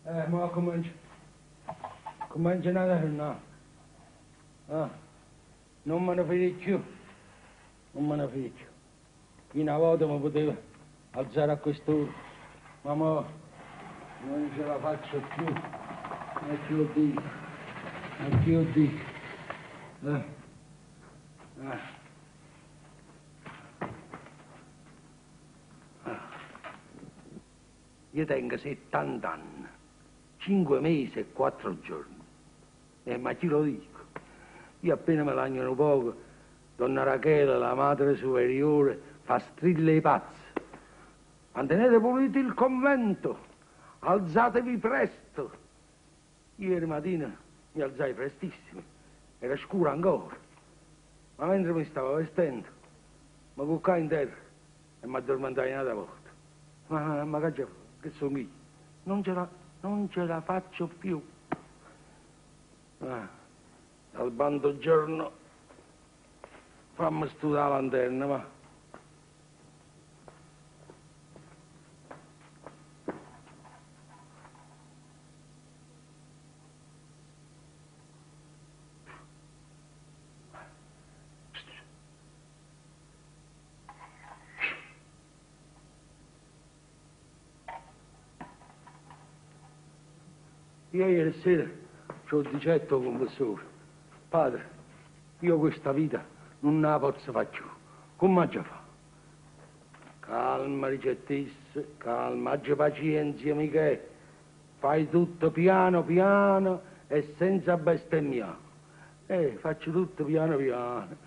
Beh, mo comincio, comincio a tornare. Ah, non me ne fido più, non me ne fido più. Io una volta mi potevo alzare a quest'ora, ma mo non ce la faccio più. E chi lo dico, e chi lo dico. Io tengo 70 anni, 5 mesi e 4 giorni. Ma chi lo dico? Io appena me lagno un poco, donna Rachele, la madre superiore, fa strille pazze. Mantenete pulito il convento, alzatevi presto. Ieri mattina mi alzai prestissimo, era scuro ancora. Ma mentre mi stavo vestendo, mi cuccai in terra e mi addormentai un'altra volta. Ma che sono io? Non ce la faccio più. Ah, al bando giorno, fammi studiare la lanterna, va. Io ieri sera ci ho detto al confessore, padre, io questa vita non la posso fare più, come già fa? Calma, ricettisse, calma, aggi pazienza, Michele, fai tutto piano piano e senza bestemmiare. Faccio tutto piano piano,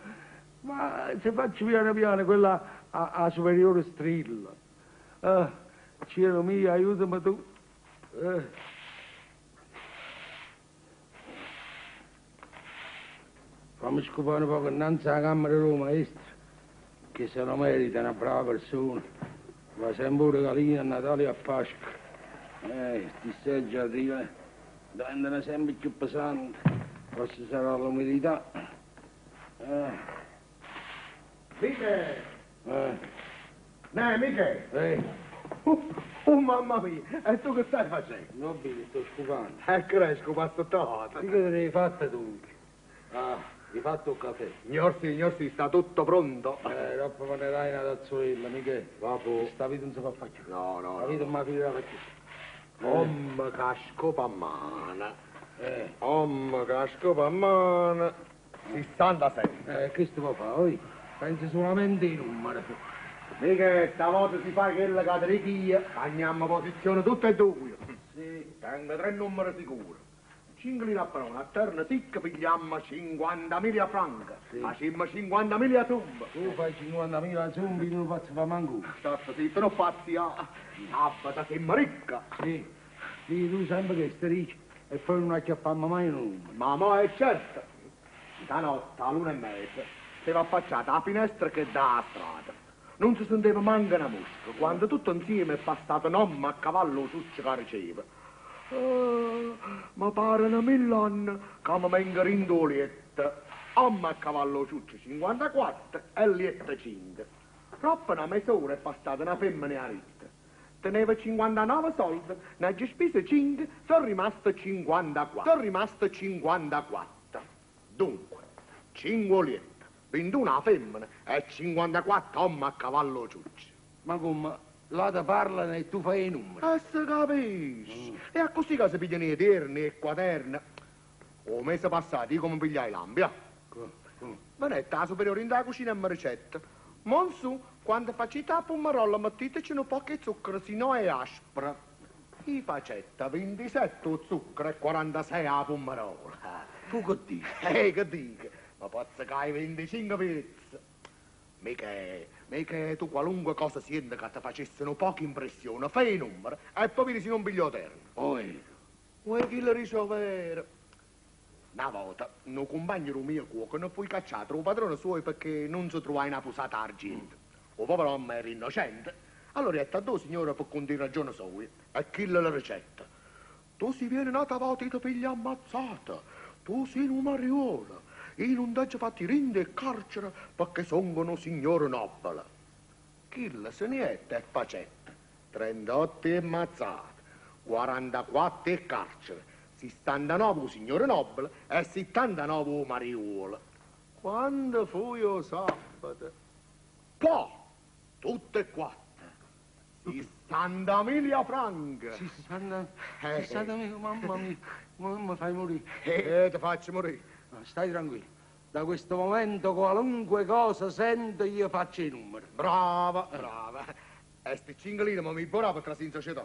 ma se faccio piano piano quella a superiore strilla. Cielo mio, aiutami tu. Fammi scopare un poco innanzi alla camera del maestro, che se lo merita, è una brava persona. Va sempre un regalino a Natale e a Pasqua. Sti seggi arrivano, diventano sempre più pesanti. Forse sarà l'umidità. Michele! Michele! Oh, mamma mia, e tu che stai facendo? Non vedi, sto scopando. Ecco, hai scopato tutto. Che te ne hai fatta tu? Ah. Hai fatto il caffè? Signor sì, sta tutto pronto. Dopo me ne dai una tazzolella, Michele. Vabbè. Questa vita non si fa fare più. No, no. La vita non mi finirà più. Om casco a mano. Om casco a mano. 66. Questo può fare, oi. Penso solamente ai numeri. Michele, stavolta si fa quella che ti dico io. Andiamo a posizione tutte e due. Sì. Tengo 3 numeri sicuri. 5 lire a parola, a terra sicca pigliamo 50.000 franchi. Sì. Facciamo 50.000 zumbi. Tu fai 50.000 zumbi, io non faccio fare manco. Stai zitto, non pazzia. Sabato siamo ricca. Sì, sì, tu sempre che stai ricca e poi non acchiappammo mai un numero. Ma mo è certo. Stanotte, all'una e mezza, si va affacciata alla finestra che dà la strada. Non si sentiva manco una mosca, quando tutto insieme è passato un uomo a cavallo ciuccio che riceve. Ah, mi pare una mill'anni che mi vengo in lietto. Uomo a cavallo ciuccio 54 e lietto 5. Troppo una mezz'ora è passata una femmina a ritta. Teneva 59 soldi, ne ha speso 5, sono rimasto 54. Sono rimasto 54. Dunque, 5 liette, 21 a femmina e 54 uomo a cavallo ciuccio. Ma come? Là te parlano e tu fai i numeri. E si capisce. E così che si pigliano i terni e i quaderni. O mese passato, io come pigliai l'ambia? Come? Venette la superiore in da cucina e mi ricetta. Monsù, quando facete la pomarola metteteci un po' di zucchero, se no è aspra. Io facetta 27 zucchero e 46 a pomarola. Tu che dici? Che dico? Ma posso che 25 pezzi. Mica tu qualunque cosa senti che ti facesse un poco impressione, fai i numeri e poi vedi se non piglio terno. Oh, Vuoi chi lo ricevere? Una volta, un compagno del mio cuoco non fu cacciato dal padrone suo perché non si trovava una posata argento. O povero uomo era innocente. Allora è a signore per conti ragione sua e chi la ricetta. Tu si viene nata volta e ti piglia ammazzata. Tu sei un mariola. Io non ti ho fatti rinde e carcere perché sono un signore nobile. Chi la se ne è e facetta. 38 e ammazzata, 44 e carcere, 69 un signore nobile e 79 un mariola. Quando fu io sabato? Poi, tutte e quattro, 60.000 franchi. 60, 60.000, mamma mia, mi fai morire. Ti faccio morire. No, stai tranquillo. Da questo momento qualunque cosa sento io faccio i numeri. Brava, brava. E sti 5 lire ma mi vorrà per trasire in società.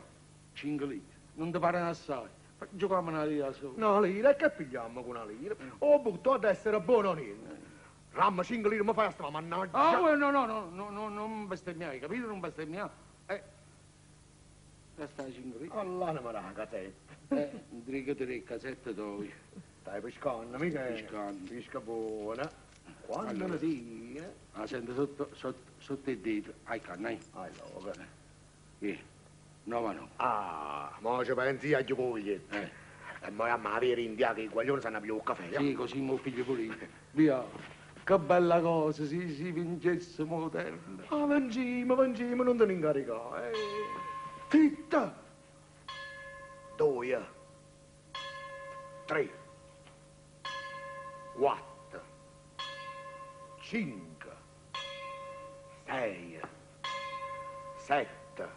5 lire? Non ti pare assai. Giochiamo una lira sola. Una lira? E che pigliamo con una lira? O butto ad essere buono o niente. Ramma 5 lire mi fai a sta mannaggia. Ah, no, no, no, no, no, non bestemmiare, capito? Non bestemmiare. Questa è 5 lire. All'anima la casetta. Dico tre casette dove. Stai pescando, mica? Pescando. Pesca buona. Quando allora, la tira? La sento sotto il dito. Ai canna, eh? Allora. Via. 9 9. Ah, ma ci pensi a giocare. E poi a avere in dia che i guaglioni sanno più il caffè. Sì, così mo figlio pulito. Via. Che bella cosa, se si vincesse moderno. Ah, vincimo, vincimo, non te ne incaricare. Zitta! 2, 3, 4, 5, 6, 7.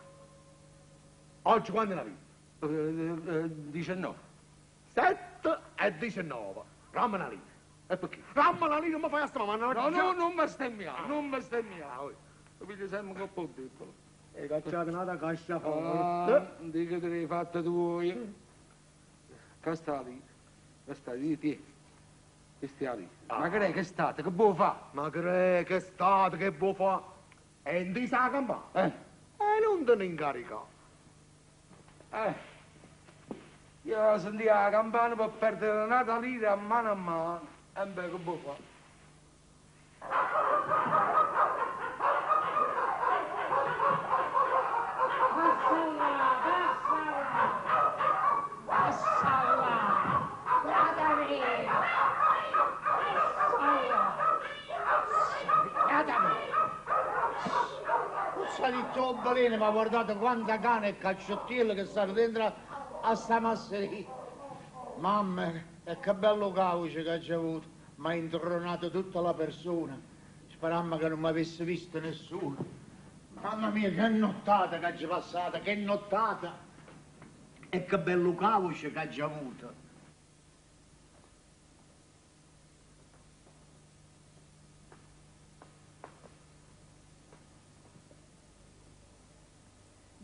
Oggi quando ne avevi? 19. 7 e 19. Ramma una lira. E perché? Ramma la lira, mi fai a sta mamma. No, no, non bestemmiare, non bestemmiare. Lo piglio sempre con po' debole. Hai cacciato una cassa forte. Ah, dico che te l'hai fatta tu. Che sta lì? Che sta lì? Ti. Che stia lì? Ma che è che è stato? Che buo fa? Ma che è che è stato? Che buo fa? E non ti sa campare? Eh? E non te ne incarica. Io sentivo la campana per perdere una lira a mano a mano. E beh, che buo fa? Balene, ma guardate quanta cane e cacciottiello che stanno dentro a sta masseria. Mamma, e che bello cauce che c'è avuto. Mi ha intronato tutta la persona. Sperammo che non mi avesse visto nessuno. Mamma mia, che nottata che c'è passata, che nottata. E che bello cauce che c'è avuto.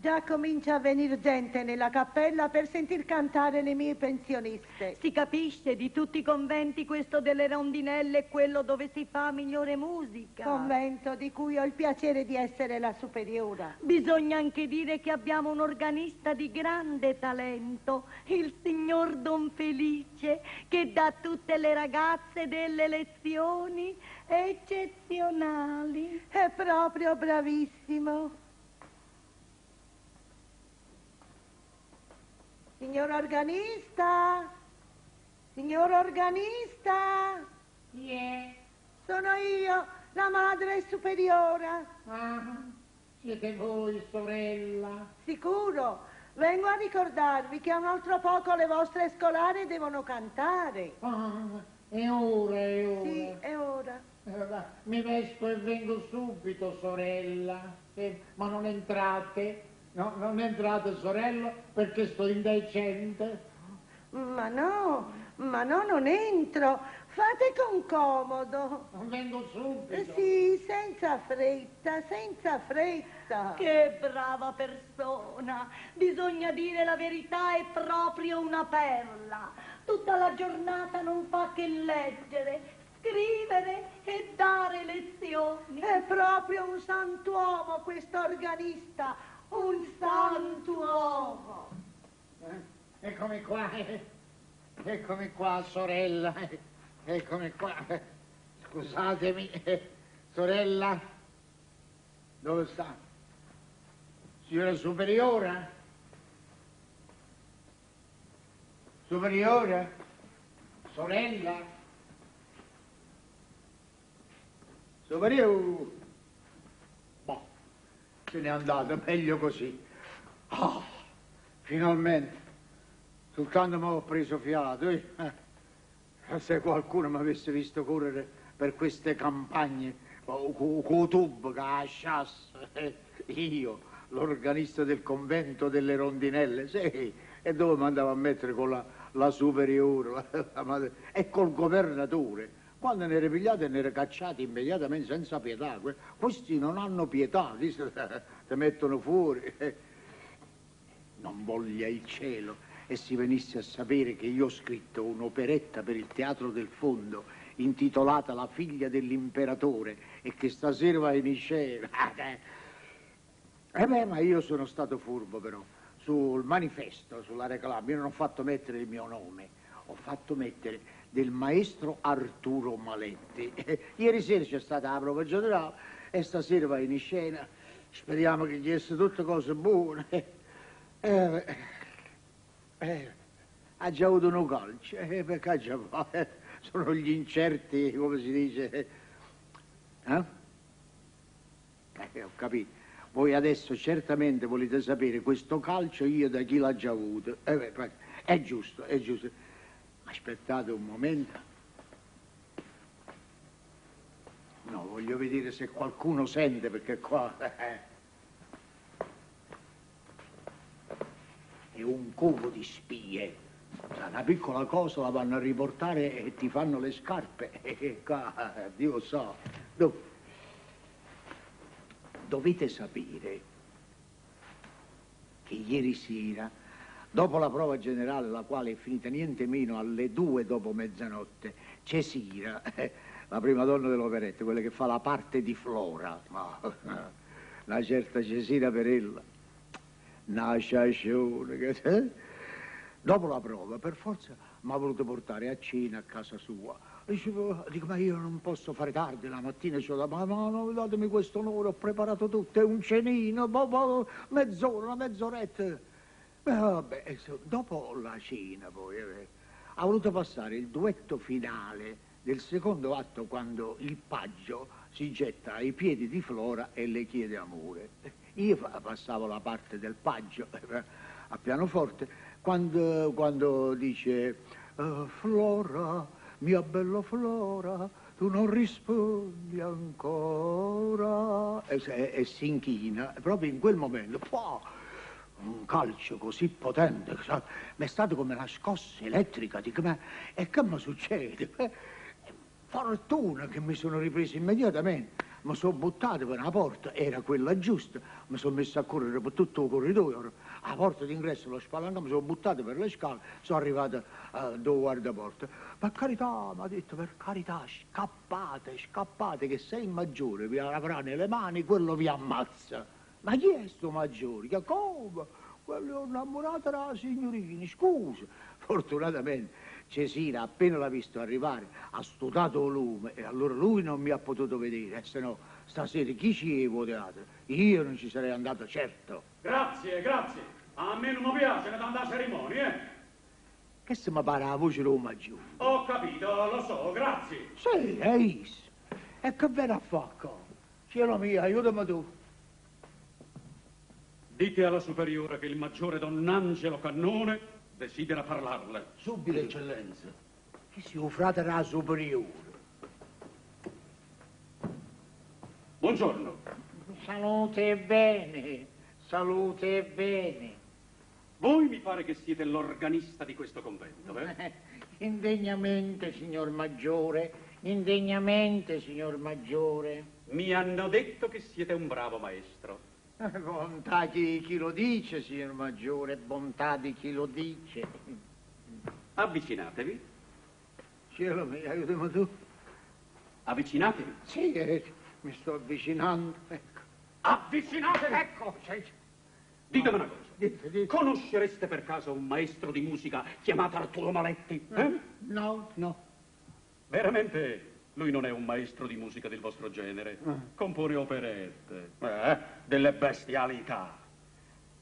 Già comincia a venir gente nella cappella per sentir cantare le mie pensioniste. Si capisce, di tutti i conventi questo delle rondinelle è quello dove si fa migliore musica. Convento di cui ho il piacere di essere la superiora. Bisogna anche dire che abbiamo un organista di grande talento, il signor Don Felice, che dà a tutte le ragazze delle lezioni eccezionali. È proprio bravissimo. Signor organista! Signor organista! Chi è? Sono io, la madre superiora. Ah, siete voi, sorella? Sicuro, vengo a ricordarvi che a un altro poco le vostre scolare devono cantare. Ah, è ora, è ora. Sì, è ora. Mi vesto e vengo subito, sorella. Ma non entrate. No, non entrate, sorella, perché sto indecente. Ma no, ma no, non entro. Fate con comodo. Vengo subito. Sì, senza fretta, senza fretta. Che brava persona! Bisogna dire la verità, è proprio una perla. Tutta la giornata non fa che leggere, scrivere e dare lezioni. È proprio un santuomo questo organista. Un santuomo! Eccomi qua, eccomi qua, sorella, eccomi qua. Scusatemi, sorella, dove sta? Signora superiora? Superiora? Sorella? Superiore? Se n'è andata, meglio così. Oh, finalmente. Soltanto mi ho preso fiato. Se qualcuno mi avesse visto correre per queste campagne, con tubo, con la sciassa, io, l'organista del convento delle rondinelle, sì, e dove mi andavo a mettere con la superiore, la madre, e col governatore. Quando ne era pigliato ne era cacciati immediatamente senza pietà. Questi non hanno pietà, ti mettono fuori. Non voglia il cielo e si venisse a sapere che io ho scritto un'operetta per il Teatro del Fondo intitolata La figlia dell'imperatore e che stasera va in scena. Beh, ma io sono stato furbo però. Sul manifesto, sulla reclama, io non ho fatto mettere il mio nome, ho fatto mettere del maestro Arturo Maletti. Ieri sera c'è stata la prova generale e stasera va in scena. Speriamo che gli sia tutte cose buone. Ha già avuto un calcio, perché ha già sono gli incerti, come si dice. Eh? Ho capito. Voi adesso certamente volete sapere questo calcio io da chi l'ha già avuto. È giusto, è giusto. Aspettate un momento. No, voglio vedere se qualcuno sente, perché qua è un covo di spie. Una piccola cosa la vanno a riportare e ti fanno le scarpe. E qua, Dio sa. Dovete sapere che ieri sera, dopo la prova generale, la quale è finita niente meno alle 2 dopo mezzanotte, Cesira, la prima donna dell'operetta, quella che fa la parte di Flora, una certa Cesira Perella, una sciascione, che... Dopo la prova, per forza, mi ha voluto portare a cena a casa sua. Dicevo, dico, ma io non posso fare tardi, la mattina c'ho da... Ma no, datemi questo onore, ho preparato tutto, è un cenino, mezz'ora, una mezz'oretta. Beh, vabbè, dopo la cena poi ha voluto passare il duetto finale del secondo atto quando il paggio si getta ai piedi di Flora e le chiede amore. Io passavo la parte del paggio a pianoforte quando dice Flora, mia bella Flora, tu non rispondi ancora, e si inchina proprio in quel momento. Poi, un calcio così potente, mi è stato come una scossa elettrica. Dico, ma e che mi succede? Fortuna che mi sono ripreso immediatamente. Mi sono buttato per una porta, era quella giusta, mi sono messo a correre per tutto il corridoio, la porta d'ingresso l'ho spalancata, mi sono buttato per le scale, sono arrivato dove guardaporta. Per carità, mi ha detto, per carità, scappate, scappate, che se il maggiore vi avrà nelle mani, quello vi ammazza. Ma chi è sto maggiore? Che come? Quello è innamorato della signorina, scusa. Fortunatamente Cesira, appena l'ha visto arrivare, ha stutato il lume e allora lui non mi ha potuto vedere, se no stasera chi ci è teatro? Io non ci sarei andato, certo. Grazie, grazie. A me non mi piace tanta cerimonia, eh? Che se mi pare la voce del maggiore? Ho capito, lo so, grazie. Sì, è isso. E che viene a fare qua? Cielo mio, aiutami tu. Dite alla superiore che il maggiore Don Angelo Cannone desidera parlarle. Subito, eccellenza. Che sia un frate della superiore. Buongiorno. Salute e bene, salute e bene. Voi mi pare che siete l'organista di questo convento, eh? Indegnamente, signor Maggiore, indegnamente, signor Maggiore. Mi hanno detto che siete un bravo maestro. Bontà di chi lo dice, signor Maggiore, bontà di chi lo dice. Avvicinatevi. Cielo mio, aiutami tu. Avvicinatevi. Sì, mi sto avvicinando, ecco. Avvicinatevi! Ecco, sì. Ditemi una cosa. Dite, dite. Conoscereste per caso un maestro di musica chiamato Arturo Maletti? Eh? No, no. Veramente lui non è un maestro di musica del vostro genere. Compone operette, delle bestialità.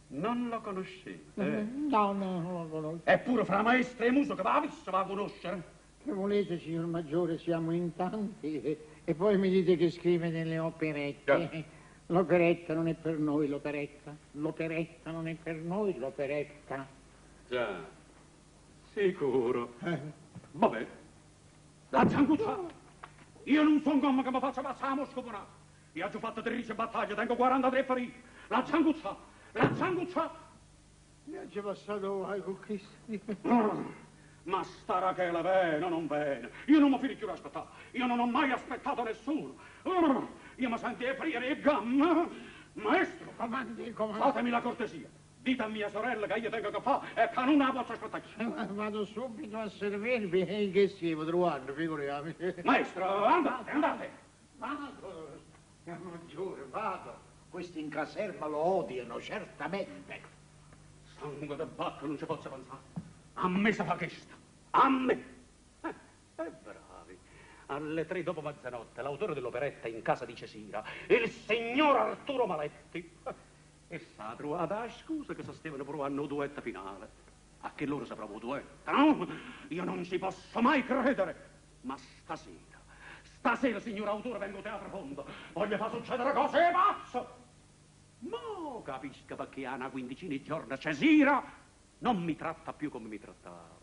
Non lo conoscete? Eh? No, no, non lo conosco. Eppure fra maestro e musica va visto, va a conoscere. Che volete, signor Maggiore, siamo in tanti. E poi mi dite che scrive delle operette. L'operetta non è per noi, l'operetta. L'operetta non è per noi, l'operetta. Già, sicuro. Vabbè. La zanguccia! Io non sono come che mi faccia passare la mosca buona. Io ho fatto 13 battaglie, tengo 43 feriti. La zanguccia! La zanguccia! Mi ha già passato guai con Cristo. Ma sta Rachele viene o non viene? Io non mi fido più di aspettare. Io non ho mai aspettato nessuno. Io mi sento aprire le gambe. Maestro, Comandi, comandi. fatemi la cortesia. Dite a mia sorella che io tengo che fare e che non la posso aspettare. Vado subito a servirvi. E che stiamo trovando, figuriamo. Maestro, andate, andate. Vado, signor Maggiore, vado. Questi in caserma lo odiano, certamente. Sangue de bacco, non ci posso pensare. A me sa fa questa. A me. Bravi. Alle 3 dopo mezzanotte, l'autore dell'operetta in casa di Cesira, il signor Arturo Maletti. E s'ha trovata la scusa che si stavano provando il duetto finale. A che loro si prova il duetto, no? Io non ci posso mai credere. Ma stasera, stasera, signor autore, vengo a Teatro Fondo. Voglio far succedere cose pazze. Mo capisco perché a una quindicina di giorni Cesira non mi tratta più come mi trattava.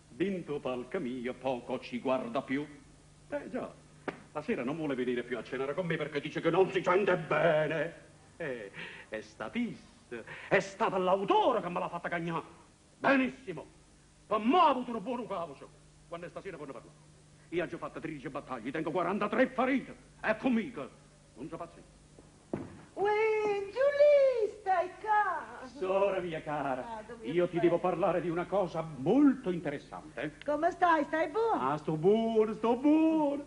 Dentro palco mio poco ci guarda più. Già, la sera non vuole venire più a cenare con me perché dice che non si sente bene. È statista, è stato l'autore che me l'ha fatta cagnare. Benissimo, per me ha avuto un buon caucio. Quando è stasera può parlare. Io ho già fatto 13 battaglie, tengo 43 ferite. Ecco mica, non si pazienza. Uè, Giulì, stai qua. Sora mia cara, Vado, mio io ti bello. devo parlare di una cosa molto interessante. Come stai? Stai buono? Ah, sto buono, sto buono.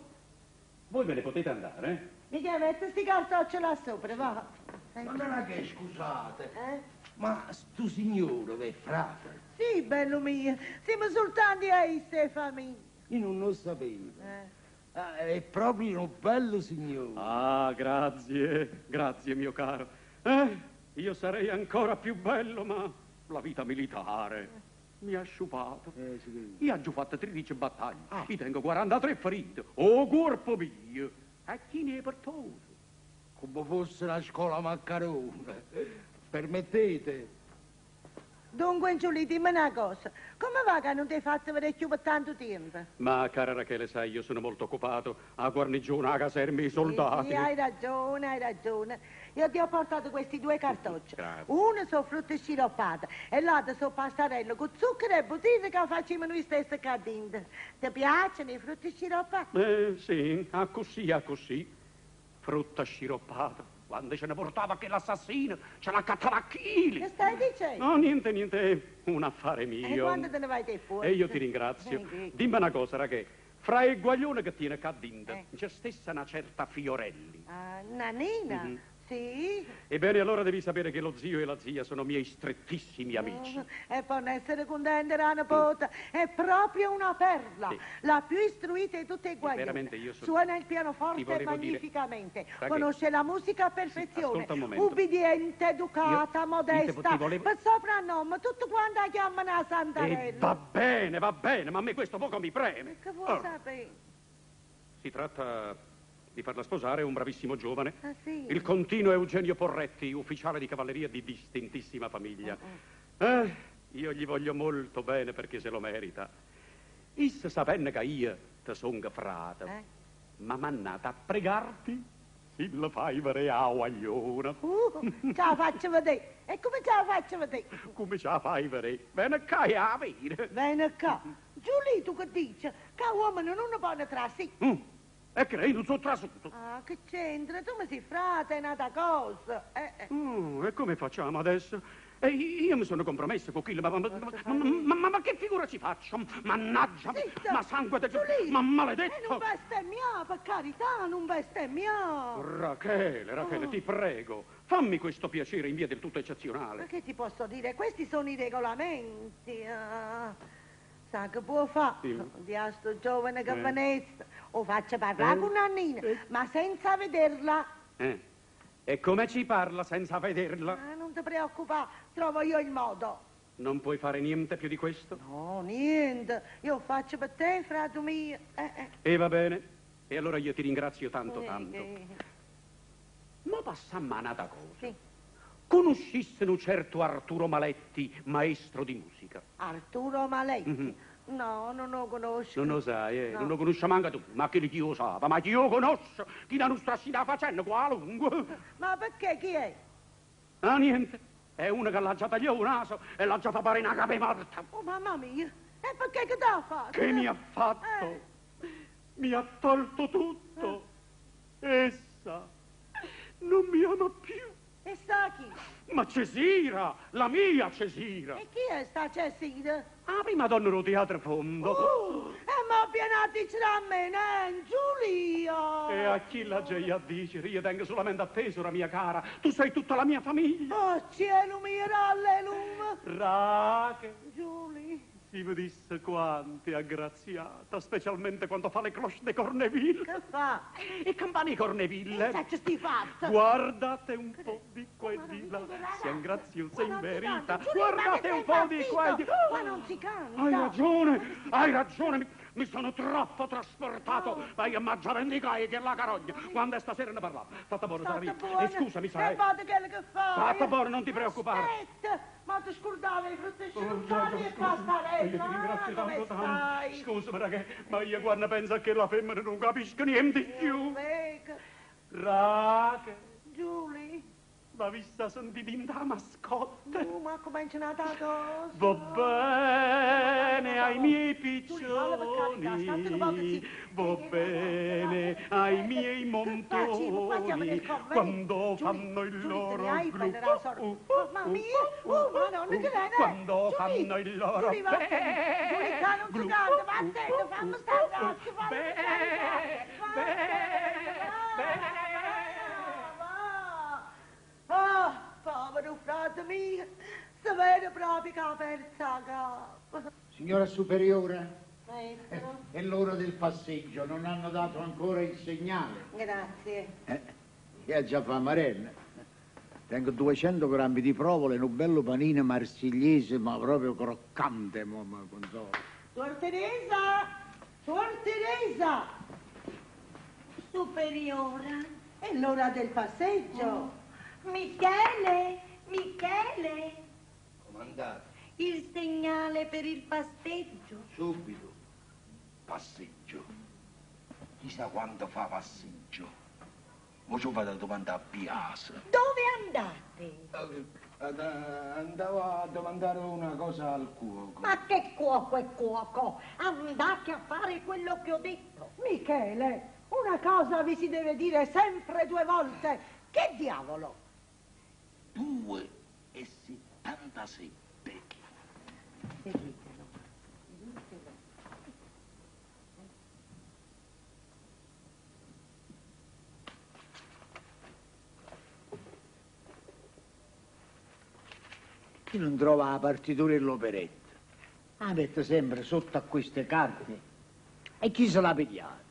Voi ve ne potete andare, eh? Mica mette sti cartocci là sopra, va. Ma non è che scusate, Eh? ma sto signore è frate. Sì, bello mio, siamo soltanto a ste famiglie. Io non lo sapevo. Eh. Ah, è proprio un bello signore. Ah, grazie, grazie mio caro. Io sarei ancora più bello, ma la vita militare mi ha sciupato. Sì. Io ho già fatto 13 battaglie, io tengo 43 ferite. Oh, corpo mio! A chi ne è portato? Come fosse la scuola maccarone. Permettete? Dunque, Giulì, dimmi una cosa. Come va che non ti hai fatto vedere più per tanto tempo? Ma cara Rachele, sai, io sono molto occupato. A guarnigione, a caserme, i soldati. Sì, hai ragione, hai ragione. Io ti ho portato questi due cartocci. Grazie. Uno sono frutta sciroppata e l'altro sono pastarello con zucchero e butino che facciamo noi stessi qua dentro. Ti piacciono i frutti sciroppati? Sì, a così, a così. Frutta sciroppata. Quando ce ne portava che l'assassino, ce l'accattava a chili. Che stai dicendo? No, niente, niente, è un affare mio. E quando te ne vai te fuori? E io ti ringrazio. Sì. Dimmi una cosa, Rachele. Fra il guaglione che tiene qua dentro, Eh. c'è stessa una certa Fiorelli. Ah, Nanina? Mhm. Sì. Ebbene, allora devi sapere che lo zio e la zia sono miei strettissimi amici. E può essere contenta la nipote. È proprio una perla, Sì. la più istruita di tutte i guaglione. veramente io sono- Suona il Ti pianoforte volevo dire- magnificamente, Sa che- conosce la musica a perfezione. ascolta un momento. Ubbidiente, educata, Io- modesta. ti volevo- Per soprannome, tutto quanto la chiamano la Santarella. E va bene, va bene, ma a me questo poco mi preme. Che vuoi Ora, sapere? Si tratta di farla sposare un bravissimo giovane. Ah, sì? Il continuo Eugenio Porretti, ufficiale di cavalleria di distintissima famiglia. Oh, Io gli voglio molto bene perché se lo merita. Issa sapenne che io te son frate, Eh? ma mannata a pregarti se la fai vedere a guagliona. Ce la faccio vedere. E come ce la faccio vedere? Come ce la fai vedere? Vieni qua e a vedere. Vieni qua. Giulì, tu che dici? Che uomini non ne possono trasì. E che io non sono trasuto. Ah, che c'entra? Tu mi sei frate, è un'altra cosa. E come facciamo adesso? E io mi sono compromesso con quello, ma che figura ci faccio? Mannaggia, Zitta! ma sangue del... Giulì! Ma maledetto! E non bestemmiare, per carità, non bestemmiare. Rachele, Rachele, Oh. ti prego, fammi questo piacere in via del tutto eccezionale. Ma che ti posso dire? Questi sono i regolamenti. ah. Sa che può fare? Sì. Di a sto giovane che Eh. venesse. O faccia parlare Eh. con Nannina, Eh. ma senza vederla. E come ci parla senza vederla? Ah, non ti preoccupare, trovo io il modo. Non puoi fare niente più di questo? No, niente. Io faccio per te, frate mio. E va bene. E allora io ti ringrazio tanto, tanto. Eh, Ma passa a manata cosa. Sì. Conoscisse un certo Arturo Maletti, maestro di musica. Arturo Maletti? Mhm. No, non lo conosco. Non lo sai, eh? No. Non lo conosce manco tu. Ma chi lo sa? Ma chi lo conosce? Chi la nostra si sta facendo qualunque? Ma perché chi è? Ah, niente. È uno che l'ha già tagliato un naso e l'ha già fatto fare una cape morta. Oh, mamma mia! E perché che t'ha fatto? Che mi ha fatto? Mi ha tolto tutto. Essa non mi ama più. E sa chi? Ma Cesira, la mia Cesira. E chi è sta Cesira? La prima donna del teatro fondo. Oh, e ma pianati ce l'ha me, eh, Giulia! E a chi la gioia a dicere? Io tengo solamente a te, sora mia cara. Tu sei tutta la mia famiglia. Oh, cielo mio, alleluia! Rache, Giulia! si vedisse quanto è aggraziata, specialmente quando fa le cloche de Corneville. Che fa? E campane di Corneville. Che faccio sti fatti? Guardate un po' di qua e di là, siamo graziosa in verità. Guardate un po' di qua e di là. Qua non si canta. Hai ragione, hai ragione, mi sono troppo trasportato. Vai a mangiare in che la carogna. Quando è stasera ne parliamo. Stata buona, Stata sarà mia. buona. E scusami, sai. E vado quello che fai. Stata buona, non ti preoccupare. Aspetta, ma ti scordavi i frutti Oh, sciroppati e pastarella. Io ti ringrazio Ah, come tanto tanto. stai? Scusami, ragazzi, ma io guarda penso che la femmina non capisce niente più. Venga. Rache, Giulia. ma vista sentita in da mascotte. Ma comincia una cosa. Va bene ai miei Giulia, fallo per carità, state un po' piccioni, così. va bene ai miei montoni, quando fanno il loro glu. Mamma mia, oh, madonna, che lei Quando fanno il loro Giulia, vattene. Giulia, qua non si glu. canta, vattene, fammi stare un attimo, fammi Beh, stare, beh, vattene, va. Ah, povero frate mio, si vede proprio che ha perso la capo. Signora Superiore, Maestro, è l'ora del passeggio, non hanno dato ancora il segnale. grazie. E già fa marella. Tengo 200 grammi di provola e un bello panino marsigliese, ma proprio croccante, mo, ma con solo. Suor Teresa! Suor Teresa! Superiora. È l'ora del passeggio. Michele, Michele, Comandate. Il segnale per il passeggio. Subito. Passeggio. Chissà quanto fa passeggio. Mo ci vado a domandare a Biase. Dove andate? Andavo a domandare una cosa al cuoco. Ma che cuoco e cuoco? Andate a fare quello che ho detto. Michele, una cosa vi si deve dire sempre due volte. Che diavolo? 2,77. Seguitelo. Chi non trova la partitura e l'operetta? La mette sempre sotto a queste carte. E chi se l'ha pigliata?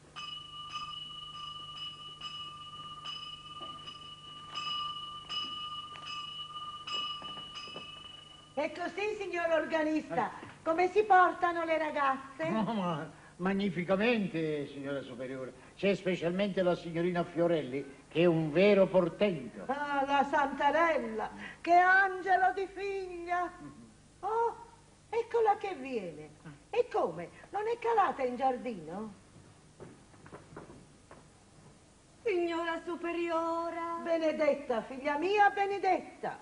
E così, signor organista, come si portano le ragazze? No, ma magnificamente, signora superiore. C'è specialmente la signorina Fiorelli, che è un vero portento. Ah, la Santarella, che angelo di figlia! Oh, eccola che viene. E come? Non è calata in giardino? Signora superiora, Benedetta, figlia mia, benedetta.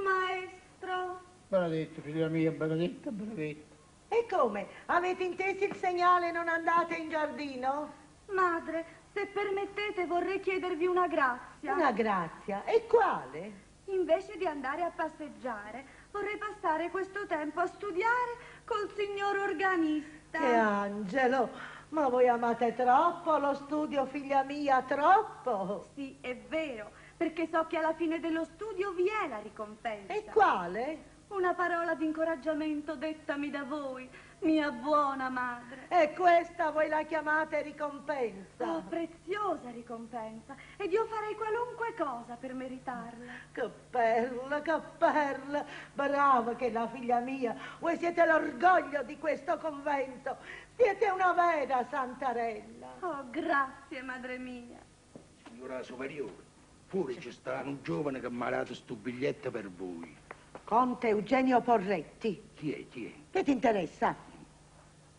maestro, Benedetta, figlia mia, benedetta, benedetta. E come? Avete inteso il segnale e non andate in giardino? madre, se permettete vorrei chiedervi una grazia. Una grazia. E quale? Invece di andare a passeggiare, vorrei passare questo tempo a studiare col signor organista. Che angelo! Ma voi amate troppo lo studio, figlia mia, troppo! Sì, è vero, perché so che alla fine dello studio vi è la ricompensa. E quale? Una parola di incoraggiamento dettami da voi, mia buona madre. E questa voi la chiamate ricompensa? Oh, preziosa ricompensa, ed io farei qualunque cosa per meritarla. Che perla, che perla! Brava che è la figlia mia! Voi siete l'orgoglio di questo convento! Siete una vera santarella! Oh, grazie, madre mia. Signora superiore, fuori ci sta un giovane che mi ha dato sto biglietto per voi. Conte Eugenio Porretti, Chi è, chi è? che ti interessa?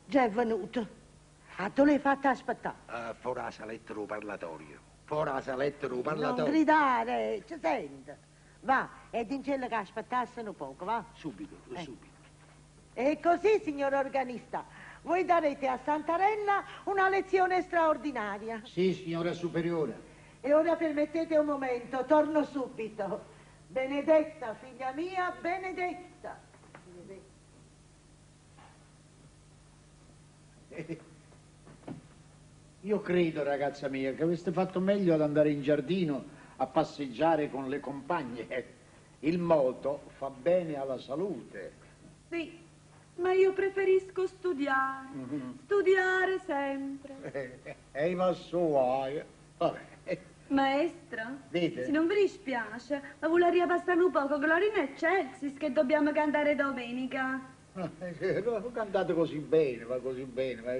Già è venuto. Ah, tu l'hai fatta aspettare. Ah, fuori la saletta del parlatorio. Fuori la saletta del Non parlatorio. gridare, ci sente. Va, e dincelo che aspettasse un poco, va. Subito, subito. E così, signor organista, voi darete a Santarella una lezione straordinaria. Sì, signora superiore. E ora permettete un momento, torno subito. Benedetta, figlia mia, benedetta. Benedetta. Io credo, ragazza mia, che avreste fatto meglio ad andare in giardino a passeggiare con le compagne. Il moto fa bene alla salute. Sì, ma io preferisco studiare, studiare sempre. E va su, eh. Vabbè. Maestro, Dite. se non vi dispiace, ma voleria passare un poco Gloria in Excelsis che dobbiamo cantare domenica. No, Cantate così bene, va così bene, ma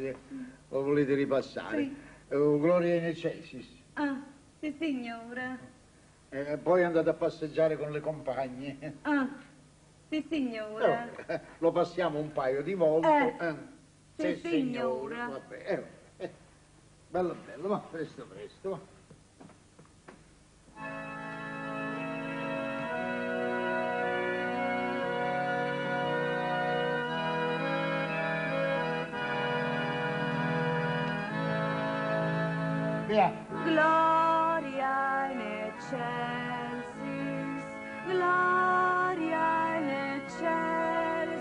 lo volete ripassare? Sì. Gloria in excelsis. Ah, sì signora. Poi andate a passeggiare con le compagne. Ah, sì signora. Lo passiamo un paio di volte. Sì, signora. Vabbè, Bello, bello, ma presto, presto. va. Via. Gloria in excelsis, Gloria in excelsis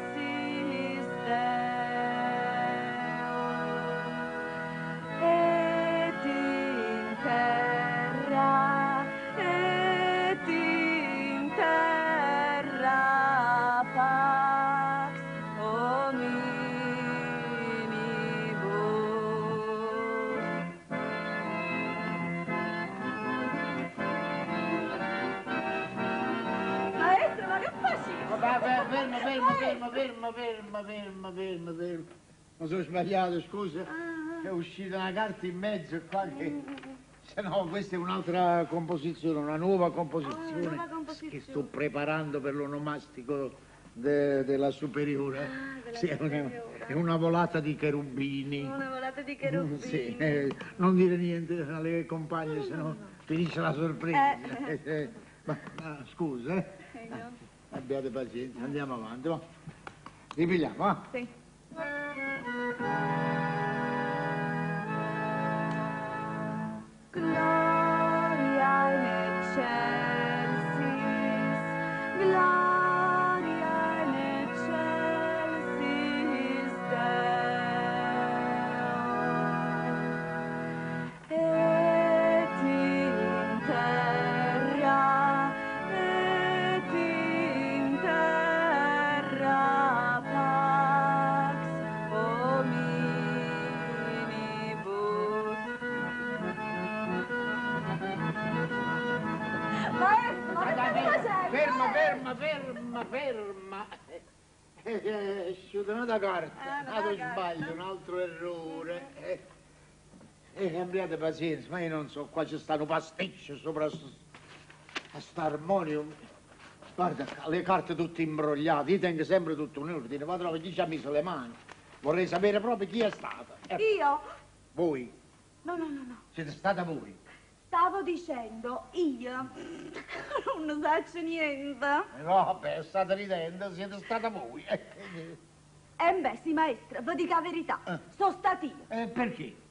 Deo. Et in terra, et in terra pax hominibus. Maestro, ma che facile! Vabbè, ferma, ferma, ferma, ferma, ferma, ferma, ferma, ferma. Mi sono sbagliato, scusa. È uscita una carta in mezzo qua che... Se no, questa è un'altra composizione, una nuova composizione, Ah, una nuova composizione. che sto preparando per l'onomastico della superiore. Ah, della Sì, è una- superiore. È una volata di cherubini. Una volata di cherubini. Sì, non dire niente alle compagne, sennò finisce la sorpresa. Ma scusa, eh. No. Abbiate pazienza, andiamo avanti, va. Ripigliamo, va? Sì. Gloria in excelsis, Gloria in excelsis Deo. Et in terra, et in terra pax hominibus. Maestro, ma che state facendo? Ferma, ferma, ferma, ferma. È uscita un'altra carta, Ah, un altro un'altra carta. sbaglio, un altro errore. Abbiate pazienza, ma io non so, qua ci stanno pasticci sopra a sta armonium. Guarda, le carte tutte imbrogliate, io tengo sempre tutto un ordine, ma trovo chi ci ha messo le mani. Vorrei sapere proprio chi è stata. Io? Voi, No, no, no, no. siete stata voi. Stavo dicendo, io non saccio niente. Vabbè, state ridendo, siete stata voi. E beh, sì, maestra, vi dico la verità. Sono stata io. Perché?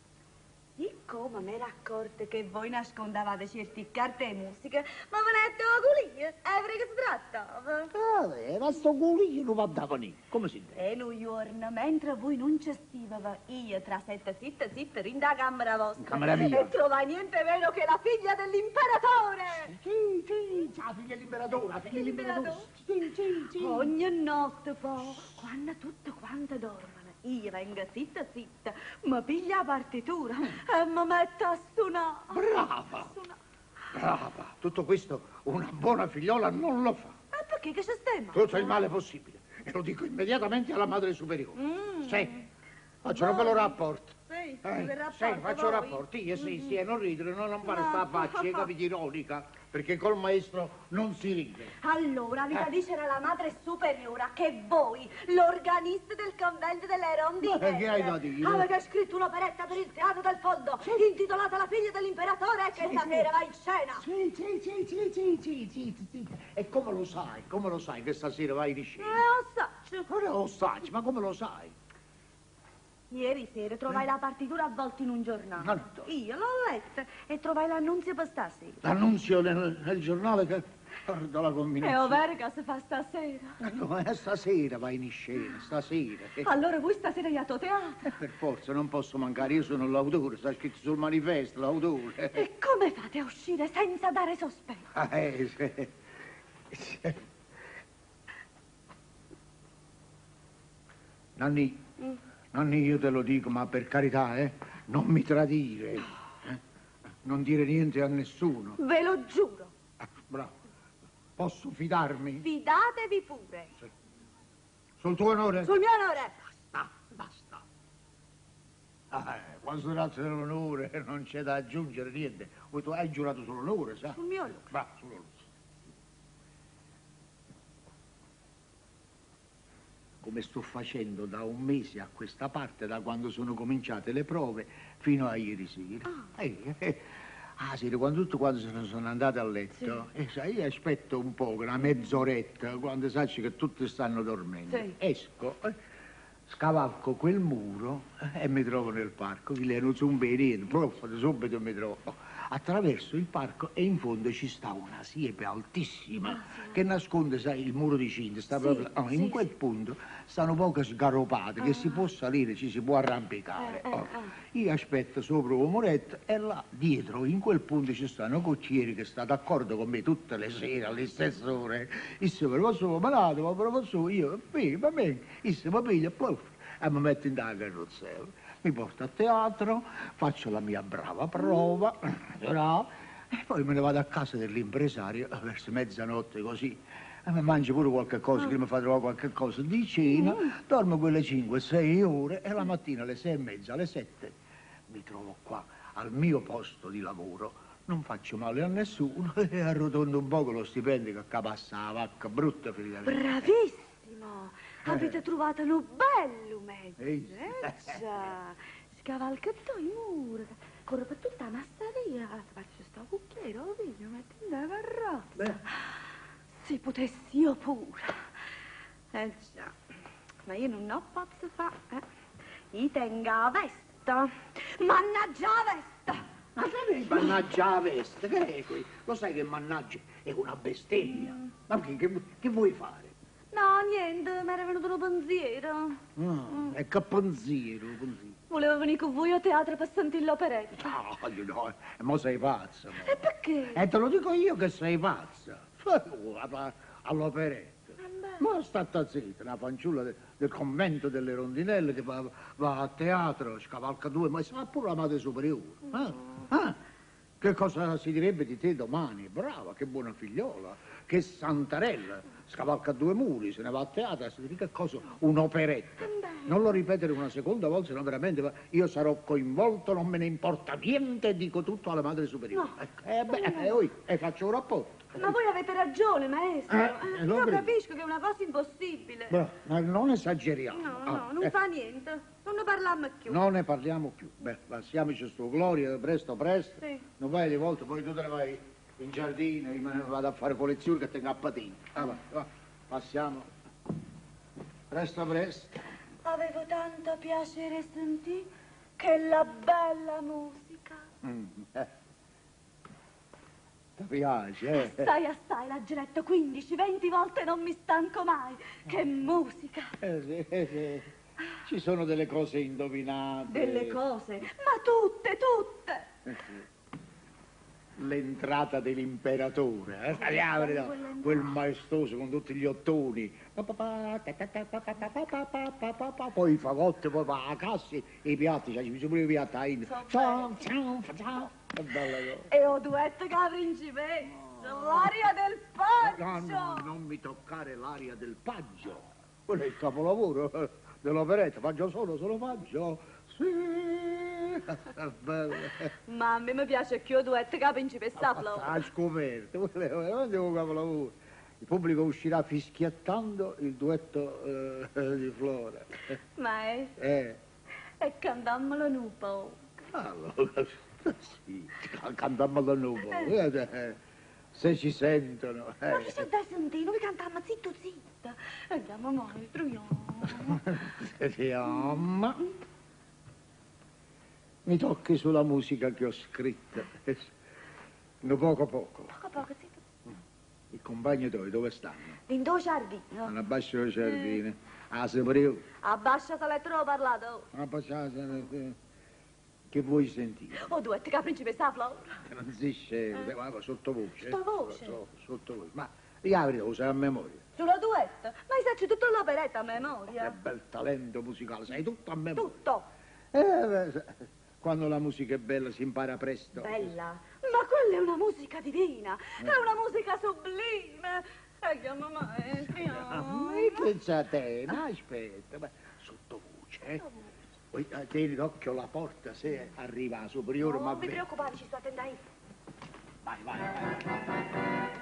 Siccome mi ero accorta che voi nascondavate certe carte e musica, ma ve ne ho culio, e che si trattava. Ah, ma sto culino non va da venire. Come si dice? E un giorno, mentre voi non ci stivava, io tra sette zitta zitta in da camera vostra. In camera mia? E trovai niente meno che la figlia dell'imperatore. Sì, sì, la figlia dell'imperatore, la figlia dell'imperatore. Sì, sì, sì. Ogni notte poi, quando tutte quante dormono, io vengo zitta zitta, mi piglia la partitura e mi metto a suonare. Brava! Suonare. Brava! Tutto questo una buona figliola non lo fa. E perché che ci stiamo? Tutto il male possibile. E lo dico immediatamente alla madre superiore. Sì, faccio un bello rapporto. Sì, un bel Sì, rapporto, faccio voi? rapporti. Io sì, sì, e non ridere, no, non fare sta faccia, capito, ironica, perché col maestro non si ride. Allora, avete dicere alla madre superiore che voi, l'organista del convento delle Rondinelle, Ma che hai da dire? avete scritto un'operetta per il teatro del fondo, intitolata La figlia dell'imperatore, che stasera va in scena. Sì, sì, sì, sì, sì, sì, sì, sì. E come lo sai? Come lo sai che stasera vai di scena? Lo saccio. Ora lo sai, ma come lo sai? Ieri sera trovai la partitura avvolta in un giornale. No, no. Io l'ho letta e trovai l'annunzio per stasera. L'annunzio nel giornale che... Guarda la È combinazione. ovvero che si fa stasera. Ma come? Stasera vai in scena, stasera. Allora voi stasera andate a teatro. Per forza, non posso mancare, io sono l'autore, sta scritto sul manifesto, l'autore. E come fate a uscire senza dare sospetto? Ah, sì. Sì. Nanni, Nanni, io te lo dico, ma per carità, non mi tradire. Non dire niente a nessuno. Ve lo giuro. Ah, bravo. Posso fidarmi? Fidatevi pure. Sì. Sul tuo onore? Sul mio onore. Basta, basta. Ah, quando si tratta dell'onore non c'è da aggiungere niente. Tu hai giurato sull'onore, sa? Sul mio onore. Bravo, sull'onore. Come sto facendo da un mese a questa parte, da quando sono cominciate le prove, fino a ieri sera. Ah. Ah, sì, quando tutto quando sono andato a letto, Sì. sai, io aspetto un po', una mezz'oretta, quando sai che tutti stanno dormendo. Sì. Esco, scavalco quel muro e mi trovo nel parco, che lì non sono niente, prof, subito mi trovo. Attraverso il parco e in fondo ci sta una siepe altissima Ah, sì. che nasconde, sai, il muro di cinta. Sta Sì, proprio, oh, in sì, quel sì. punto stanno poco sgaropate, che si può salire, ci si può arrampicare. Oh. Io aspetto sopra un muretto e là dietro, in quel punto, ci stanno cocchieri che sta d'accordo con me tutte le sere, alle stesse ore. Disse, professore, malato, ma professore, io, va bene, disse, mi piglia, plof, e mi metto in carrozzella. Mi porto a teatro, faccio la mia brava prova, no, e poi me ne vado a casa dell'impresario verso mezzanotte così. E mi mangio pure qualche cosa, che mi fa trovare qualche cosa di cena, dormo quelle 5-6 ore e la mattina alle 6:30, alle 7 mi trovo qua al mio posto di lavoro. Non faccio male a nessuno e arrotondo un poco lo stipendio che qua passa la vacca brutta, figlia mia. Bravissimo! Avete trovato un bello mezzo, Ehi. eh già. Scavalca tu i mura, corre per tutta la masseria. Allora, faccio sto cucchiere, lo vino, metti in una carrozza. Se potessi io pure. Eh già, ma io non ho posso fare, eh. Io tengo la vesta. Mannaggia la vesta! Ma che è mannaggia la veste? Che è qui? Lo sai che mannaggia è una bestemmia. Ma che vuoi fare? No, niente, mi era venuto un pensiero. Ah, è che pensiero, pensiero. Volevo venire con voi a teatro per sentire l'operetta. No, no, mo sei pazza. mo. E perché? E te lo dico io che sei pazza. All'operetta. Ma stata zitta, una fanciulla del convento delle rondinelle che va a teatro, scavalca due, ma sa pure la madre superiore. Ah, ah, Che cosa si direbbe di te domani? Brava, che buona figliola, che santarella. Scavalca due muri, se ne va a teatro, si dice che cosa? Un'operetta. Non lo ripetere una seconda volta, sennò veramente io sarò coinvolto, non me ne importa niente e dico tutto alla madre superiore. No. Ecco, beh, faccio un rapporto. Ma voi avete ragione, maestro. Lo Io credo. capisco che è una cosa impossibile. Beh, ma non esageriamo. No, Ah, no, non fa niente. Non ne parliamo più. Non ne parliamo più. Beh, passiamoci su Gloria, presto, presto. Sì. Non vai di volta, poi tu te ne vai in giardino, io me ne vado a fare colazione che tengo a patino. Ah, va, va, passiamo. Presto, presto. Avevo tanto piacere sentire che la bella musica. Ti piace, eh? Assai, assai, l'ha letto 15, 20 volte e non mi stanco mai. Che musica! Sì, sì. Ci sono delle cose indovinate. Delle cose, ma tutte, tutte! Sì. L'entrata dell'imperatore, eh? Quel maestoso con tutti gli ottoni. Poi i fagotti, poi va a cassa, i piatti, cioè, ci sono pure i piatti. Ciao, ciao, ciao. Che bella cosa. E ho duetto con la principessa, l'aria del paggio! No, no, non mi toccare l'aria del paggio. Quello è il capolavoro dell'operetta. Paggio solo, solo paggio. Sì. Bello. Ma a me mi piace più il duetto con la principessa Flora. Ha scoperto, quello è veramente un capolavoro. Il pubblico uscirà fischiettando il duetto di Flora. Maestro, e cantammelo un po'. Allora, sì, cantammelo un po'. Se ci sentono. Ma che c'è da sentire? Noi cantiamo zitto zitto. Andiamo, maestro, Sentiamo. Mi tocchi sulla musica che ho scritto. No, poco poco. Poco poco, zitto. I compagni tuoi dove stanno? In due giardino. Alla bassa del giardino. Ah, se prego. A bassa se l'è troppo parlato. A bassa Che vuoi sentire? Oh, duetto che la principessa Flora. Non si scende, ma sottovoce. Sottovoce? Sottovoce. Ma riapri, lo sai a memoria. Sulla duetto? Ma sai c'è tutta l'operetta a memoria. Che bel talento musicale, sai tutto a memoria. Tutto. Beh, quando la musica è bella si impara presto. Bella? Ma quella è una musica divina, è una musica sublime. E chiama maestro. Ma che c'è te? Ma aspetta, ma sottovoce, eh? Poi tieni d'occhio la porta se arriva la superiore, ma Non vi preoccupate, ci sto attendendo io. Vai, vai, vai.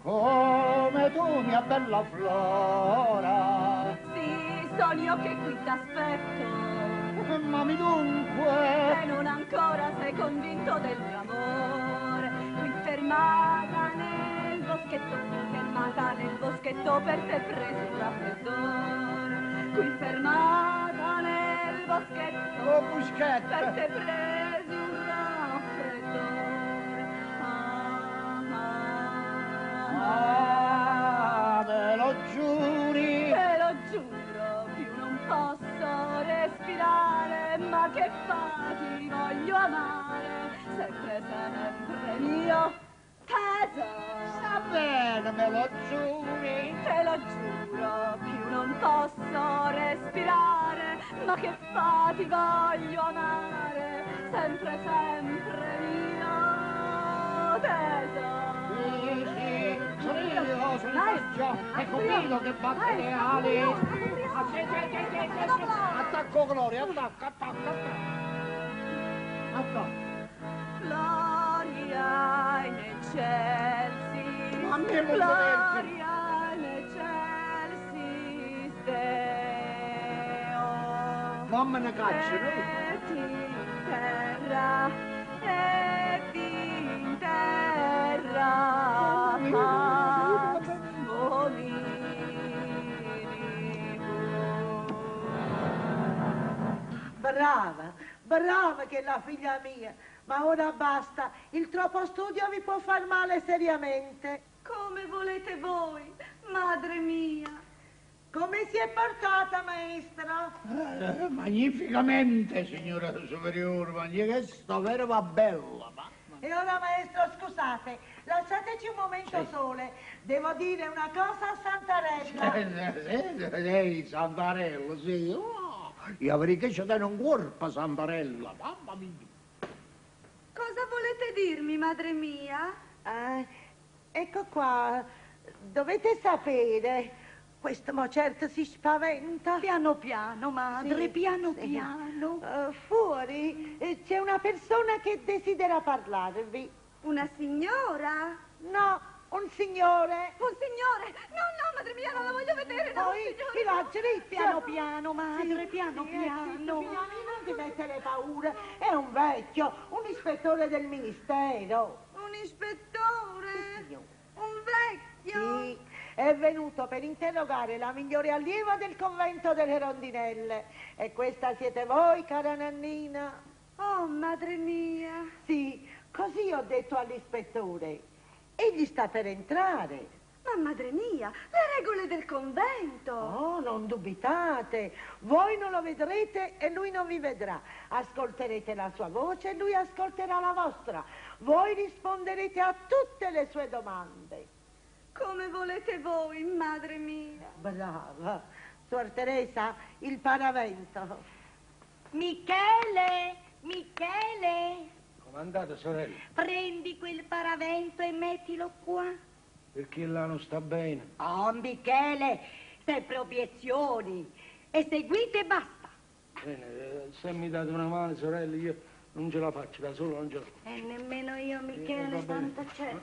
Come tu, mia bella Flora. Sì, sono io che qui t'aspetto. Ma mi dunque. Se non ancora sei convinto del mio amore, qui fermata nel boschetto, fermata nel boschetto per te preso un raffreddore. Qui fermata nel boschetto, oh, boschetto, per te presi un raffreddore. Ah, ah, ah, me lo giuri? Te lo giuro, più non posso respirare, ma che fa, ti voglio amare, sempre, sempre mio tesoro. Sta bene, me lo giuri? Te lo giuro, più non posso respirare, ma che fa, ti voglio amare, sempre, sempre mio tesoro. Sì, sì, sono io, sono il paggio, è Cupido che batte le ali. Attacco Gloria, attacca, attacca, attacca. Attacca. Gloria in excelsis. Ma a me non Gloria in excelsis. Mo me ne caccio, no? Et in terra, et in terra, pax hominibus. Brava, brava che è la figlia mia. Ma ora basta, il troppo studio vi può far male seriamente. Come volete voi, madre mia. Come si è portata, maestro? Magnificamente, signora superiore, ma questa vera va bella, ma... E ora, maestro, scusate, lasciateci un momento sole. Devo dire una cosa a Santarella. Sì, sì, Santarella, sì. Oh, io avrei che c'è un corpo, Santarella, mamma mia. Cosa volete dirmi, madre mia? Ecco qua, dovete sapere, questo mo certo si spaventa. Piano piano, madre, Sì, piano sì. piano. Fuori c'è una persona che desidera parlarvi. Una signora? No, un signore. Un signore? No, no, madre mia, non la voglio vedere, no, Poi, signore. Filacci, Piano piano, madre, Sì, piano sì, piano. zitto, figlia mia, non ti mettere paura. È un vecchio, un ispettore del ministero. Un ispettore? Sì, signore. Un vecchio? Sì, è venuto per interrogare la migliore allieva del convento delle rondinelle. E questa siete voi, cara Nannina. Oh, madre mia. Sì, così ho detto all'ispettore. Egli sta per entrare. Ma madre mia, le regole del convento. Oh, non dubitate. Voi non lo vedrete e lui non vi vedrà. Ascolterete la sua voce e lui ascolterà la vostra. Voi risponderete a tutte le sue domande. Come volete voi, madre mia. Brava. Suor Teresa, il paravento. Michele, Michele, Com'è andata, sorella? prendi quel paravento e mettilo qua. Perché là non sta bene. Oh, Michele, sempre obiezioni. E seguite e basta. Bene, se mi date una mano, sorella, io non ce la faccio, da solo non ce la faccio. E nemmeno io, Michele, va bene. santo cielo.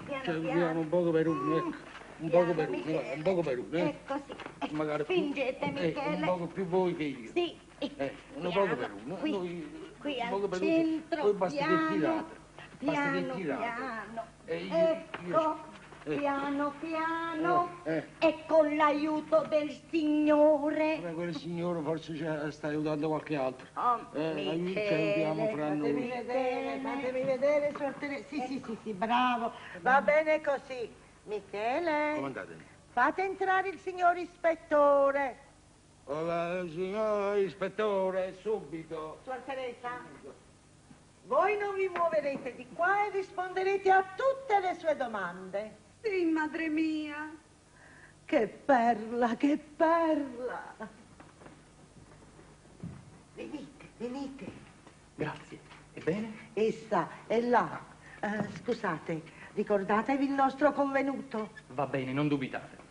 Piano Cioè, piano. vediamo un poco per uno, ecco. Un poco per uno, Michele. va, un poco per uno, eh. Ecco, sì. Ecco, Magari più- Spingete, Michele. un poco più voi che io. Sì. Un Piano, poco per uno. Qui, Noi- qui un al poco per uno. centro. Poi basta che piano, tirate. Basta che Piano, tirate. piano. E io- ecco, io- piano, piano. Eh. E con l'aiuto del Signore. Vabbè, quel signore forse ci sta aiutando qualche altro. Oh, Ci aiutiamo fra Fatemi noi. vedere, fatemi vedere, Suor Teresa. Sì, sì, sì, sì, bravo. Va bene così. Michele, Comandate. fate entrare il signor ispettore. Ora, signor ispettore, subito. Suor Teresa, voi non vi muoverete di qua e risponderete a tutte le sue domande. Sì, madre mia. Che perla, che perla! Venite, venite. Grazie. Ebbene? Essa è là. Scusate, ricordatevi il nostro convenuto. Va bene, non dubitate.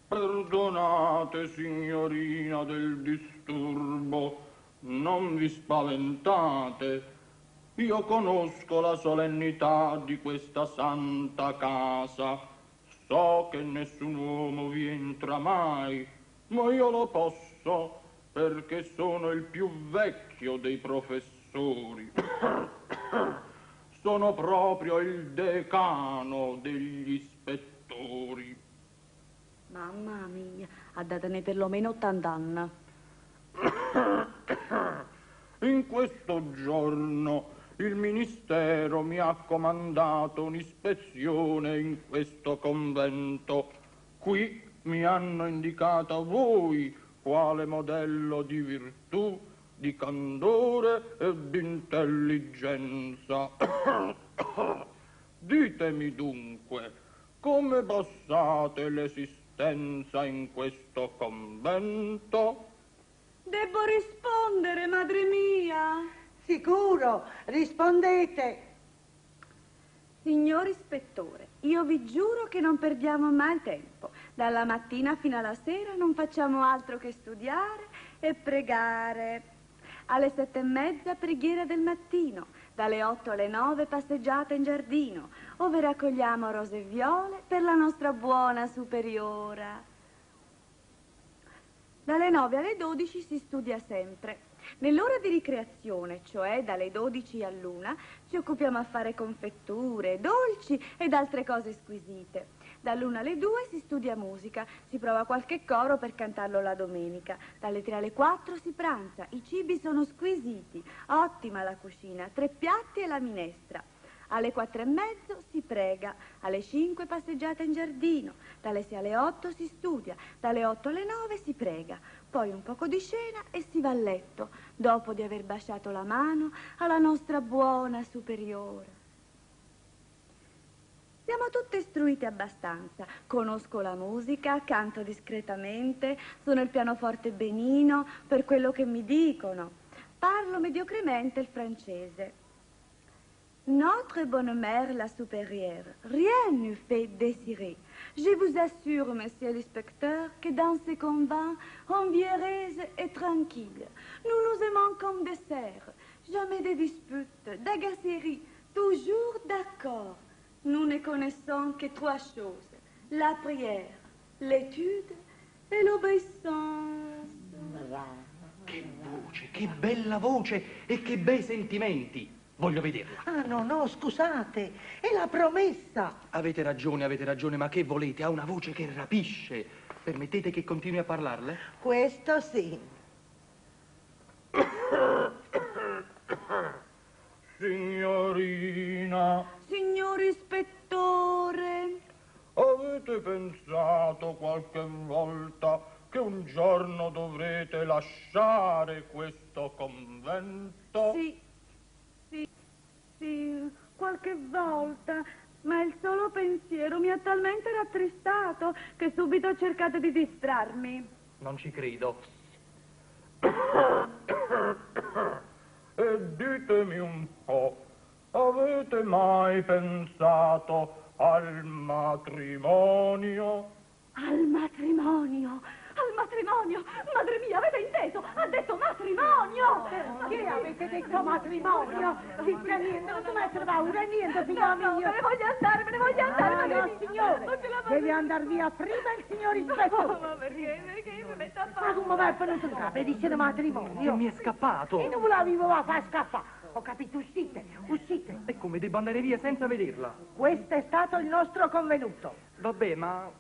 Perdonate, signorina, del disturbo. Non vi spaventate. Io conosco la solennità di questa santa casa. So che nessun uomo vi entra mai, ma io lo posso perché sono il più vecchio dei professori. Sono proprio il decano degli ispettori. Mamma mia, ha datene perlomeno 80 anni. In questo giorno il ministero mi ha comandato un'ispezione in questo convento. Qui mi hanno indicato voi quale modello di virtù, di candore e d'intelligenza. Ditemi dunque, come passate l'esistenza in questo convento? Devo rispondere, madre mia. Sicuro, rispondete. Signor ispettore, io vi giuro che non perdiamo mai tempo. Dalla mattina fino alla sera non facciamo altro che studiare e pregare. Alle 7:30 preghiera del mattino, dalle 8 alle 9 passeggiata in giardino, ove raccogliamo rose e viole per la nostra buona superiora. Dalle 9 alle 12 si studia sempre. Nell'ora di ricreazione, cioè dalle 12 all'una, ci occupiamo a fare confetture, dolci ed altre cose squisite. Dall'una alle 2 si studia musica, si prova qualche coro per cantarlo la domenica. Dalle 3 alle 4 si pranza, i cibi sono squisiti, ottima la cucina, tre piatti e la minestra. Alle 4:30 si prega, alle 5 passeggiata in giardino, dalle 6 alle 8 si studia, dalle 8 alle 9 si prega, poi un poco di cena e si va a letto, dopo di aver baciato la mano alla nostra buona superiora. Siamo tutte istruite abbastanza. Conosco la musica, canto discretamente, suono il pianoforte benino per quello che mi dicono. Parlo mediocremente il francese. Notre bonne mère, la supérieure, rien ne fait désirer. Je vous assure, monsieur l'inspecteur, que dans ce convent, on vit heureuse et tranquille. Nous nous aimons comme des sœurs. Jamais de disputes, d'agaceries, toujours d'accord. Nous ne connaissons que trois choses, la prière, l'étude et l'obéissance. Che voce, che bella voce e che bei sentimenti. Voglio vederla. Ah, no, no, scusate, è la promessa. Avete ragione, ma che volete? Ha una voce che rapisce. Permettete che continui a parlarle? Questo sì. Signorina. Signor ispettore. Avete pensato qualche volta che un giorno dovrete lasciare questo convento? Sì, sì, sì, qualche volta, ma il solo pensiero mi ha talmente rattristato che subito ho cercato di distrarmi. Non ci credo. E ditemi un po', avete mai pensato al matrimonio? Al matrimonio? Al matrimonio! Madre mia, avete inteso? Ha detto matrimonio! Perché avete detto matrimonio? Figlia niente, non ti mettere paura, niente, figlia no, mia. Me ne voglio andare, me ne voglio andare, No, madre no, mia. signore, Non ce la faccio. deve andare via prima il signor ispettore. Ma perché? Perché io mi metto a Ma fare? come va venuto in capo? Dice matrimonio. Che mi è scappato. E non volevo a far scappare. Ho capito, uscite, uscite. E come devo andare via senza vederla? Questo è stato il nostro convenuto. Vabbè, ma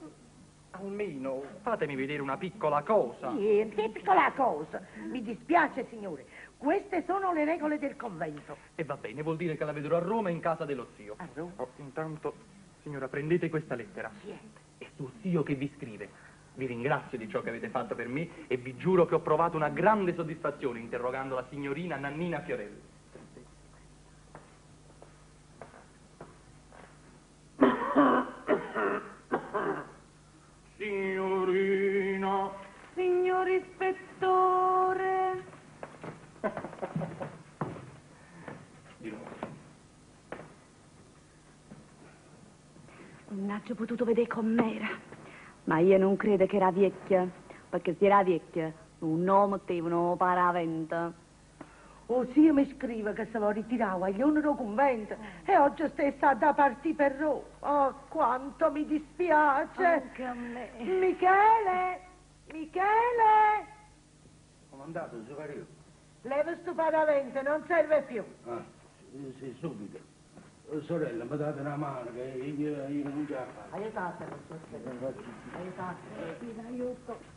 almeno fatemi vedere una piccola cosa. Niente, che piccola cosa. Mi dispiace, signore. Queste sono le regole del convento. E va bene, vuol dire che la vedrò a Roma in casa dello zio. A Roma? Oh, intanto, signora, prendete questa lettera. Chi è? È suo zio che vi scrive. Vi ringrazio di ciò che avete fatto per me e vi giuro che ho provato una grande soddisfazione interrogando la signorina Nannina Fiorelli. Signorina. Signor ispettore. Di nuovo. Non ho potuto vedere com'era. Ma io non credo che era vecchia, perché se era vecchia non lo mettevano paravento. Oh, zio mi scrive che se lo ritirava agli onori convento e oggi stessa ha da partire per Roma. Oh, quanto mi dispiace. Anche a me. Michele! Michele! Comandato, superiore. Leva sto paravento, non serve più. Ah, sì, sì, subito. Sorella, mi date una mano che io non ce la faccio. Aiutatelo, sorella. Aiutatelo. Sì, l'aiuto.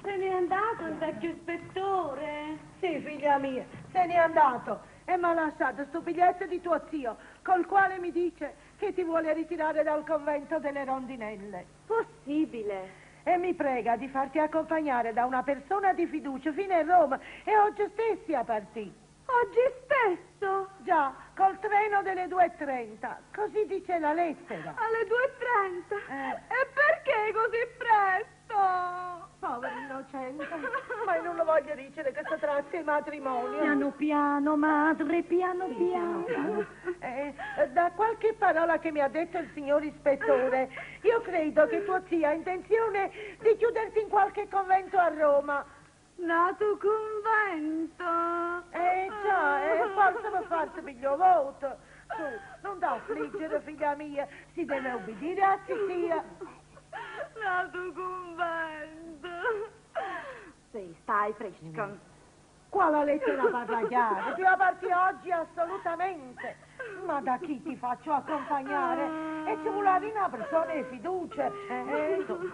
Se n'è andato il vecchio ispettore? Sì, figlia mia, se n'è andato e mi ha lasciato sto biglietto di tuo zio, col quale mi dice che ti vuole ritirare dal convento delle rondinelle. Possibile. E mi prega di farti accompagnare da una persona di fiducia fino a Roma e oggi stessi a partire. Oggi stesso? Già, col treno delle 2:30, così dice la lettera. Alle 2:30? E perché così presto? Povero innocente, ma io non lo voglio dire che si tratta di matrimonio. Piano piano, madre, piano Sì, piano. Da qualche parola che mi ha detto il signor ispettore, io credo che tua zia ha intenzione di chiuderti in qualche convento a Roma. Nato convento. Già, forse per farti meglio voto. Tu non t'affliggere, figlia mia, si deve obbedire a zia. Nato convento. Sì, stai fresca. Qua la lettera parla chiaro, dobbiamo partire oggi assolutamente. Ma da chi ti faccio accompagnare? E ci vuole una persona di fiducia. Tu.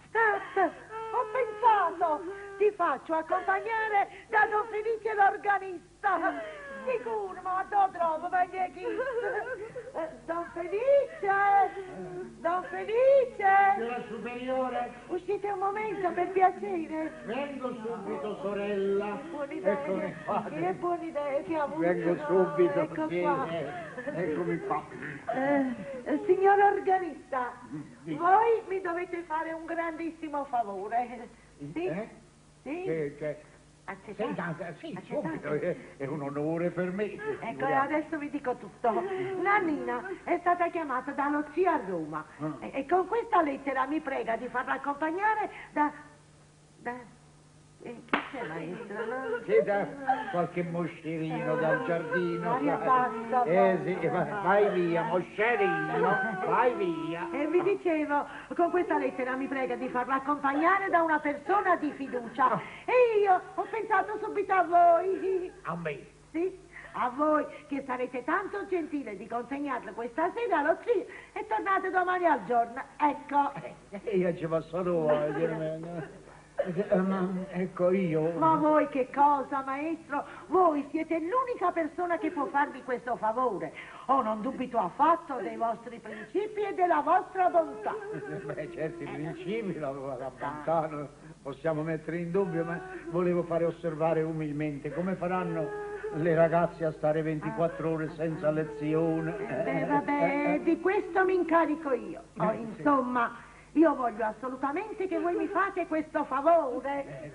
Stop, ho pensato, ti faccio accompagnare da Don Felice l'organista. Sicuro, ma lo trovo, meglio chi. Don Felice, Don Felice. Signora superiore. Uscite un momento, per piacere. Vengo subito, sorella. Buona idea. Eccomi qua. Che buona idea che ha avuto. Vengo subito, Ecco sì, qua. Eccomi qua. Signor organista, voi mi dovete fare un grandissimo favore. Sì? Eh? Sì? Che... Accettate? Senta, sì, Accettate? subito, è un onore per me. Ecco, e adesso vi dico tutto. Nannina è stata chiamata dallo zio a Roma e con questa lettera mi prega di farla accompagnare da... da... chi c'è, maestro? No? Sì, da qualche moscerino dal giardino. Aria sai. bassa, Sì, vai via, moscerino, vai via. E vi dicevo, con questa lettera mi prega di farla accompagnare da una persona di fiducia. E io ho pensato subito a voi. A me? Sì, a voi che sarete tanto gentile di consegnarla questa sera allo zio e tornate domani al giorno. Ecco. Io ci posso trovare. Ma ecco io... Ma voi che cosa, maestro? Voi siete l'unica persona che può farmi questo favore. Oh, non dubito affatto dei vostri principi e della vostra bontà. Beh, certi principi, la bontà non possiamo mettere in dubbio, ma volevo fare osservare umilmente come faranno le ragazze a stare 24 ore senza lezione. Beh, vabbè, di questo mi incarico io. Oh, insomma, io voglio assolutamente che voi mi fate questo favore.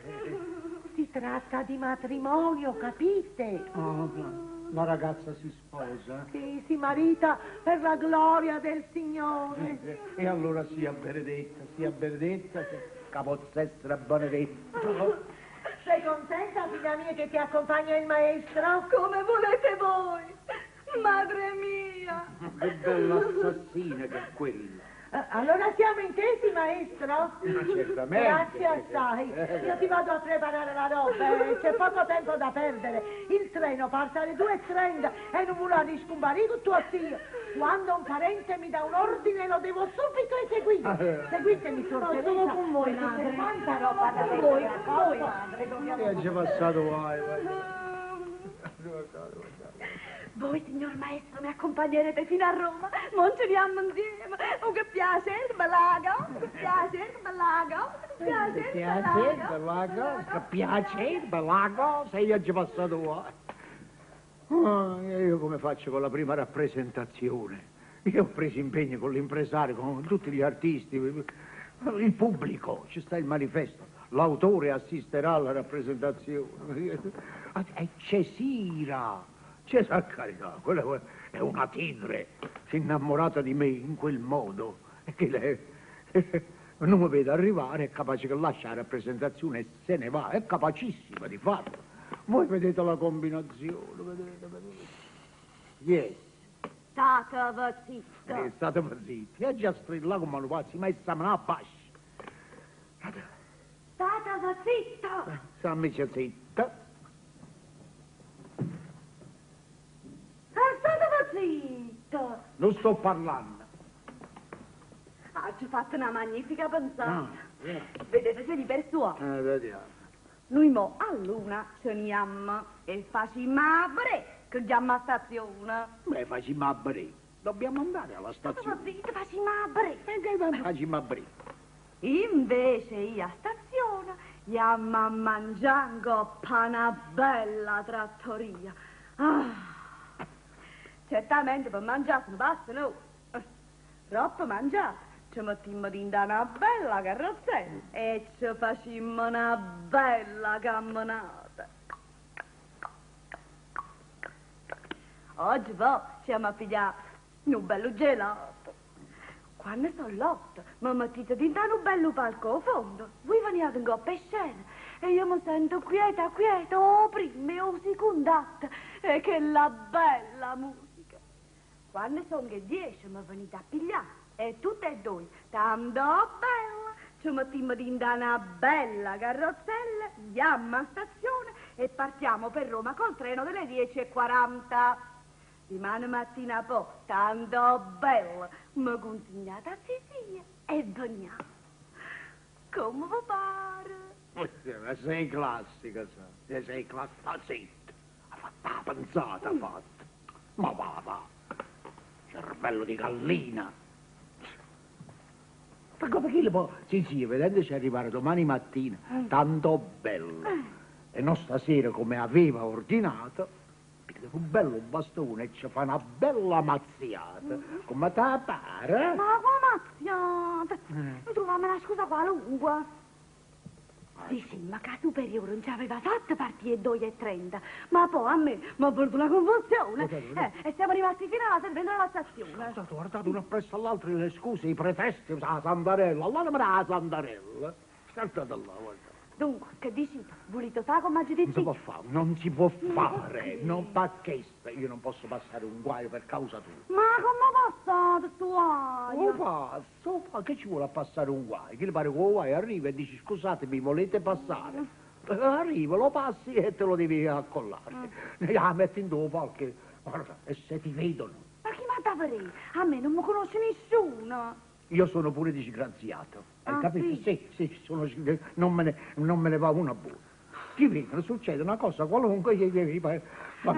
Si tratta di matrimonio, capite? Oh, la ragazza si sposa. Sì, si marita per la gloria del Signore. E allora sia benedetta, che possa essere benedetta. Sei contenta, figlia mia, che ti accompagna il maestro? Come volete voi, madre mia. Che bella assassina che è quella. Allora siamo intesi, maestro? Ma certamente. Grazie assai. Io ti vado a preparare la roba, c'è poco tempo da perdere. Il treno parte alle 2:30 e non vuole riscomparire con tuo zio. Quando un parente mi dà un ordine lo devo subito eseguire. Seguitemi, suor No, Teresa. sono con voi, perché madre. c'è tanta roba da Con voi, mettere a con voi, posto. madre. E dobbiamo- E già passato guai, vai. Voi, signor maestro, mi accompagnerete fino a Roma. Mon ce ne andiamo insieme. Oh, che piacere, balaga. Che piacere, balaga. Che piacere, Piacere, balaga. bella cosa, piacere, bella cosa, io ci ho passato guai. Oh, io come faccio con la prima rappresentazione? Io ho preso impegno con l'impresario, con tutti gli artisti, il pubblico, ci sta il manifesto. L'autore assisterà alla rappresentazione. È Cesira! Cesira, carità, quella è una tigre, si è innamorata di me in quel modo. E che lei non mi vede arrivare, è capace che lascia la rappresentazione e se ne va, è capacissima di farlo. Voi vedete la combinazione, vedete, vedete. Yes. State va zitto. State zitti, è già strillato come un pazzo, ma è una bascia. State va zitto. Stammi zitta. State va zitto. Non sto parlando. Ah, ci ho fatto una magnifica pensata. Ah, yeah. Vedete se li persuado. Vediamo. Noi mo all'una ce ne andiamo e facciamo a bre, che andiamo a stazione. Beh, facciamo a bre. Dobbiamo andare alla stazione. State zitto, facciamo a bre. Perché facciamo a bre? Invece io a stazione andiamo a mangiare in coppa una bella trattoria. Ah, certamente per mangiare non basta, no. Troppo mangiato. Ci mettiamo dentro una bella carrozzella e ci facciamo una bella camminata. Oggi poi ci andiamo a pigliare un bello gelato. Quando sono l'8, mi mettete dentro un bello palco a fondo. Voi veniate in coppa e scena e io mi sento quieta, quieta, o prima o seconda atto, e che la bella musica. Quando sono le 10 mi venite a pigliare. E tutte e due, tanto bella, ci mettiamo in una bella carrozzella, andiamo a stazione e partiamo per Roma col treno delle 10.40. Dimani mattina poi, tanto bella, mi consegnate a Sicilia e veniamo. Come vi pare? Ma sei classica, sa. Sei classica, zitta. Ha fatto la pensata, ha fatto. Ma va, va. Cervello di gallina. Ma come chi le può... Sì, sì, vedendoci arrivare domani mattina, tanto bello. E non stasera come aveva ordinato, piglia un bello bastone e ci fa una bella mazziata. Come te pare? Ma come mazziata? Mi trovavo una scusa qualunque. Sì, sì, ma che superiore non ci aveva fatto partire 2.30, ma poi a me mi ha voluto una convulsione e siamo rimasti fino alla sera dentro la stazione. Guardate, guardate, uno appresso all'altro, le scuse, i pretesti, la santarella, allora me la santarella. State là, guarda. Dunque, che dici? Volete fare come oggi Non si può fare, non si può fare, non perché io non posso passare un guaio per causa tua. Ma come passate sto guaio? Oh, passo, oh, che ci vuole a passare un guaio? Chi le pare che un guaio arriva e dici scusate, mi volete passare? Arriva, lo passi e te lo devi accollare. La metti in due palchi, guarda, e se ti vedono. Ma chi mi da vedere? A me non mi conosce nessuno. Io sono pure disgraziato, hai Ah, capito? sì? Sì, sì, sono, non, me ne, non me ne va una buona. Ti vedono, succede una cosa qualunque, gli gli vanno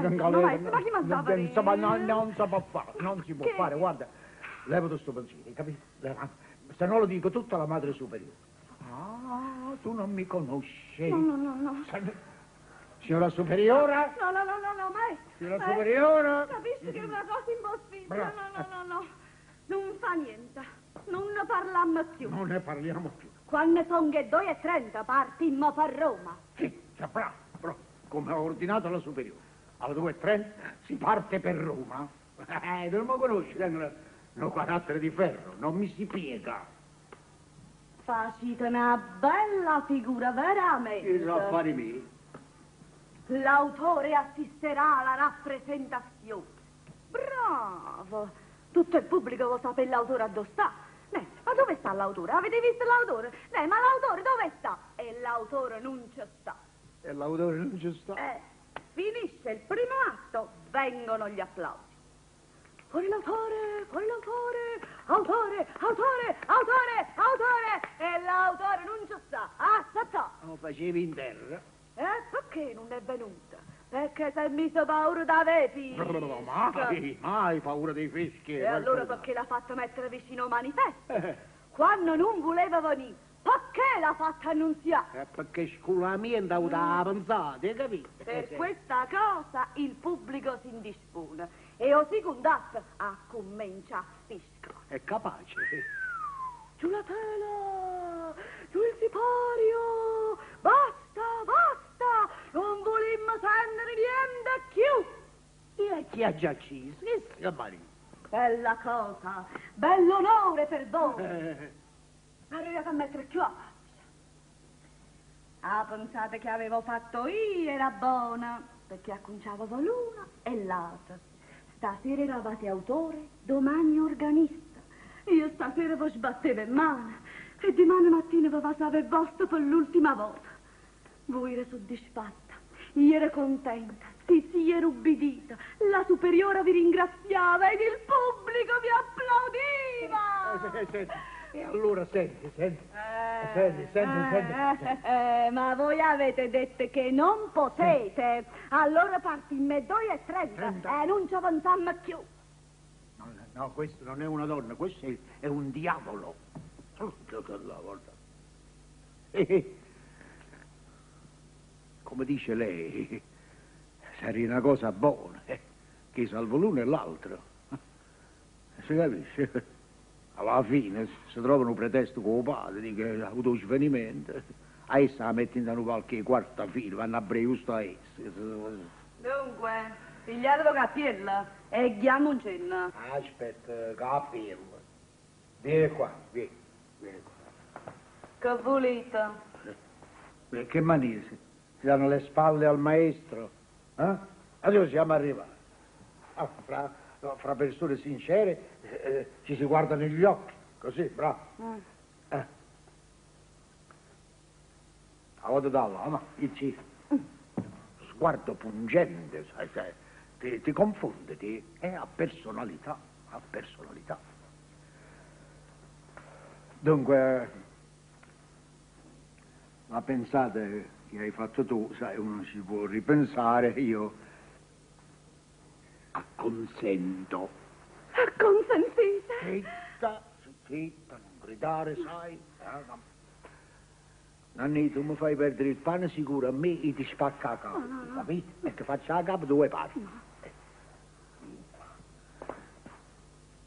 in ma galera. maestro, ma chi mi sta a Insomma, no, vedere? non si può fare, non si può Che? fare, guarda, levati sto pensiero, hai capito? Leva- Se no lo dico tutta la madre superiore. Ah, tu non mi conosci. No, no, no, no. Signora superiora? No, no, no, no, no, maestro. Signora maestro, superiora? Capisci che è una cosa impossibile. Brava. No, no, no, no. Non fa niente. Non ne parliamo più. Non ne parliamo più. Quando sono le 2.30 partimmo per Roma. Sì, bravo, bravo, come ho ordinato alla superiore. Alle 2.30 si parte per Roma. Non mi conosci, tengo un carattere di ferro, non mi si piega. Facite una bella figura, veramente. I affari miei. L'autore assisterà alla rappresentazione. Bravo! Tutto il pubblico lo sa per l'autore dove sta. Ne, ma dove sta l'autore? Avete visto l'autore? Ne, ma l'autore dove sta? E l'autore non ci sta. E l'autore non ci sta. Finisce il primo atto, vengono gli applausi. Fuori l'autore, fuori l'autore, autore, autore, autore, autore! E l'autore non ci sta. Ah, sta, sta. Lo facevi in terra. Perché non è venuta? Perché si è miso paura da fischi. Mai, mai paura dei fischi. E allora perché l'ha fatta mettere vicino al manifesto? Quando non voleva venire, perché l'ha fatta annunziare? Perché sculamento ha avuto la pensata, hai capito? Per questa cosa il pubblico si indispone e o secondo atto a comincia a fiscare. È capace. Giù la tela, giù il sipario, basta, basta, non volimmo sentire niente più. E chi ha già ucciso? Che sia marito? Bella cosa, bell'onore per voi. Arrivate a mettere più a faccia. Ah, pensate che avevo fatto io era buona, perché acconciavo l'una e l'altra. Stasera eravate autore, domani organista. Io stasera vi sbattevo in mano e domani mattina vi vasavo il vostro per l'ultima volta. Voi ero soddisfatta, io ero contenta, sì, sì, ero ubbidita. La superiora vi ringraziava ed il pubblico vi applaudiva. Senti, E allora senti, senti, senti, senti, senti. Ma voi avete detto che non potete. Allora partimmo 2:30 e non ci avanzammo più. No, no, questo non è una donna, questo è un diavolo. Guarda. Come dice lei, sarebbe una cosa buona, che salvo l'uno e l'altro. Si capisce? Alla fine si trovano un pretesto con il padre, di che ha avuto un svenimento. A essa la mette in una qualche quarta fila, vanno a breve giusto a essa. Dunque, pigliate cappello e ghiamo un cenno. Aspetta, cappello. Vieni qua, vieni, vieni qua. Che volete? Che maniera? Si danno le spalle al maestro? Eh? A dove siamo arrivati? Ah, fra Fra persone sincere eh, ci si guarda negli occhi, così, bravo. Eh. A volta da là, ma il ci sguardo pungente, sai, sai, ti confonde, ti, ha personalità, ha personalità. Dunque, la pensata che hai fatto tu, sai, uno ci può ripensare, io acconsento. Acconsentite? Zitta, zitta, non gridare, sai. Eh, no. Nanni, tu mi fai perdere il pane sicuro, a me io ti spacca la capo, capito? E ti faccio la capo due parti.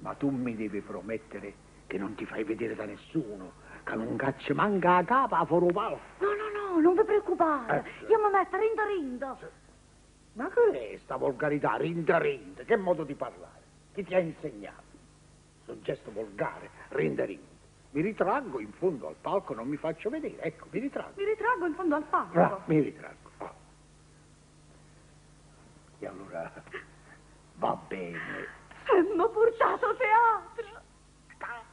Ma tu mi devi promettere che non ti fai vedere da nessuno, che non cacci manca la capa a fuori palco. No, no, no, non vi preoccupate. Io mi metto rinda rinda. Ma che è sta volgarità, rinda rinda? Che modo di parlare? Chi ti ha insegnato? Un gesto volgare, rinda rinda. Mi ritraggo in fondo al palco, non mi faccio vedere. Ecco, mi ritraggo. Mi ritraggo in fondo al palco. Bravo, mi ritraggo. Oh. E allora va bene. Abbiamo portato a teatro.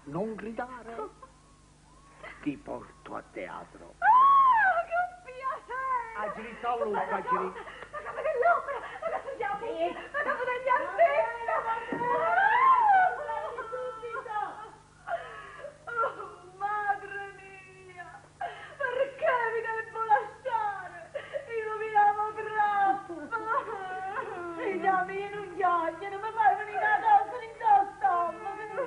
Non gridare. Ti porto a teatro. Ah, che piacere! A girità Luca, a girità. La capo dell'opera, la capo degli amici, la capo degli artisti. Oh, madre mia, perché mi devo lasciare? Io mi amo troppo. Figlia mia, non piangere, mi fai venire la tosse in stomaco.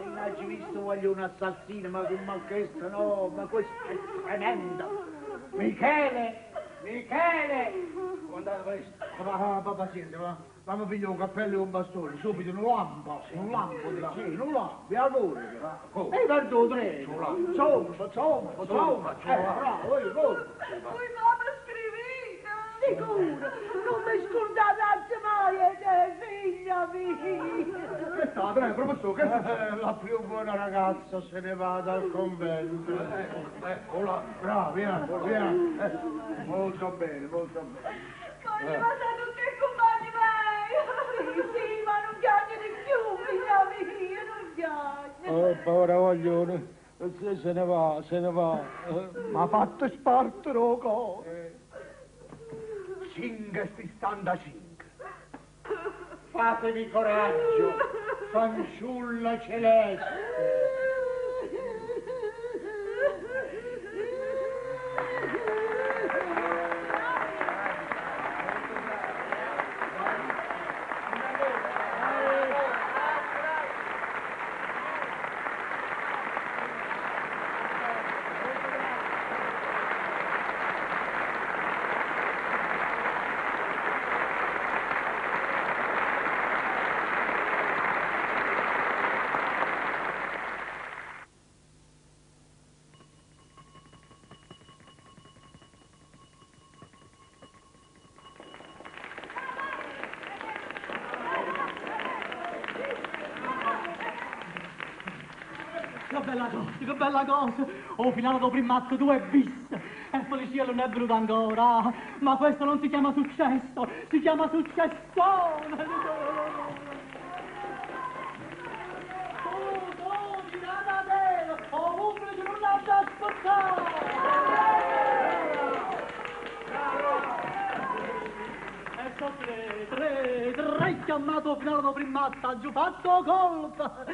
Non hai visto voglio un assassino, ma con questo no, ma questo è tremendo. Michele! Michele! Andate presto. Ma, ma, pazienza, ma, ma mi piglio un cappello e un bastone, subito, un lampo, un lampo, sì, un lampo, allora. Come? E perdo treno. Zompa, zompa, zompa. Bravo, io, corro. Voi mamma scrivete. Sicuro, non mi scordate mai, te, figlia mia. Che sta, prego, professore, che sta? La più buona ragazza se ne va dal convento. Eccola. Bravo, via, via. Molto bene, molto bene. Voglio passare tutti i compagni miei. Sì, sì, ma non piangere più, figlia mia, non piangere. Oh, povera voglione, se ne va, se ne va. Ma fatto spartere, oh, cuore. 5,65. Fatevi coraggio, fanciulla celeste. Che bella cosa, che bella cosa! Oh, finale dopo il matto 2 bis! E polizia non è venuta ancora! Ma questo non si chiama successo, si chiama successone! Tu, tu, girata bene, ovunque ci non l'ha da aspettare! E so tre, tre, tre chiamato finale dopo il matto, ha giù fatto colpa!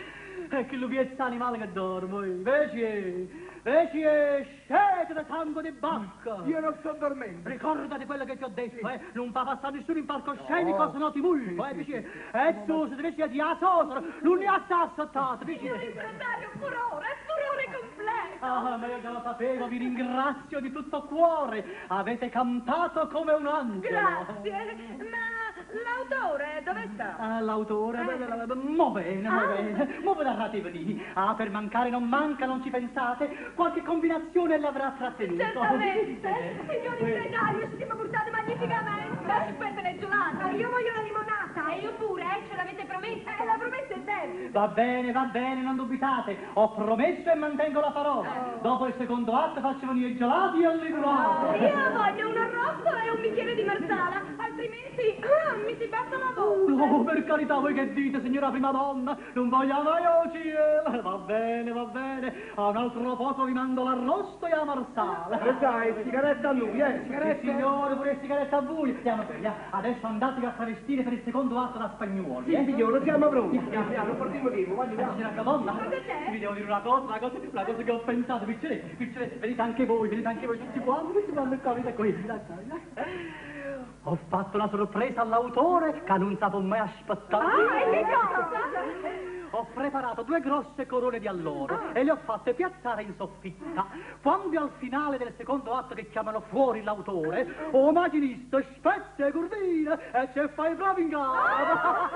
E che lui è animale che dorme, invece, invece, scende da sangue di bacca! Io non sto dormendo. Ricordati quello che ti ho detto, eh! Non fa passare nessuno in palcoscenico, se no ti multo, eh, invece! E su, se invece di asosoro, l'unica sta assottata, invece! Impresario, furore, furore completo. Ah, ma io già lo sapevo, vi ringrazio di tutto cuore! Avete cantato come un angelo! Grazie, ma l'autore dove sta? Ah, l'autore, beh, mo bene, mo bene, mo vedrete venire. Ah, per mancare non manca, non ci pensate, qualche combinazione l'avrà trattenuto. Certamente, signor impresario, ci siamo portati magnificamente. Aspettano il gelato. Io voglio la limonata. E io pure, ce l'avete promesso. La promessa è debito. Va bene, va bene, non dubitate. Ho promesso e mantengo la parola. Dopo il secondo atto faccio venire i gelati e il limonata. Io voglio un arrosto e un bicchiere di marsala, altrimenti mi si passa la voce. No, per carità, voi che dite, signora prima donna? Non voglio mai oggi. Va bene, va bene. A un altro poco vi mando l'arrosto e la marsala. E dai, sigaretta a lui, sigaretta. Sì, signore, pure sigaretta a voi. Andiamo bene, adesso andatevi a travestire per il secondo atto da spagnuoli. Sì, signore, siamo pronti. Andiamo, non portiamo tempo, voglio Signora prima donna, Cosa c'è? Vi devo dire una cosa, una cosa, una cosa che ho pensato, piccere, piccere, venite anche voi, venite anche voi tutti quanti, tutti quanti qua, venite qui, venite qua, venite. Ho fatto una sorpresa all'autore che non sapevo mai aspettare. Ah, e che cosa? Ho preparato due grosse corone di alloro e le ho fatte piazzare in soffitta. Quando al finale del secondo atto che chiamano fuori l'autore, o macchinista spezza e curvina e ce fai bravo in gara.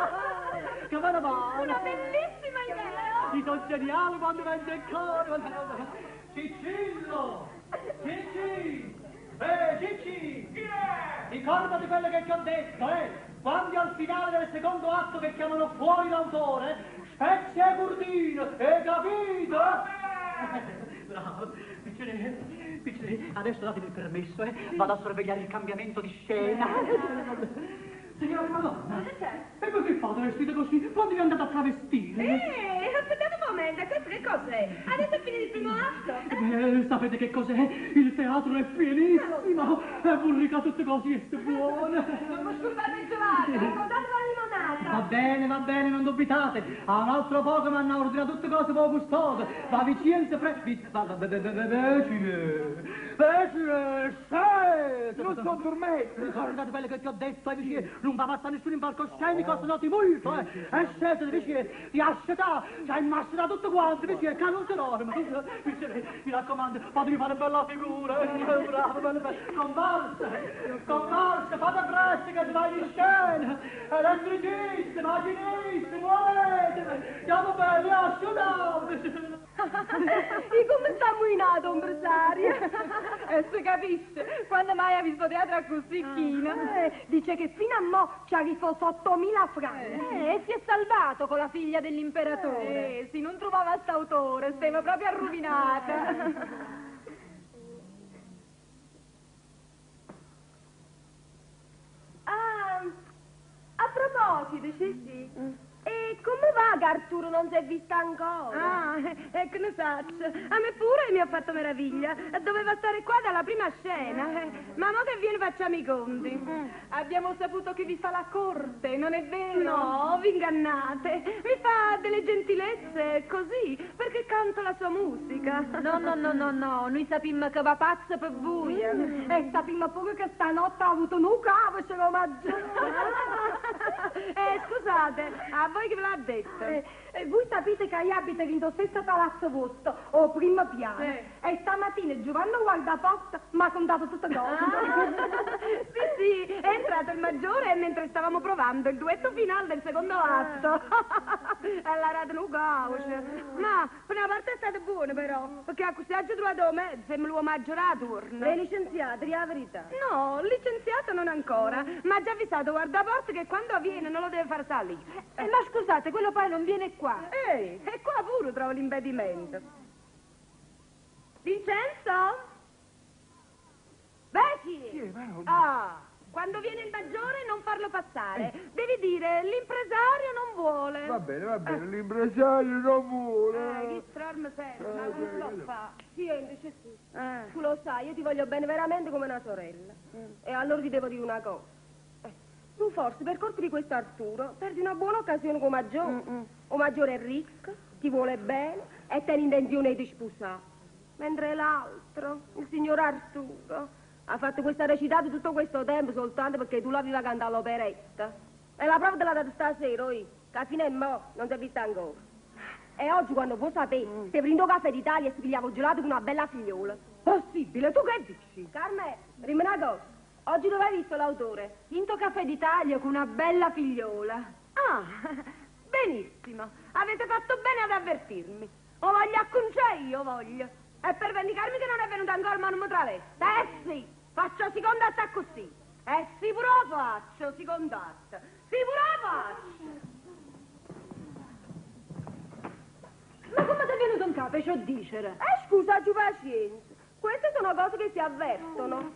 Che me ne va? Una bellissima idea. Ti sono geniale quando vengo in coro. Ciccillo! Cicci! Cicci! Chi è? Ricordati quello che ti ho detto, eh! Quando al finale del secondo atto che chiamano fuori l'autore, spezia e burdino, hai capito? Bravo, piccine, piccine, adesso datemi il permesso, vado a sorvegliare il cambiamento di scena. Signora Madonna! Cosa c'è? E così fate vestite così? Quando vi andate a travestire? Aspettate un momento, questo che cos'è? Adesso è finito il primo atto. Sapete che cos'è? Il teatro è pienissimo! È burrica tutte cose, è buone! Non mi scordate il gelato, ricordate la limonata. Va bene, non dubitate! A un altro poco mi hanno ordinato tutte cose poco gustose! Va Vicenza, pre... Va, va, Vecine, sì! Non sto dormendo. Ricordate quello che ti ho detto, vicine, non va passare nessuno in palcoscenico, se no ti multo, eh! E scese, vicine, ti asciutà, ci hai immascinato tutto quanto, vicine, che non si dorme, vicine, mi raccomando, fatemi fare bella figura, bravo, bello, bello, comparse, comparse, fate presto che si va in scena, elettricisti, macchinisti, muovetevi, siamo belli, asciutate! E come sta muinato, impresario? E si capisce, quando mai ha visto teatro così chino? Dice che fino a mo' ci ha rifoso 8.000 franchi. E si è salvato con la figlia dell'imperatore. Sì, non trovava st'autore, stava proprio arruvinata. Ah, a proposito, Cicci, e come va che Arturo non si è vista ancora? Ah, ecco, ne saccio. A me pure mi ha fatto meraviglia. Doveva stare qua dalla prima scena. Ma mo che viene facciamo i conti. Abbiamo saputo che vi fa la corte, non è vero? No, vi ingannate. Mi fa delle gentilezze così, perché canto la sua musica. No, no, no, no, no, noi sappiamo che va pazzo per voi. E sappiamo pure che stanotte ha avuto un cavo se lo maggiore. Scusate, a voi che ve l'ha detto? Voi sapete che io abito in lo stesso palazzo vostro, o primo piano. E stamattina Giovanni guardaporta mi ha contato tutte cose. Sì, sì, è entrato il maggiore mentre stavamo provando il duetto finale del secondo atto. E l'ha dato un cauce. Ma per una parte è stato buono però, perché a questo oggi ho trovato mezzo e me l'ho maggiorato. Lei è licenziata, di la verità. No, licenziata non ancora, ma ha già avvisato guardaporta che quando viene non lo deve far salire. Ma scusate, quello poi non viene qua. Ehi, e qua pure trovo l'impedimento. Vincenzo? Vecchi! Sì, ma... Ah, quando viene il maggiore non farlo passare. Devi dire, l'impresario non vuole. Va bene, l'impresario non vuole. Chi strarme sempre, ma come si può fare? Senti, Cicci, tu lo sai, io ti voglio bene veramente come una sorella. E allora ti devo dire una cosa. Tu forse per colpa di questo Arturo perdi una buona occasione con Maggiore. O Maggiore è ricco, ti vuole bene e tiene intenzione di sposare. Mentre l'altro, il signor Arturo, ha fatto questa recitata tutto questo tempo soltanto perché tu l'avevi cantata l'operetta. E la prova te l'ha data stasera, io, che a fine mo non si è vista ancora. E oggi quando vuoi sapere, se prendo caffè d'Italia e si pigliava gelato con una bella figliola. Possibile, tu che dici? Carmen, dimmi una cosa. Oggi dove hai visto l'autore? In to Caffè d'Italia con una bella figliola. Ah, benissimo. Avete fatto bene ad avvertirmi. O voglio acconciare io, voglio. E per vendicarmi che non è venuto ancora, ma non mi traveste. Eh sì, faccio seconda attacco così. E si pure 'o faccio, si contatta. Si pure 'o faccio! Ma come ti è venuto in capo 'e ce 'o dicere? Eh, scusa, aggiu pacienza. Queste sono cose che si avvertono.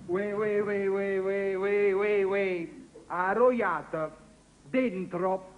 Ue, ue, ue, ue, ue, ue, ue, ue. Arroiata. Dentro.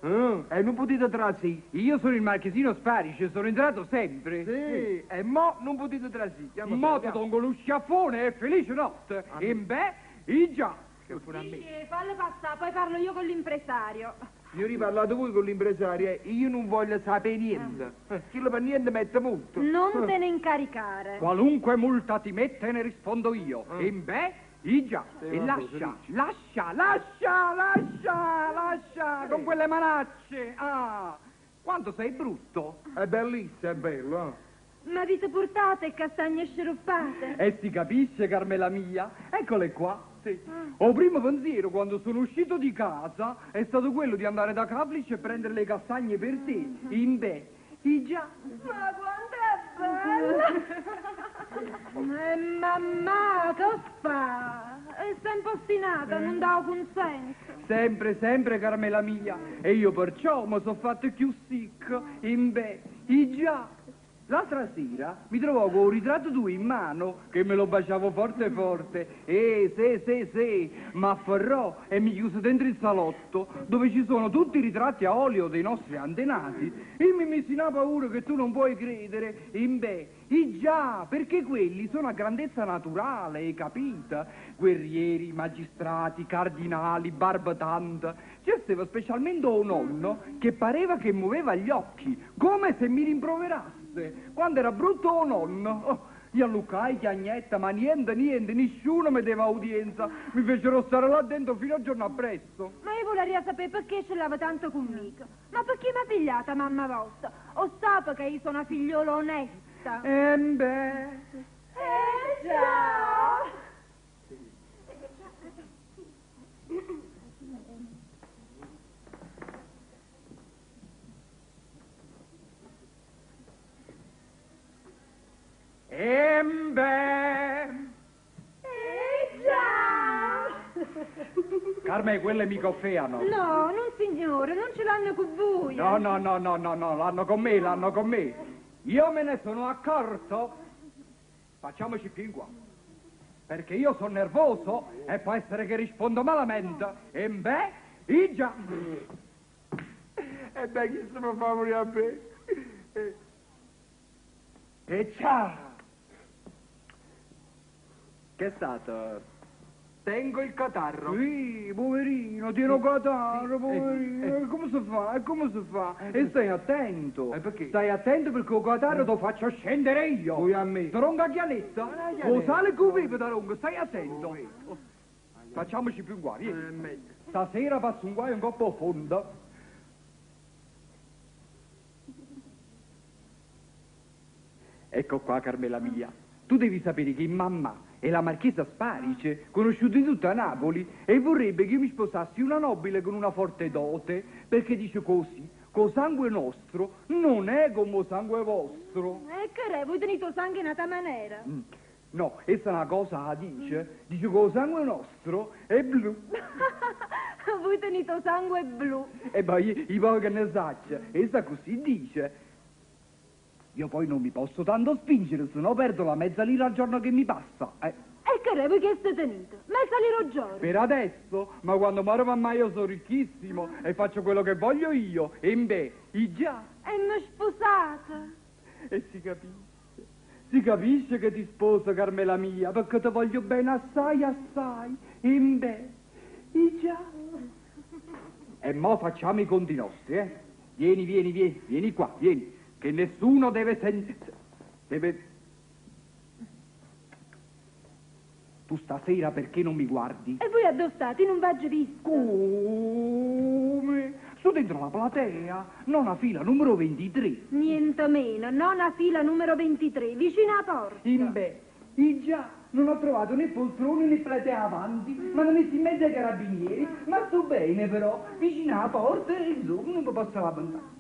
E non potete trasì. Io sono il marchesino Sparice, sono entrato sempre. Sì, e mo non potete trasì. Chiama Mo te, ti dongo lo schiaffone e felice notte. E beh, i già. Che pure a me. Sì, fallo passare, poi parlo io con l'impresario. Signori, parlate voi con l'impresario, eh. Io non voglio sapere niente. Chi lo per niente mette multa. Non te ne incaricare. Qualunque multa ti mette ne rispondo io. E beh, i già. Sì, E vabbè, lascia, lascia, lascia, lascia, lascia, con quelle manacce. Ah, quanto sei brutto. È bellissimo, è bello, eh. Ma avete portate castagne sciroppate? E si capisce, Carmela mia. Eccole qua. Sì. O primo pensiero quando sono uscito di casa è stato quello di andare da Cavlic e prendere le castagne per te. In beh, i già. Ma quanto è bella! Mamma, che fa? È sempre ostinata, non dà consenso. Sempre, sempre, Carmela mia. E io perciò mi sono fatto più sicco. In beh, i già. L'altra sera mi trovavo con un ritratto tuo in mano che me lo baciavo forte forte. E sì, sì, sì, mi afferrò e mi chiuse dentro il salotto dove ci sono tutti i ritratti a olio dei nostri antenati. E mi misi una paura che tu non puoi credere. In beh, i già, perché quelli sono a grandezza naturale, hai capito? Guerrieri, magistrati, cardinali, barbatanta. C'è stava specialmente un nonno che pareva che muoveva gli occhi, come se mi rimproverasse. Quando era brutto o nonno. Oh, io alluccai, chiagnetta, ma niente, niente, nessuno mi dava udienza. Mi fecero stare là dentro fino al giorno appresso. Ma io vorrei sapere perché ce l'aveva tanto conmigo. Ma perché mi ha pigliata mamma vostra? O sa perché io sono una figliola onesta? E beh. Eh già! E beh. Eh già! Carmen, quelle mi coffeano. No, non signore, non ce l'hanno con voi. No, no, no, no, no, no, l'hanno con me, l'hanno con me. Io me ne sono accorto. Facciamoci più in qua. Perché io sono nervoso e può essere che rispondo malamente. E beh, i già. E beh, chi se mi fa morire a me? E ciao. Che è stato? Tengo il catarro. Sì, poverino, tiene un catarro, Sì, poverino. Come si fa? E come si fa? E stai attento. Perché? Stai attento perché il catarro te lo faccio scendere io. Voi a me. Ti ronca a chialetta. Ma la O sale con chialetta. pepe te ronca, stai attento. Facciamoci più un guaio, vieni. Meglio. Stasera passo un guaio un po' fondo. Ecco qua, Carmela mia. Tu devi sapere che mamma è la marchesa Sparice, conosciuta in tutta Napoli, e vorrebbe che io mi sposassi una nobile con una forte dote, perché dice così, col sangue nostro non è come sangue vostro. E che re, voi tenete sangue in un'altra maniera. No, essa è una cosa la dice, dice che il sangue nostro è blu. Voi tenete sangue blu. E poi io poi che ne saccia, essa così dice. Io poi non mi posso tanto spingere, se no perdo la mezza lira al giorno che mi passa. E che re, voi che siete tenuto? Mezza lira al giorno. Per adesso, ma quando muore mamma io sono ricchissimo e faccio quello che voglio io. E beh, i già. E mi sposate. E si capisce, si capisce che ti sposo, Carmela mia, perché ti voglio bene assai, assai. E beh, i già. E mo facciamo i conti nostri, eh? Vieni, vieni, vieni, vieni qua, vieni, che nessuno deve sentire... Deve... Tu stasera perché non mi guardi? E voi addossati, non v'ho visto. Come? Sto dentro la platea, nona fila numero 23. Niente meno, nona fila numero 23, vicino alla porta. In beh, i già, non ho trovato né poltrone né platea avanti, ma non messi in mezzo ai carabinieri, ma sto bene però, vicino alla porta e insomma non mi posso lamentare.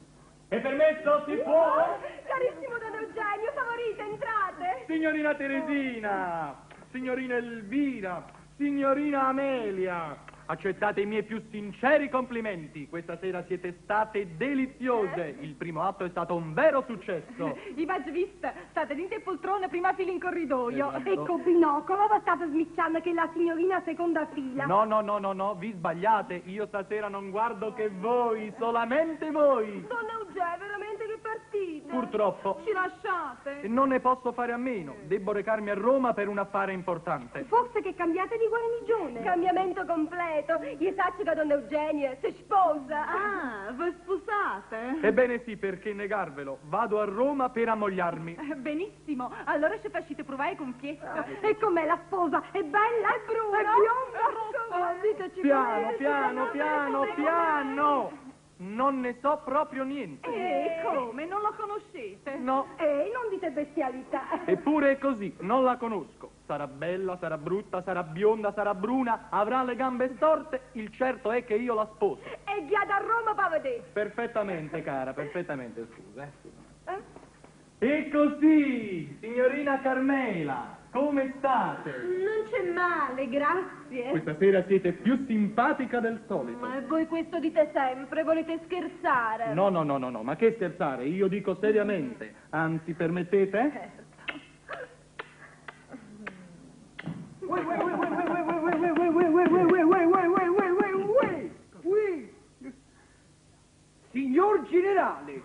È permesso? Si può? Carissimo Don Eugenio, favorite, entrate! Signorina Teresina, signorina Elvira, Signorina Amelia, accettate i miei più sinceri complimenti. Questa sera siete state deliziose. Il primo atto è stato un vero successo. Vi faccio vista, state dentro in poltrona, prima fila in corridoio. Esatto. E con binocolo vi state smicciando che la signorina seconda fila. No, no, no, no, no, vi sbagliate. Io stasera non guardo che voi, solamente voi. Donna Eugenia, veramente che partite? Purtroppo. Ci lasciate? E non ne posso fare a meno. Debbo recarmi a Roma per un affare importante. Forse che cambiate di guarnigione. Cambiamento completo. Io saccio che donna Eugenia si sposa. Ah, voi sposate? Ebbene sì, perché negarvelo? Vado a Roma per ammogliarmi. Benissimo, allora ci facite provare con fiesta. E com'è la sposa? È bella? È bruna? È bionda? È rossa? Diteci Piano, com'è. piano, piano, piano! Non ne so proprio niente. E come? Non lo conoscete? No. Ehi, non dite bestialità. Eppure è così, non la conosco. Sarà bella, sarà brutta, sarà bionda, sarà bruna, avrà le gambe storte. Il certo è che io la sposo. E ghiata a Roma pa' vedere. Perfettamente, cara, perfettamente, scusa. Eh, scusa. E così, signorina Carmela, come state? Non c'è male, grazie. Questa sera siete più simpatica del solito. Ma voi questo dite sempre, volete scherzare? No, no, no, no, no, ma che scherzare, io dico seriamente. Anzi, permettete? Uè, uè, uè, uè, uè, uè, uè, uè, uè, uè, uè, uè, uè, uè, uè, uè, uè, uè, uè. Signor generale!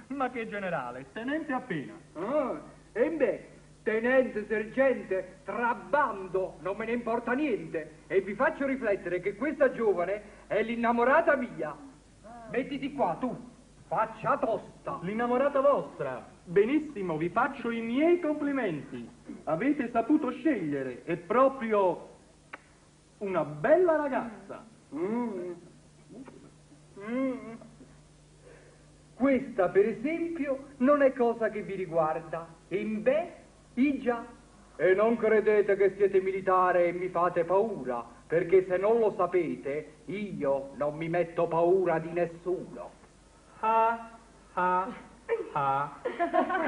Ma che generale, tenente appena. Ah, e beh, tenente, sergente, trabando, non me ne importa niente. E vi faccio riflettere che questa giovane è l'innamorata mia. Mettiti qua, tu, faccia tosta. L'innamorata vostra. Benissimo, vi faccio i miei complimenti. Avete saputo scegliere, è proprio una bella ragazza. Questa, per esempio, non è cosa che vi riguarda. E beh, già. E non credete che siete militare e mi fate paura, perché se non lo sapete, io non mi metto paura di nessuno. Ah, ah, ah.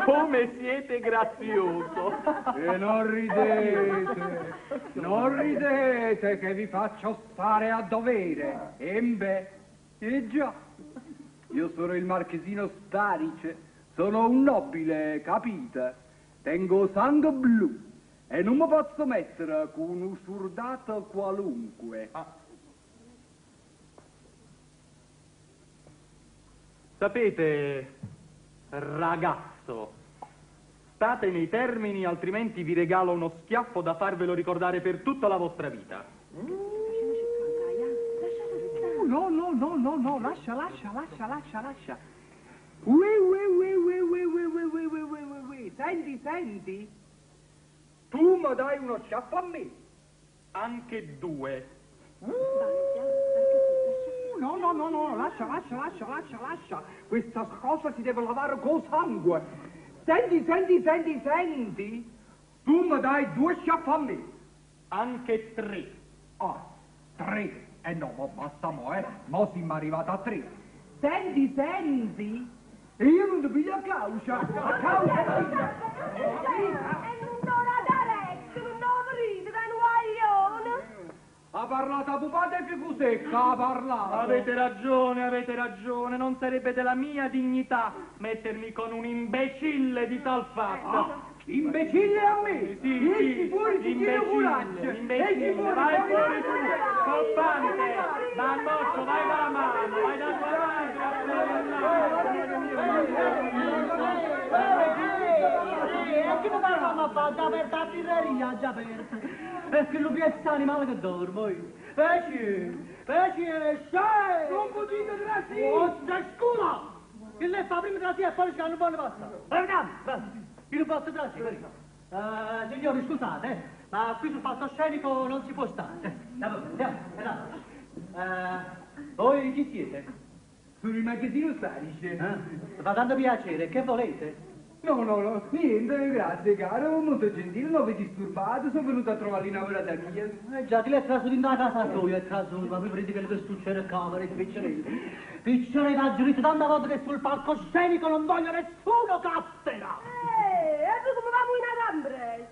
Come siete grazioso. E non ridete, non ridete che vi faccio stare a dovere. E beh, e già, io sono il marchesino Starice, sono un nobile, capite? Tengo sangue blu e non mi posso mettere con un soldato qualunque. Sapete, ragazzo, state nei termini, altrimenti vi regalo uno schiaffo da farvelo ricordare per tutta la vostra vita. No, no, no, no, no, lascia, lascia, lascia, lascia, lascia. Ue, ue, ue, ue, ue, ue, ue, ue, ue, ue, ue, ue. Senti, senti. Tu mi dai uno schiaffo a me. Anche due. No, no, no, no, lascia, lascia, lascia, lascia, lascia. Questa cosa si deve lavare col sangue. Senti, senti, senti, senti. Tu mi dai due schiaffi a me. Anche tre. Ah, tre. Eh no, mo basta mo, eh. Mo siamo arrivati a tre. Senti, senti. E io non ti piglio a causa. A causa. E non la daretta, non aprite, da un guaglione. Ha parlato a pupata e più secca, ha parlato. Avete ragione, avete ragione. Non sarebbe della mia dignità mettermi con un imbecille di tal fatto. Ah, imbecille a me? Sì, Esci sì, fuori, ti chiedo coraggio. Esci imbecille, fuori, vai fuori, fuori tu, coppante, bamboccio, vai dalla mamma, vai da tua madre, E che mi parliamo a fare? Già aperta la birreria, già aperta. Perché lo piazza animale che dormo io. Pesci, pesci, esce! Non potete trasire! Oh, scusa! Che lei fa prima trasire e poi ci hanno buona pasta. Guarda, io non posso trasire. Signori, scusate, ma qui sul palcoscenico non si può stare. Andiamo, andiamo, andiamo. Voi chi siete? Sono il magazzino Starice. Eh? Fa tanto piacere, che volete? No, no, no, niente, grazie caro, molto gentile, non vi disturbate, sono venuto a trovare l'innamorata mia. Eh già, ti l'hai trasuto in casa tua, è trasuto, ma mi prendi quello che succede a camera, piccione. Piccione, t'ho detto tante volte che sul palcoscenico non voglio nessuno caspera! E voi come va in Adambres?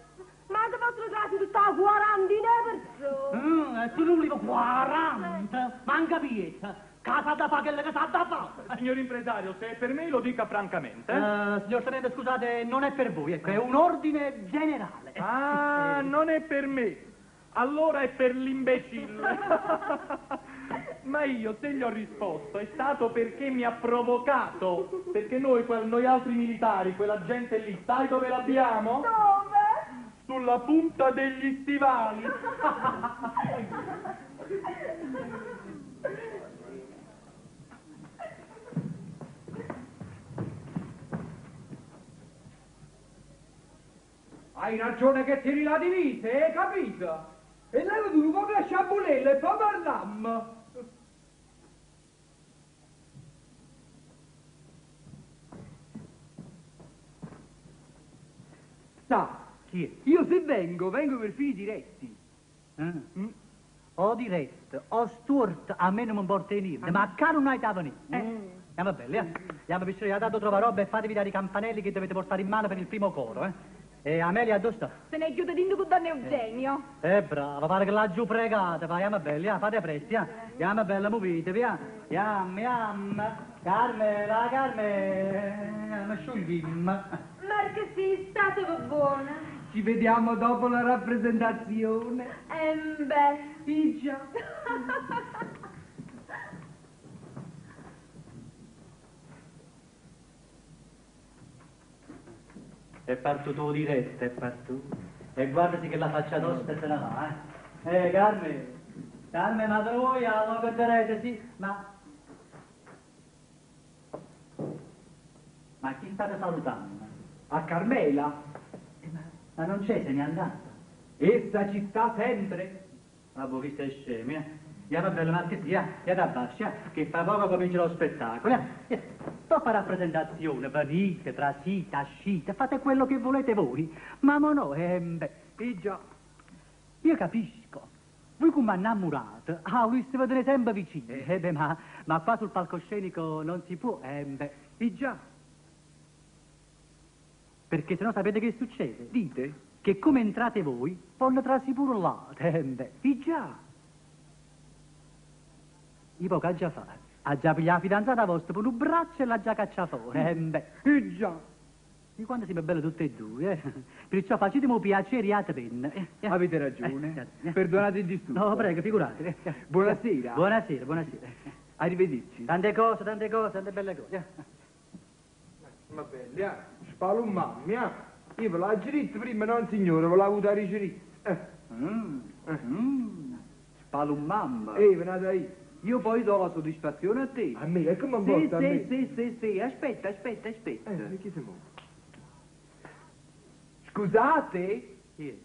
Ma che vostro trasi tutta la quarantina persone? euro. E tu ne vulive 40? Manca piezza. Ca s'ha da fare quello che s'ha da fare. Signor impresario, se è per me lo dica francamente. Signor tenente, scusate, non è per voi, ecco, è un ordine generale. Ah, non è per me. Allora è per l'imbecille. Ma io, se gli ho risposto, è stato perché mi ha provocato. Perché noi, noi altri militari, quella gente lì, sai dove l'abbiamo? Dove? Sulla punta degli stivali. Hai ragione che tiri la divisa, hai capito? E leva tu come la sciambulella e poi parlammo. Sa, Chi è? io se vengo, vengo per fini diretti. O diretto, o stuort, a me non mi importa niente, ma qua non hai da venire. Andiamo belli, eh? Andiamo vicino, dato trova roba e fatevi dare i campanelli che dovete portare in mano per il primo coro, eh? E Amelia, dove sta? Se ne è chiuso dinto con Don Eugenio. Brava, pare che l'ha giù pregata, fa, andiamo belli, eh? Fate presto, eh? Andiamo bella, muovetevi, eh? Yam, yam, Carmela, Carmela, sciogliamo. Marchesi, statevi buona. Ci vediamo dopo la rappresentazione. Beh. Sì, già. È partito diretto, è partito. E guardati che la faccia tosta se ne va, eh. Carme, Carme, ma voi lo vedrete, sì, ma... Ma chi state salutando? A Carmela. Ma non c'è, se n'è andata. Essa ci sta sempre. Ma boh, chi sei scemi, eh? Andiamo bello, ma che sia, eh, da bascia, che fra poco comincia lo spettacolo, eh? Dopo la rappresentazione, venite, trasite, uscite, fate quello che volete voi. Ma mo no, beh, e già. Io capisco. Voi come innamorate, ah, voi si vedete sempre vicini. Beh, ma qua sul palcoscenico non si può, beh. E già. Perché sennò sapete che succede? Dite? Che come entrate voi, poi trasi pure là, beh. E già. Io poco ha già fatto. Ha già pigliato la fidanzata vostra per un braccio e l'ha già cacciata fuori. Beh. E già. Di quando siamo belli tutte e due, eh? Perciò facetemi un piacere a penna. Avete ragione. Perdonate il disturbo. No, prego, figuratevi. Buonasera. Buonasera, buonasera. Arrivederci. Tante cose, tante cose, tante belle cose. Ma belli, eh? Spalumammi, eh? Io ve l'ho diritto prima, non signore, ve l'ho avuto a ricerire. Spalumamma. Ehi, venate ahí. Io poi do la soddisfazione a te. A me? E come Sì, importa a sì, me? sì, sì, sì, aspetta, aspetta, aspetta. Chi si muove? Scusate? Chi è?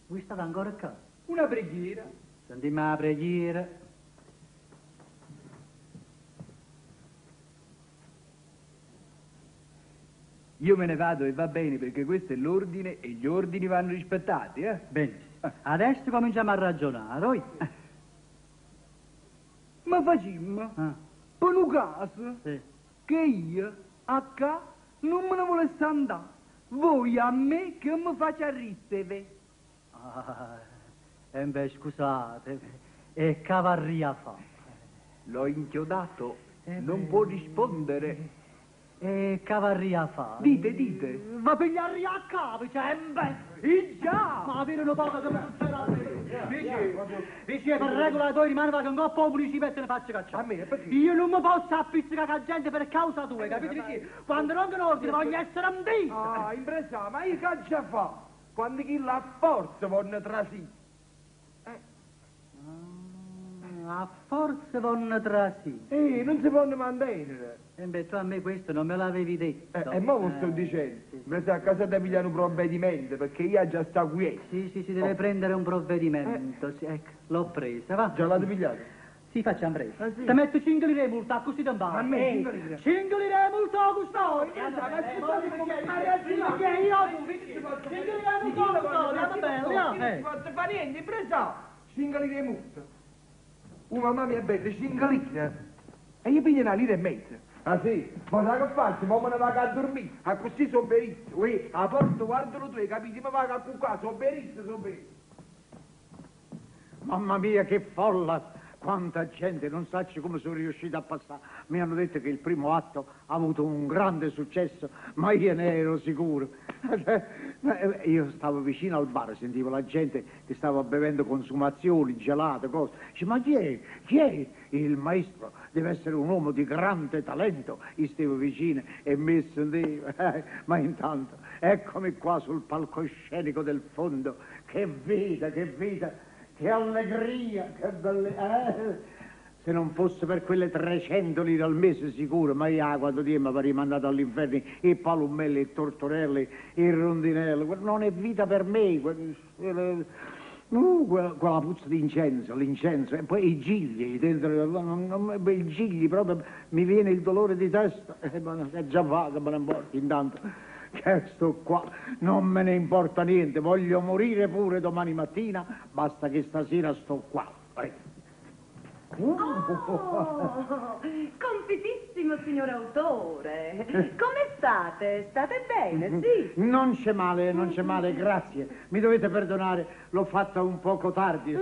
Voi state ancora qua? Una preghiera. Sentimi la preghiera. Io me ne vado e va bene perché questo è l'ordine e gli ordini vanno rispettati, eh? Benissimo. Adesso cominciamo a ragionare, oi? Ma facciamo, Ah. per un caso, Sì. che io a ca non me ne volessi andare. Voi a me che mi faccia ricevere. Ah, beh, scusate, e cavarria fa? L'ho inchiodato, non può rispondere. E cavarria fa? Dite, dite. Va pigliarri a capo, cioè, beh. E già! Ma avere un poco che mi succede a me. Dice, dice, per regola tu rimane con un coppo municipio e te ne faccio cacciare. A me, perché? Io non mi posso appiccicare con la gente per causa tua, capito? Dice, quando non ordine voglio essere ambito. Ah, impresa, ma io che già fa? Quando chi la forza vonno trasì. A forza vonno trasì. Non si possono mantenere. E beh, tu a me questo non me l'avevi detto. E mo lo sto dicendo. Impresa, a casa da pigliare un provvedimento, perché io già sto qui. Sì, sì, si deve prendere un provvedimento. Sì, ecco, l'ho presa, va. Già l'avete pigliato? Sì, facciamo presto. Ah, sì? Ti metto 5 lire multa, così ti imparo. A me, 5 lire? 5 lire multa, Augusto! Impresa, ma scusate come... Ma Perché io... 5 lire multa, Augusto, andiamo bene, Non si posso fare niente, impresa! 5 lire multa. Oh, mamma mia bella, 5 lire. E io piglio una lira e mezza. Ah sì? Ma sai che faccio? Ma me ne vado a dormire. Ah, così sono benissimo. Uè, a porto guardalo tu, hai capito? Mi vado a cuccare, sono benissimo, sono benissimo. Mamma mia, che folla! Quanta gente, non saccio come sono riuscito a passare. Mi hanno detto che il primo atto ha avuto un grande successo, ma io ne ero sicuro. Io stavo vicino al bar, sentivo la gente che stava bevendo consumazioni, gelato, cose. Dice, ma chi è? Chi è il maestro? Deve essere un uomo di grande talento. Io stavo vicino e mi sentivo. Ma intanto, eccomi qua sul palcoscenico del fondo. Che vita, che vita! Che allegria, che bellezza. Se non fosse per quelle 300 lire al mese sicuro, ma io quando ti mi avrei mandato all'inferno i palumelli, i tortorelli, i rondinelli, non è vita per me. Quella puzza di incenso, l'incenso, e poi i gigli, dentro, i gigli proprio, mi viene il dolore di testa, ma è già va, che me ne importa intanto. Che sto qua, non me ne importa niente, voglio morire pure domani mattina, basta che stasera sto qua. Oh, compitissimo signor autore, come state? State bene, sì? Non c'è male, non c'è male, grazie. Mi dovete perdonare, l'ho fatta un poco tardi.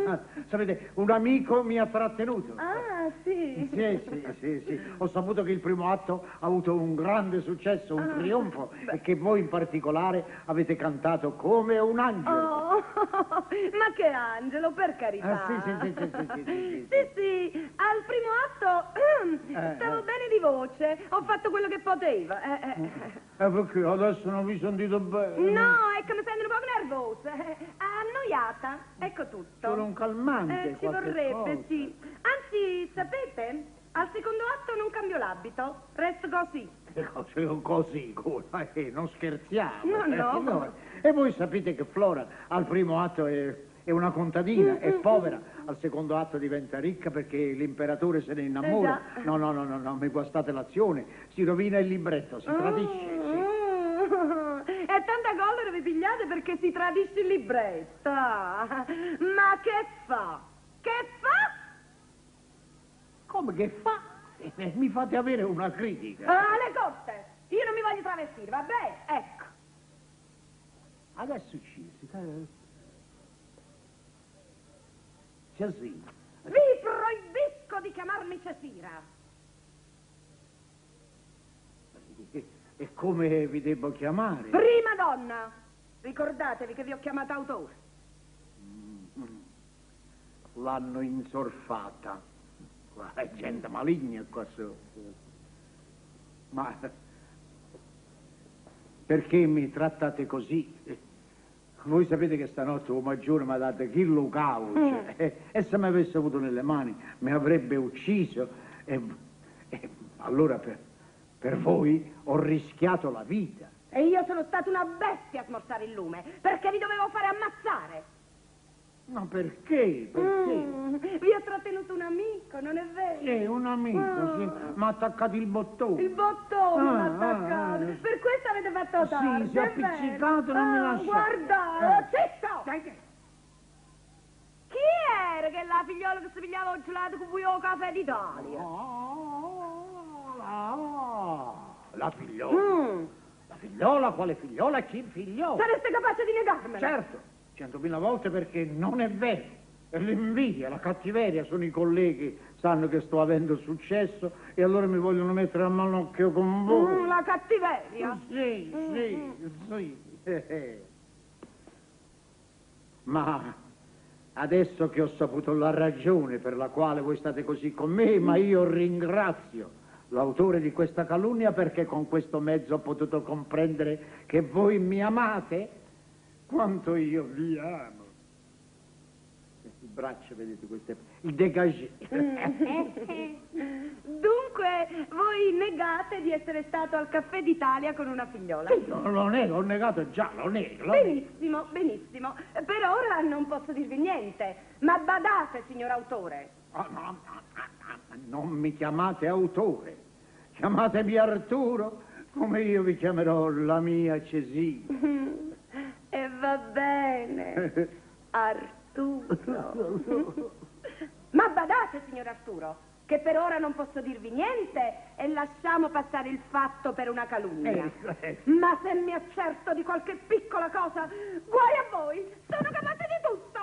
Sapete, un amico mi ha trattenuto. Ah, sì? Sì, sì, sì, sì. Ho saputo che il primo atto ha avuto un grande successo, un trionfo, e che voi in particolare avete cantato come un angelo. Oh, ma che angelo, per carità. Ah, sì, sì, sì, sì, sì, sì, sì, sì, sì. Al primo atto stavo bene di voce, ho fatto quello che potevo. Perché adesso non vi sentite bene? No, è che mi sento un po' nervosa, annoiata, ecco tutto. Solo un calmante, ci vorrebbe, cosa. Sì. Anzi, sapete, al secondo atto non cambio l'abito, resto così. Così, non scherziamo. No, no. No. E voi sapete che Flora al primo atto è una contadina, è povera, al secondo atto diventa ricca perché l'imperatore se ne innamora. No, no, no, no, no, mi guastate l'azione, si rovina il libretto, si tradisce. Sì. E tanta collera vi pigliate perché si tradisce il libretto. Ma che fa? Che fa? Come che fa? Mi fate avere una critica. Ah, le corte! Io non mi voglio travestire, va bene? Ecco. Adesso ci si... Cesira. Vi proibisco di chiamarmi Cesira. E come vi devo chiamare? Prima donna. Ricordatevi che vi ho chiamata autore. L'hanno insorfata. Qua è gente maligna qua su. Ma perché mi trattate così? Voi sapete che stanotte o maggiore mi ha dato chilo cauce e se mi avesse avuto nelle mani mi avrebbe ucciso e allora per voi ho rischiato la vita. E io sono stata una bestia a smorzare il lume perché vi dovevo fare ammazzare. Ma perché? Perché? Vi ho trattenuto un amico, non è vero? Sì, un amico, sì. Mi ha attaccato il bottone. Il bottone mi ha attaccato. Per questo avete fatto tardi. Sì, si è appiccicato, non mi lascia. Guarda, zitto! Chi era che la figliola che si pigliava il gelato con voi al caffè d'Italia? La figliola. La figliola, quale figliola? Chi figliola? Sareste capace di negarmela? Certo. 100.000 volte perché non è vero. È l'invidia, la cattiveria, sono i colleghi, sanno che sto avendo successo e allora mi vogliono mettere a malocchio con voi. La cattiveria? Sì, sì, sì. Ma adesso che ho saputo la ragione per la quale voi state così con me, ma io ringrazio l'autore di questa calunnia perché con questo mezzo ho potuto comprendere che voi mi amate quanto io vi amo. Queste braccia, vedete, queste... Il dégagé. Dunque, voi negate di essere stato al Caffè d'Italia con una figliola? Sì, no, lo nego, ho negato già, lo nego. Benissimo, benissimo. Per ora non posso dirvi niente, ma badate, signor autore. Oh, no, no, no, non mi chiamate autore, chiamatemi Arturo, come io vi chiamerò la mia Cesira. E va bene, Arturo. Ma badate, signor Arturo, che per ora non posso dirvi niente e lasciamo passare il fatto per una calunnia. Ma se mi accerto di qualche piccola cosa, guai a voi, sono capace di tutto.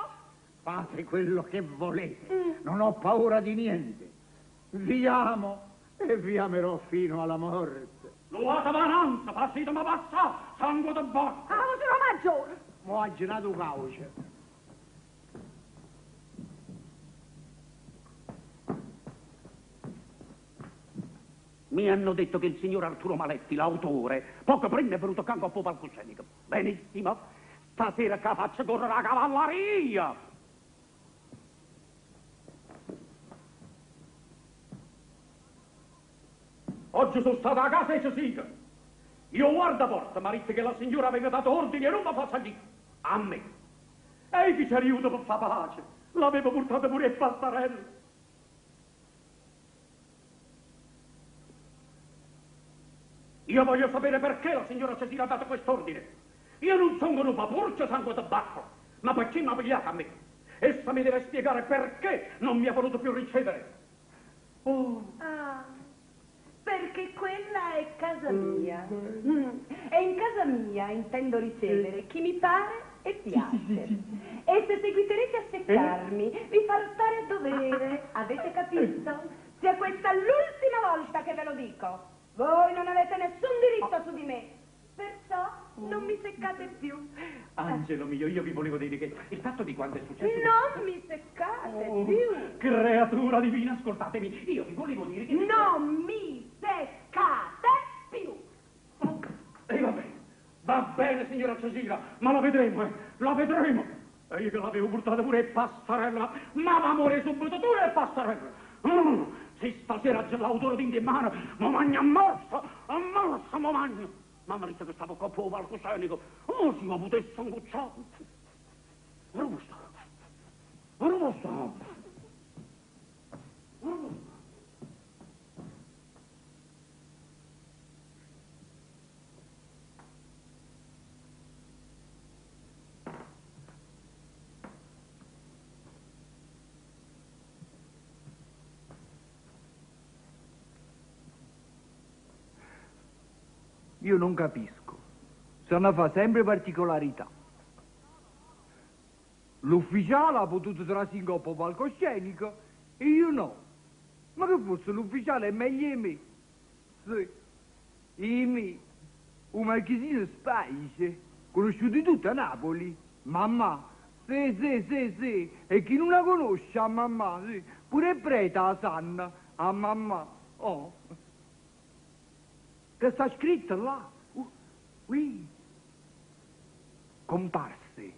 Fate quello che volete, non ho paura di niente. Vi amo e vi amerò fino alla morte. Luata mananza, facitemi passare, sangue di bacco. Ah, sono maggiore. Mo' ha girato cauce. Mi hanno detto che il signor Arturo Maletti, l'autore, poco prima è venuto qua a palcoscenico. Benissimo. Stasera che faccio correre la cavalleria. Oggi sono stata a casa e ci siga. Io guarda porta, mi ha detto che la signora aveva dato ordine e non mi fa salire. A me. E chi ci aiuta per far pace? L'avevo portata pure il pastarello. Io voglio sapere perché la signora Cesira ha dato quest'ordine. Io non sono un papurcio sangue tabacco, ma perché mi ha pigliato a me? Essa mi deve spiegare perché non mi ha voluto più ricevere. Oh. Ah, perché quella è casa mia. E in casa mia intendo ricevere chi mi pare e piace. E se seguiterete a seccarmi, vi farò stare a dovere. Avete capito? Sia questa l'ultima volta che ve lo dico. Voi non avete nessun diritto su di me, perciò non mi seccate più. Angelo mio, io vi volevo dire che il fatto di quanto è successo... Non mi seccate oh, più! Creatura divina, ascoltatemi, io vi volevo dire che... Non mi seccate più! Oh, e va bene, va bene signora Cesira, ma la vedremo, la vedremo! E io che l'avevo portata pure pastarella, ma va amore subito tu e pastarella! Se stasera c'è l'autore di in mano, mi mangia a morso, a morso mi mangio. Mamma dice che stavo coppo palcoscenico. Oh, se mi potesse ingucciare. Guarda sta. Guarda sta. Guarda sta. Io non capisco. Sanno fa sempre particolarità. L'ufficiale ha potuto trasire in coppa palcoscenico e io no. Ma che forse l'ufficiale è meglio di me? Sì. E me, un marchesino Spice, conosciuto tutta Napoli. Mamma, sì, sì, sì, sì. E chi non la conosce a mamma, sì. Pure preta la sanna, a mamma. Oh. Che sta scritto là? Qui. Comparse.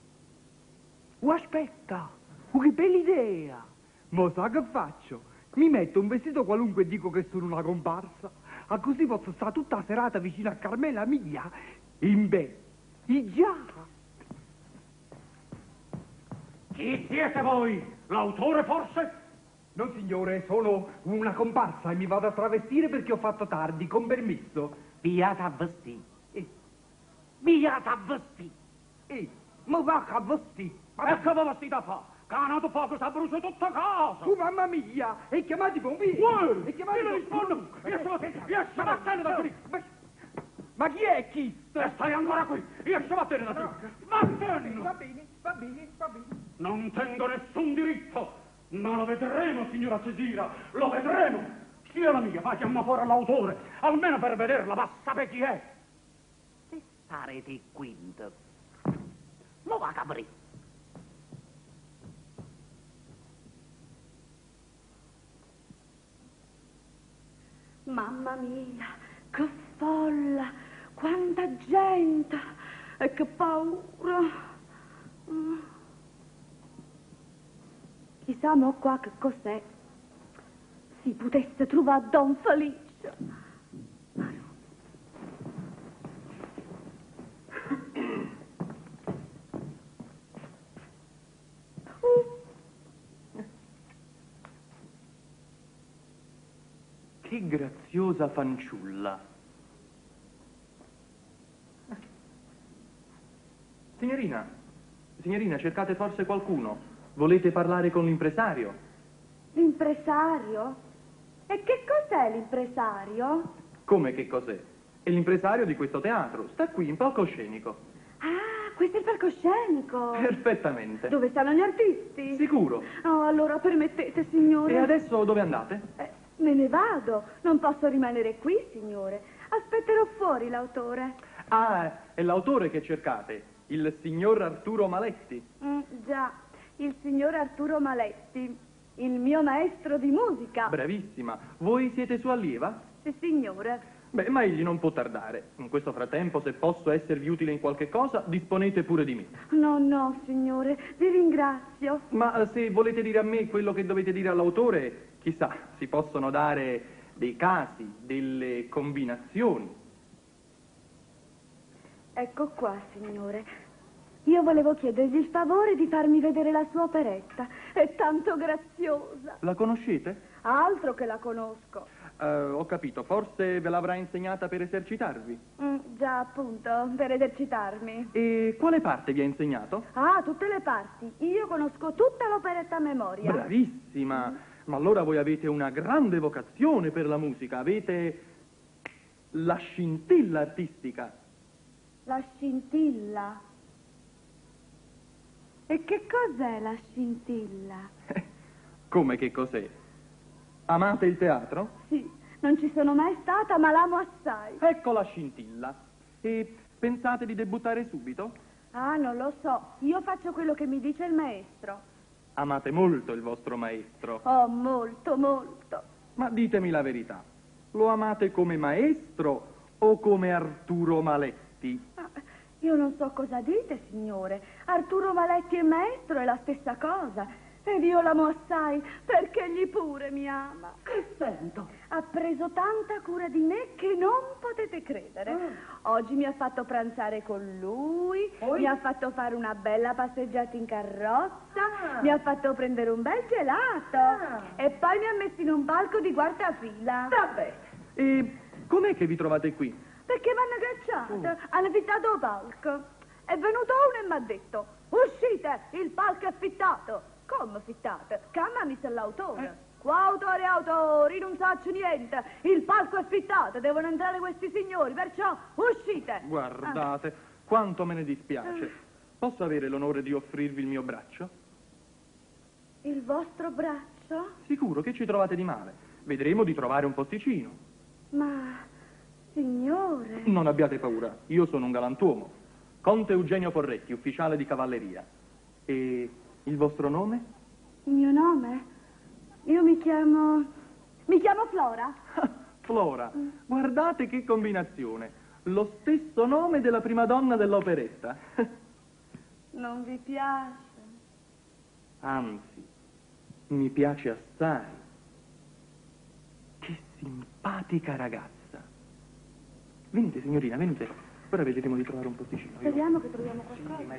Oh, aspetta. Oh, che bella idea. Ma sa che faccio? Mi metto un vestito qualunque e dico che sono una comparsa. Ah, così posso stare tutta la serata vicino a Carmela mia. In beh. E già. Chi siete voi? L'autore forse? No, signore, sono una comparsa e mi vado a travestire perché ho fatto tardi, con permesso. Viata a vestire. Viata a vestire. Ma va a vestire. E che va vestita a fa? Canato poco si abbrucia tutta casa. Oh, mamma mia! E chiamate i pompieri! Uè, E chiamate io i non rispondo! Io sono vattene da qui! Ma chi è chi? E stai ancora qui! Io sono vattene da qui! Vattene! Va bene, va bene, va bene. Non tengo nessun diritto! Ma lo vedremo, signora Cesira, lo vedremo! Sia la mia, fa chiamare fuori l'autore, almeno per vederla, va a sapere chi è! Se sarete quinto, lo va a capire. Mamma mia, che folla, quanta gente e che paura. Chissà mo qua che cos'è. Si potesse trovare Don Felice. Ma no. Che graziosa fanciulla. Signorina, signorina, cercate forse qualcuno? Volete parlare con l'impresario? L'impresario? E che cos'è l'impresario? Come che cos'è? È l'impresario di questo teatro, sta qui in palcoscenico. Ah, Questo è il palcoscenico. Perfettamente. Dove stanno gli artisti? Sicuro. Oh, allora permettete, signore. E adesso dove andate? Me ne vado. Non posso rimanere qui, signore. Aspetterò fuori l'autore. Ah, è l'autore che cercate, il signor Arturo Maletti. Già, il signor Arturo Maletti, il mio maestro di musica. Bravissima. Voi siete sua allieva? Sì, signore. Beh, ma egli non può tardare. In questo frattempo, se posso esservi utile in qualche cosa, disponete pure di me. No, no, signore, vi ringrazio. Ma se volete dire a me quello che dovete dire all'autore, chissà, si possono dare dei casi, delle combinazioni. Ecco qua, signore. Io volevo chiedergli il favore di farmi vedere la sua operetta. È tanto graziosa. La conoscete? Altro che la conosco. Ho capito, forse ve l'avrà insegnata per esercitarvi. Già, appunto, per esercitarmi. E quale parte vi ha insegnato? Ah, tutte le parti. Io conosco tutta l'operetta a memoria. Bravissima! Ma allora voi avete una grande vocazione per la musica, avete la scintilla artistica. La scintilla? E che cos'è la scintilla? Come che cos'è? Amate il teatro? Sì, non ci sono mai stata, ma l'amo assai. Ecco la scintilla. E pensate di debuttare subito? Ah, non lo so. Io faccio quello che mi dice il maestro. Amate molto il vostro maestro. Oh, molto, molto. Ma ditemi la verità. Lo amate come maestro o come Arturo Maletti? Ah, io non so cosa dite, signore. Arturo Maletti e maestro è la stessa cosa. Ed io l'amo assai, perché egli pure mi ama. Che sento? Ha preso tanta cura di me che non potete credere. Oggi mi ha fatto pranzare con lui, Poi? mi ha fatto fare una bella passeggiata in carrozza, mi ha fatto prendere un bel gelato e poi mi ha messo in un palco di guardafila. Va bene. E com'è che vi trovate qui? Perché mi hanno cacciato, hanno fittato il palco. È venuto uno e mi ha detto, uscite, il palco è fittato. Come fittate? Chiamami se l'autore. Qua autori e autori, non saccio niente. Il palco è fittato, devono entrare questi signori, perciò uscite. Guardate, quanto me ne dispiace. Posso avere l'onore di offrirvi il mio braccio? Il vostro braccio? Sicuro che ci trovate di male. Vedremo di trovare un posticino. Ma, signore... Non abbiate paura, io sono un galantuomo. Conte Eugenio Porretti, ufficiale di cavalleria. E il vostro nome? Il mio nome? Io mi chiamo... mi chiamo Flora. Flora, guardate che combinazione. Lo stesso nome della prima donna dell'operetta. Non vi piace? Anzi, mi piace assai. Che simpatica ragazza. Venite, signorina, venite. Ora vedremo di trovare un posticino. Io- Speriamo che troviamo qualcosa.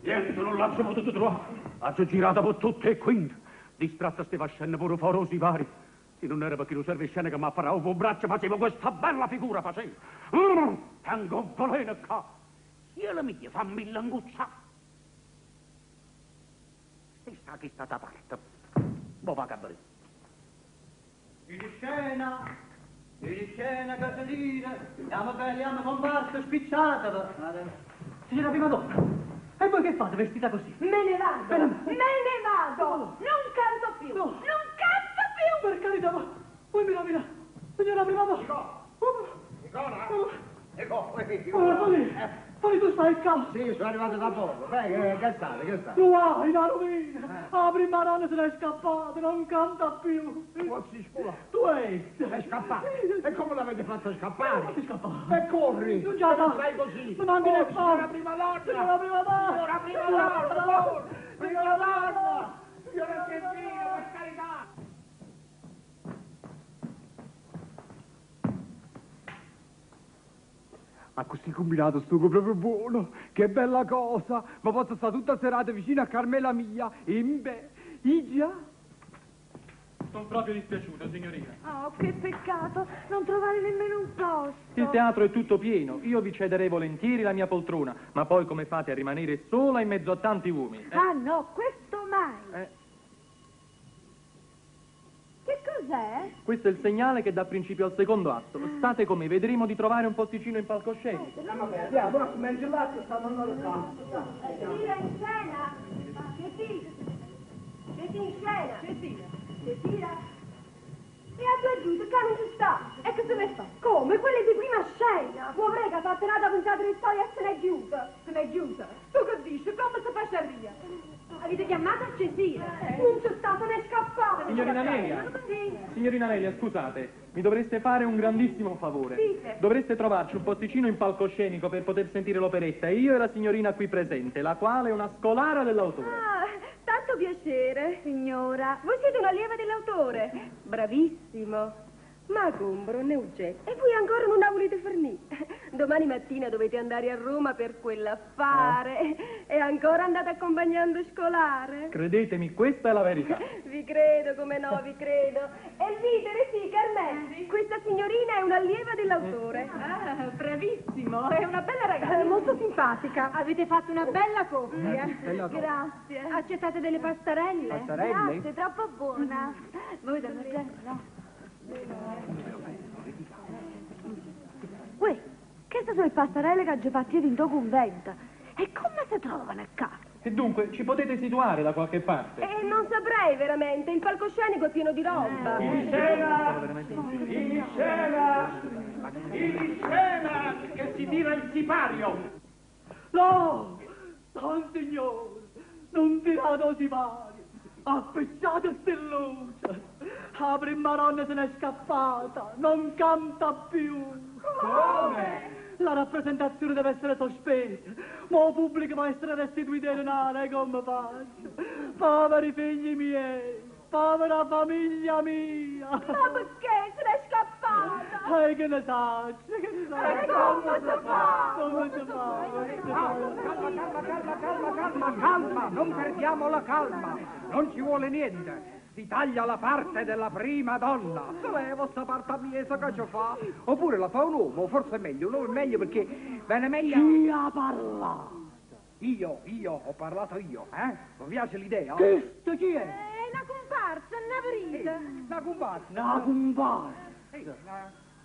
Niente, non l'ho potuto trovare. Ha girato per tutte e quinte. Distratta stava scena pure fuori i vari. Se non era perché non serve scena che mi affaravo con braccio, facevo questa bella figura, facevo. Tengo un veleno qua. Io la mia, fammi languccia. Stessa che è stata parte. Mo va a capire. In scena, in scena, casalina, andiamo belli, andiamo comparsa, spicciatevi. Signora prima donna, e voi che fate vestita così? Me ne vado, me ne vado, non canto più, No. non canto più. Per carità, ma voi mi rovina, signora prima donna. Nicola? Oh, Tony, Tony, tu stai qua. Sì, sono arrivato da poco. Beh, che state, che state? Tu hai una rovina. La prima donna se n'è scappata, non canta più. Pozzi scuola. Tu sei. È scappata. E come l'avete fatta scappare? Come scappare? E corri. Non già Non fai così. Non manchi Oh, ne signora prima donna. Signora prima donna. Signora prima donna. Prima donna. Signora Gentile, per carità. Ma così combinato sto proprio buono, che bella cosa! Ma posso stare tutta serata vicino a Carmela mia, e beh, già. Sono proprio dispiaciuto, signorina. Oh, che peccato, non trovare nemmeno un posto. Il teatro è tutto pieno, io vi cederei volentieri la mia poltrona, ma poi come fate a rimanere sola in mezzo a tanti uomini? Ah no, questo mai. Eh. Che cos'è? cos'è? Questo è il segnale che dà principio al secondo atto. State con me, vedremo di trovare un posticino in palcoscenico. Andiamo, comincia l'atto, stiamo andando qua. Cesira in scena! Cesira! Cesira in scena! Cesira! Cesira! E a due giù, che non ci sta! E che se ne fa? Come? Quelle di prima scena! Poverega, fa atterrata a pensare di storia e se n'è giuta! Se n'è giuta? Tu che dici? Come si fa sciarria? Avete chiamato a Cesira? Non c'è sta, se n'è scappata! Signorina Nelia! Sì. Signorina Nelia, scusate, mi dovreste fare un grandissimo favore. Dite. Dovreste trovarci un posticino in palcoscenico per poter sentire l'operetta, io e la signorina qui presente, la quale è una scolara dell'autore. Ah, tanto piacere. Signora. Voi siete un'allieva dell'autore. Bravissimo. Ma compro, Eugenio. E voi ancora non la volete fornire. Domani mattina dovete andare a Roma per quell'affare. E ancora andate accompagnando scolare. Credetemi, questa è la verità. Vi credo, come no, vi credo. Elvira, sì, Carmen. Questa signorina è un'allieva dell'autore. Ah, bravissimo, è una bella ragazza. Molto simpatica. Avete fatto una bella coppia. Bella coppia. Grazie. Accettate delle pastarelle? Pastarelle? Grazie, troppo buona. Voi da mangiare, no? Uè, queste sono le pastarelle che ho fatto io in tuo convento. E come si trovano qua? E dunque, ci potete situare da qualche parte? E non saprei veramente, il palcoscenico è pieno di roba. In scena! In scena! In scena! Che si tira il sipario! No! Non signore, non tirate i sipari, appicciate ste luce. La prima donna se n'è scappata, non canta più. Come? La rappresentazione deve essere sospesa, ma il pubblico va essere restituito il denaro, e come faccio? Poveri figli miei, povera famiglia mia. Ma perché se n'è scappata? Eh, che ne saccio, che ne saccio. E come si fa? Come si fa? Calma, calma, calma, calma, calma, calma, non perdiamo la calma, non ci vuole niente. Si taglia la parte della prima donna. Se levo sta parte a mia, sa che ci fa? Oppure la fa un uomo, forse è meglio, un uomo è meglio perché viene meglio. Chi ha parlato? Io, ho parlato io, eh? Vi piace l'idea? Questo chi è? È una comparsa, una verita. Una comparsa. Una comparsa.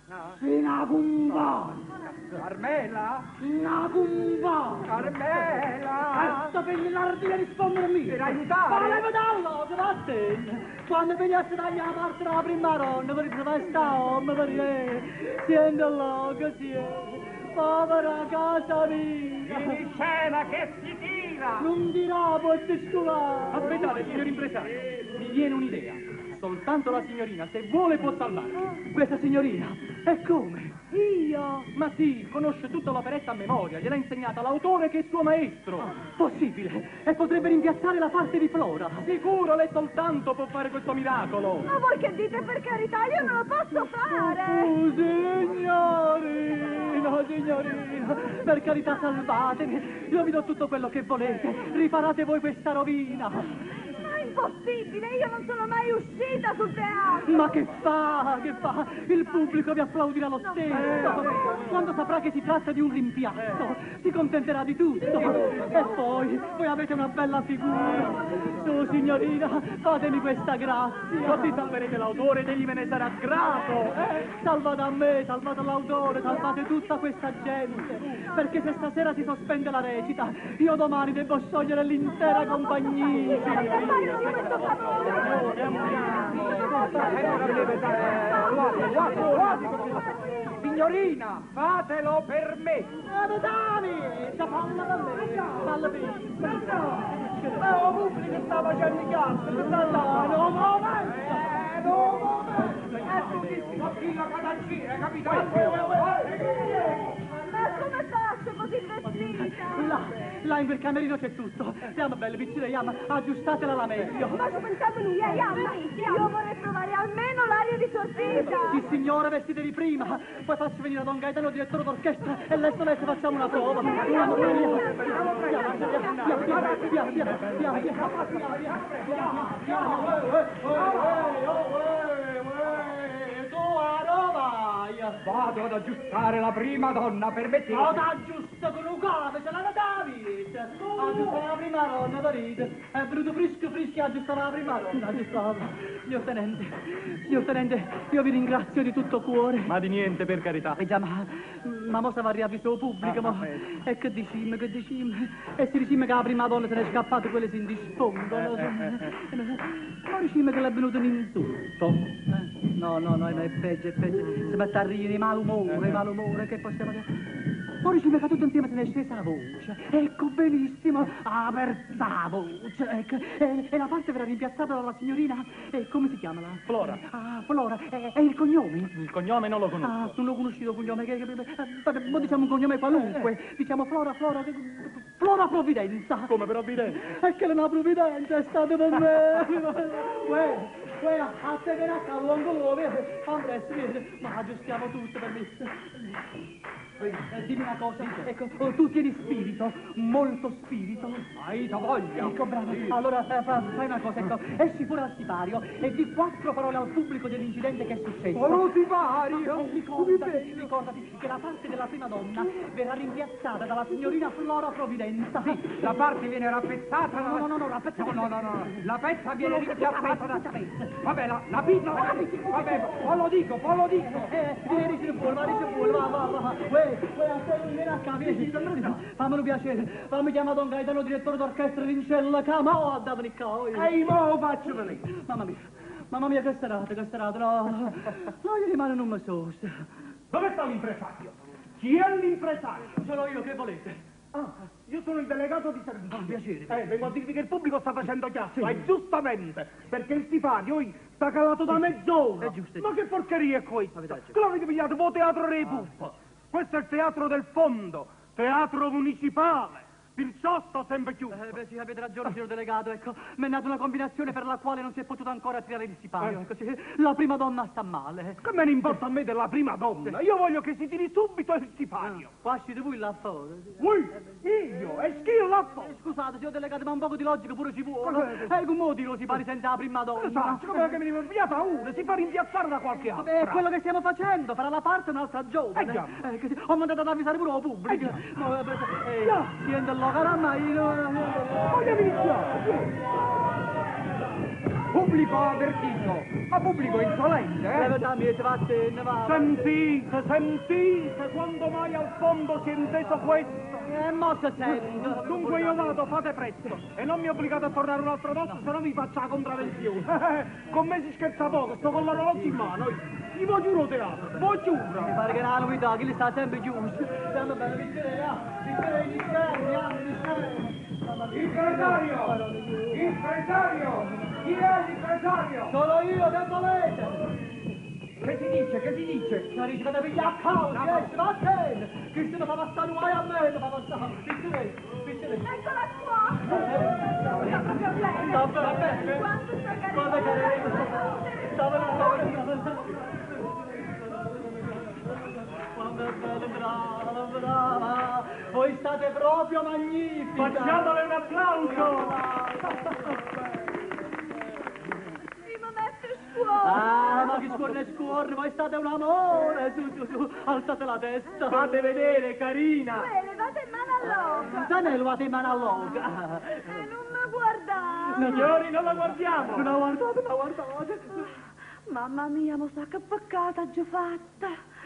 No. Sì, una comparsa. Carmela? Una comparsa. Carmela! Questa figlia di rispondermi. Per aiutare? Ma leva dallo, che vattene. Quando vieni a tagliare la parte della prima donna, per trovare sta uomo, per dire, siendo là, così è. Povera casa mia. In scena che si tira! Non dirà, puoi scolare. Aspettate, signor impresario, mi viene un'idea. Soltanto la signorina, se vuole, può salvarci. Questa signorina, e come? Io? Ma sì, conosce tutta l'operetta a memoria, gliel'ha insegnata l'autore che è suo maestro. Possibile, e potrebbe rimpiazzare la parte di Flora. Sicuro, lei soltanto può fare questo miracolo. Ma voi che dite, per carità, io non lo posso fare. Oh, signorina, signorina, per carità salvatemi, io vi do tutto quello che volete, riparate voi questa rovina. Ma è impossibile, io non sono mai uscita sul teatro. Ma che fa, che fa? Il pubblico vi applaudirà lo stesso. Quando saprà che si tratta di un rimpiazzo, si contenterà di tutto. E poi, voi avete una bella figura. Su, signorina, fatemi questa grazia. Così salverete l'autore ed egli ve ne sarà grato. Salvate a me, salvate l'autore, salvate tutta questa gente. Perché se stasera si sospende la recita, io domani devo sciogliere l'intera compagnia. Signorina, fatelo per me! Falla per me, falla per me. Ma il pubblico sta facendo i cazzo, no, no, no, no, e tu dici, ma chi la cadancina, capito? Ma come faccio così vestita? Là, là in quel camerino c'è tutto. Siamo belle piccine, Yama, aggiustatela la meglio. Ma ci pensiamo noi, Yama. Io vorrei provare almeno l'aria di sortita. Sì, signora, vestitevi prima. Poi faccio venire a Don Gaetano, direttore d'orchestra, e lesto lesto facciamo una prova. Andiamo, via, via, via, via, via, Tu a Roma! Vado ad aggiustare la prima donna, permettete. Ad aggiustare! Cristo con un camice, la vita. Ah, giusto la prima donna, vedete? È venuto fresco, fresco, giusto la prima donna, giusto. Signor Tenente, signor Tenente, io vi ringrazio di tutto cuore. Ma di niente, per carità. Eh già, ma, ma mo se va a riavviso pubblico, Ah, ma... va bene. E che dicimo, che dicimo? E se dicimo che la prima donna se n'è scappata, quelle si indispongono. Ma dicimo che l'è venuto un insulto. No, no, no, è peggio, è peggio. Si mette a ridere di malumore, malumore, che possiamo dire? Poi dicimo che tutto insieme se ne è scesa la voce. Ecco, benissimo, aperta la voce. Ecco. E la parte verrà rimpiazzata dalla signorina... come si chiama la? Flora. Ah, Flora. E il cognome? Il cognome non lo conosco. Ah, non lo conosci il cognome. Vabbè, mo diciamo un cognome qualunque. Diciamo Flora, Flora... Flora Provvidenza. Come Provvidenza? È che la Provvidenza è stata per me. Uè, uè, a te viene a capo, ancora, presto, vieni. Ma aggiustiamo tutto, permesso. Dimmi una cosa, ecco, oh, tu tieni spirito, molto spirito. Hai voglia. Ecco, bravo. Allora fai una cosa, ecco, esci fuori al sipario e di quattro parole al pubblico dell'incidente che è successo. Oh, lo sipario! Ricordati, ricordati che la parte della prima donna verrà rimpiazzata dalla signorina Flora Provvidenza. Sì, la parte viene rappezzata. No, no, no, no, rappezzata. No, no, no, no, la pezza viene No, no, rimpiazzata la da... pezza. Vabbè, la pizza... Vabbè, poi lo dico, poi lo dico. Vieni, dici fuori, va, dici fuori, va, va, va. Uè, uè, a te vieni a casa, vieni, fammelo piacere, fammi chiamare Don Gaetano, direttore d'orchestra di Incella, mo, da venire qua. Ehi, mo lo faccio venire. Mamma mia, mamma mia, che serata, no. No, io rimane non mi so. Dove sta l'impresario? Chi è l'impresario? Sono io, che volete? Ah, io sono il delegato di servizio. Ah, piacere. Vengo a dirvi che il pubblico sta facendo chiasso, Sì. e giustamente, perché il sipario sta calato da mezz'ora. È giusto, è Ma giusto. che porcheria è questa? Avete ragione. Che l'avete pigliato voi teatro dei Puppo? Questo è il teatro del fondo, teatro municipale. Perciò sto sempre chiuso. Beh, sì, avete ragione, signor delegato, ecco. Mi è nata una combinazione per la quale non si è potuto ancora tirare il sipario, ecco, sì. La prima donna sta male. Che me ne importa a me della prima donna? Io voglio che si tiri subito il sipario. Qua siete voi là fuori. Voi, io, e schio là fuori. Scusate, signor delegato, ma un poco di logica pure ci vuole. Cosa è? Come tiro si pari senza la prima donna? Esatto, come che mi devo pigliata una, si fa rimpiazzare da qualche altra. Beh, è quello che stiamo facendo, farà la parte un'altra giovane. Già. Che ho mandato ad avvisare pure il pubblico. No, Già. siente là, caramba, io... Vogliamo iniziare. Pubblico avvertito, ma pubblico insolente, eh? Dammi, vattene, va. Sentite, sentite, quando mai al fondo si è inteso questo? Mo se sento. Dunque io vado, fate presto. E non mi obbligate a tornare un'altra volta, se no vi faccio la contravvenzione. Con me si scherza poco, sto con l'orologio in mano. Io voglio giuro teatro, voi giuro. Mi pare che è una novità, che li sta sempre chiuso. Stiamo bene, vincere, vincere, Impresario! Impresario! Chi è l'impresario? Sono io, che volete? Che si dice? Che si dice? La dice che devi pigliare a causa, esci, vattene! Che se mi fa passare guai a me, mi fa passare. Vincere, vincere. Eccola qua! Sta proprio bene! Sta bene. Quanto sta carino! Guarda carino! Sta bene, Quanto è bello, brava, brava! Voi state proprio magnifica! Facciamole un applauso! Mi metto scuola! Ah, ma che scorre scorre, voi state un amore! Su, su, su, alzate la testa! Fate vedere, carina! Uè, levate in mano all'oca! Se ne levate in mano all'oca! E non mi guardate! Signori, non la guardiamo! Non la guardate, non la guardate! Mamma mia, ma sa che peccata ho già fatta!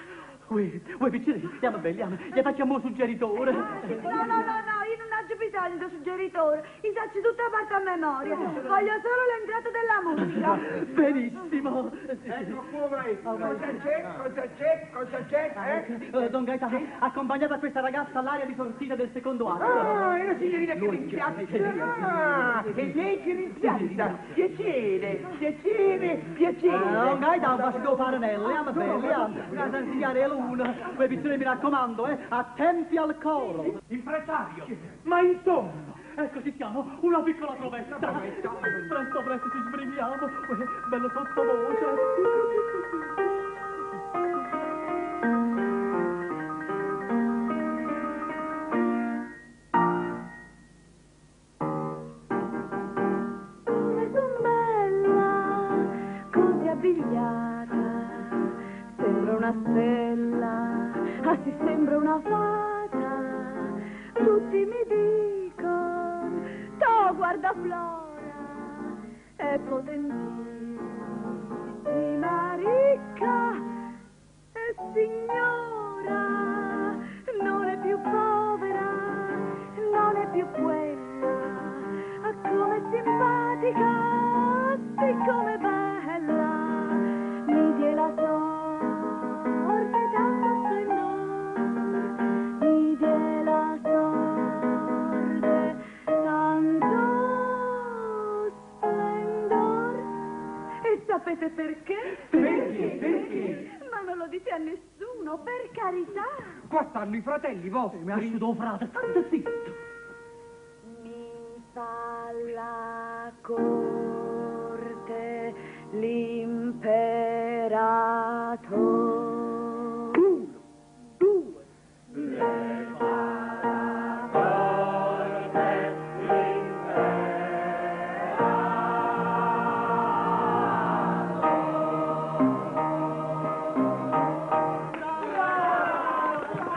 Ui, ui, piccini, andiamo belli, andiamo. Gli facciamo un suggeritore. No, no, no, no, io non ho bisogno del suggeritore. Io saccio tutta parte a memoria. Voglio solo l'entrata della musica. Benissimo. Ecco qua, cosa c'è? Cosa c'è? Cosa c'è? Eh? Don Gaetano, accompagnate questa ragazza all'area di sortita del secondo atto. Ah, è la signorina che rimpiazza. Ah, e lei che rimpiazza. Piacere, piacere, piacere. Don Gaetano, faccio paranelle, andiamo belli, andiamo. Casa insegnare l'una. Quei piccini, mi raccomando, attenti al coro. Impresario, ma insomma... Ecco, ci siamo, una piccola provetta. Presto, presto, ci sbrighiamo. Bello sottovoce. Come son bella, così abbigliata, sembra una stella, ah sì, sembra una fata. Tutti mi dicono, to guarda Flora, è potentissima, ricca e signora, non è più povera, non è più quella, come simpatica, sì come bella, mi die la sorte tanto splendor, mi die la sorte tanto splendor. E sapete perché? Perché? Perché? Ma non lo dite a nessuno, per carità. Qua stanno i fratelli vostri. Mi ha asciuto frate, tanto zitto. Mi fa la corte l'imperatore. Uno, due.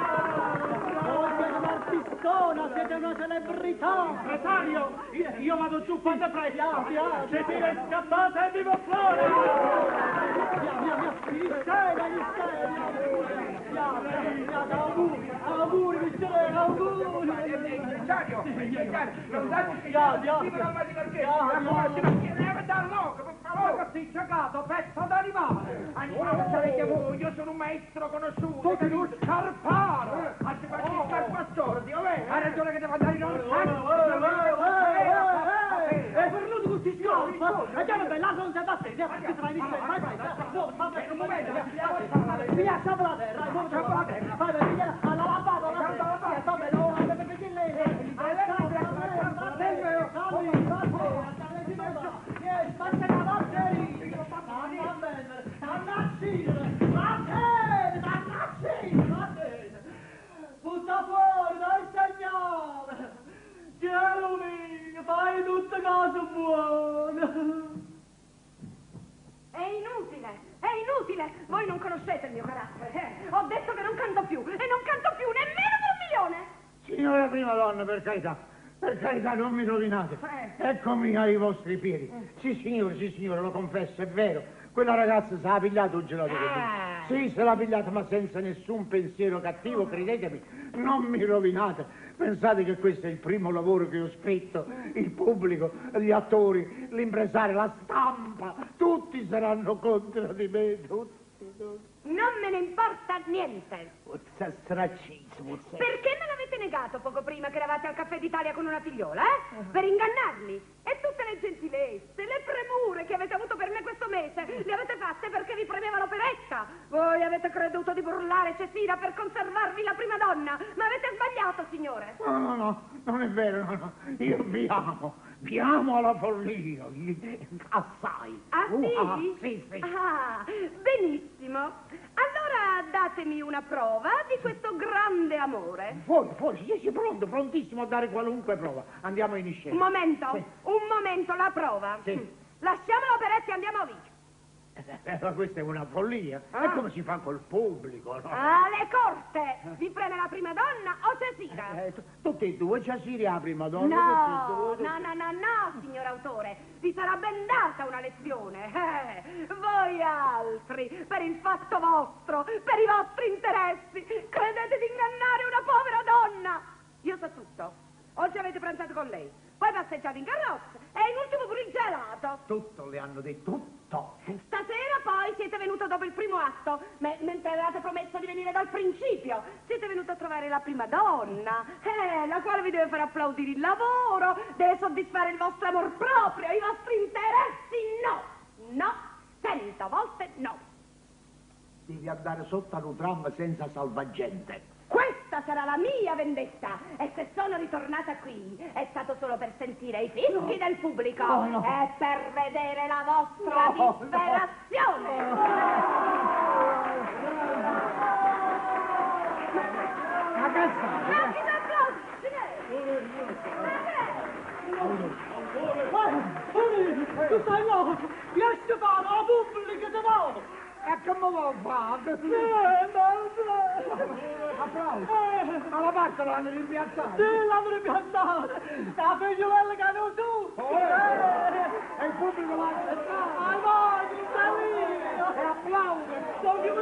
Voi siete un'artistona, siete una celebrità. Impresario, io vado giù, fate presto. Via, via. Cesira è scappata e viva Flora! Via, via, via, in scena, in scena. Via, via, via, auguri, auguri, mister, auguri. Impresario, impresario, non date Via, via. Viva la macchina Via, via. Leva dal loco, per favore! Ma sei ciecato, pezzo d'animale! Animale sarete voi, io sono un maestro conosciuto! Tu sei uno scarparo! Anzi, ma chi scarpa sordi, ovvero? Hai ragione che devo andare in È venuto questi scorpi! Andiamo bella, non si batte, vai, vai, vai, no, vabbè, un momento, via, salva la terra, salva la terra, vai, via, alla lavata, alla terra, vabbè, no, Butta fuori, dai signore! Cielo mio, fai tutte cose buone! È inutile, è inutile. Voi non conoscete il mio carattere. eh. Ho detto che non canto più e non canto più nemmeno per un milione. Signora prima donna, per carità, non mi rovinate. Eccomi ai vostri piedi. Sì, signore, sì, signore, lo confesso, è vero. Quella ragazza se l'ha pigliato un gelato con me. Sì, se l'ha pigliato, ma senza nessun pensiero cattivo, credetemi. Non mi rovinate. Pensate che questo è il primo lavoro che ho scritto. Il pubblico, gli attori, l'impresario, la stampa, tutti saranno contro di me, tutti, tutti. Non me ne importa niente. Straccismo. Perché me l'avete negato poco prima che eravate al Caffè d'Italia con una figliola, eh? Per ingannarmi. E tutte le gentilezze, le premure che avete avuto per me questo mese, le avete fatte perché vi premeva l'operetta. Voi avete creduto di burlare Cesira per conservarvi la prima donna, ma avete sbagliato, signore. No, no, no, non è vero, no, no. Io vi amo, vi amo alla follia, assai. Ah, sì? Ah, sì, sì. Ah, benissimo. Allora datemi una prova di questo grande amore. Fuori, fuori, sì, sì, pronto, prontissimo a dare qualunque prova. Andiamo in scena. Un momento, Sì. un momento, la prova. Sì. Lasciamo l'operetta e andiamo via. Ma questa è una follia. È come si fa col pubblico, no? Alle corte! Vi preme la prima donna o Cesira? Tutti e due, Cesira la prima donna. No, tutti e due, no, no, no, no, signor autore, vi sarà ben data una lezione. Voi altri, per il fatto vostro, per i vostri interessi, credete di ingannare una povera donna. Io so tutto. Oggi avete pranzato con lei, poi passeggiate in carrozza e in ultimo pure il gelato. Tutto le hanno detto, tutto. Stasera poi siete venuto dopo il primo atto, mentre avevate promesso di venire dal principio. Siete venuto a trovare la prima donna, la quale vi deve far applaudire il lavoro, deve soddisfare il vostro amor proprio, i vostri interessi. No, no, 100 volte no. Devi andare sotto a un tram senza salvagente. Questa sarà la mia vendetta e se sono ritornata qui è stato solo per sentire i fischi del pubblico No, no. e per vedere la vostra No, no. disperazione. Ma che stai? Ma chi t'applaude? Tu stai là, riesci a fare la pubblica di nuovo! E come vuoi fare? Applausi. Ma la parte l'hanno rimpiazzata. Sì, l'hanno rimpiazzata. La figliolella che non tu. Oh, E il pubblico l'ha accettato. Ma vai, Cristalino. E applaude. Sono più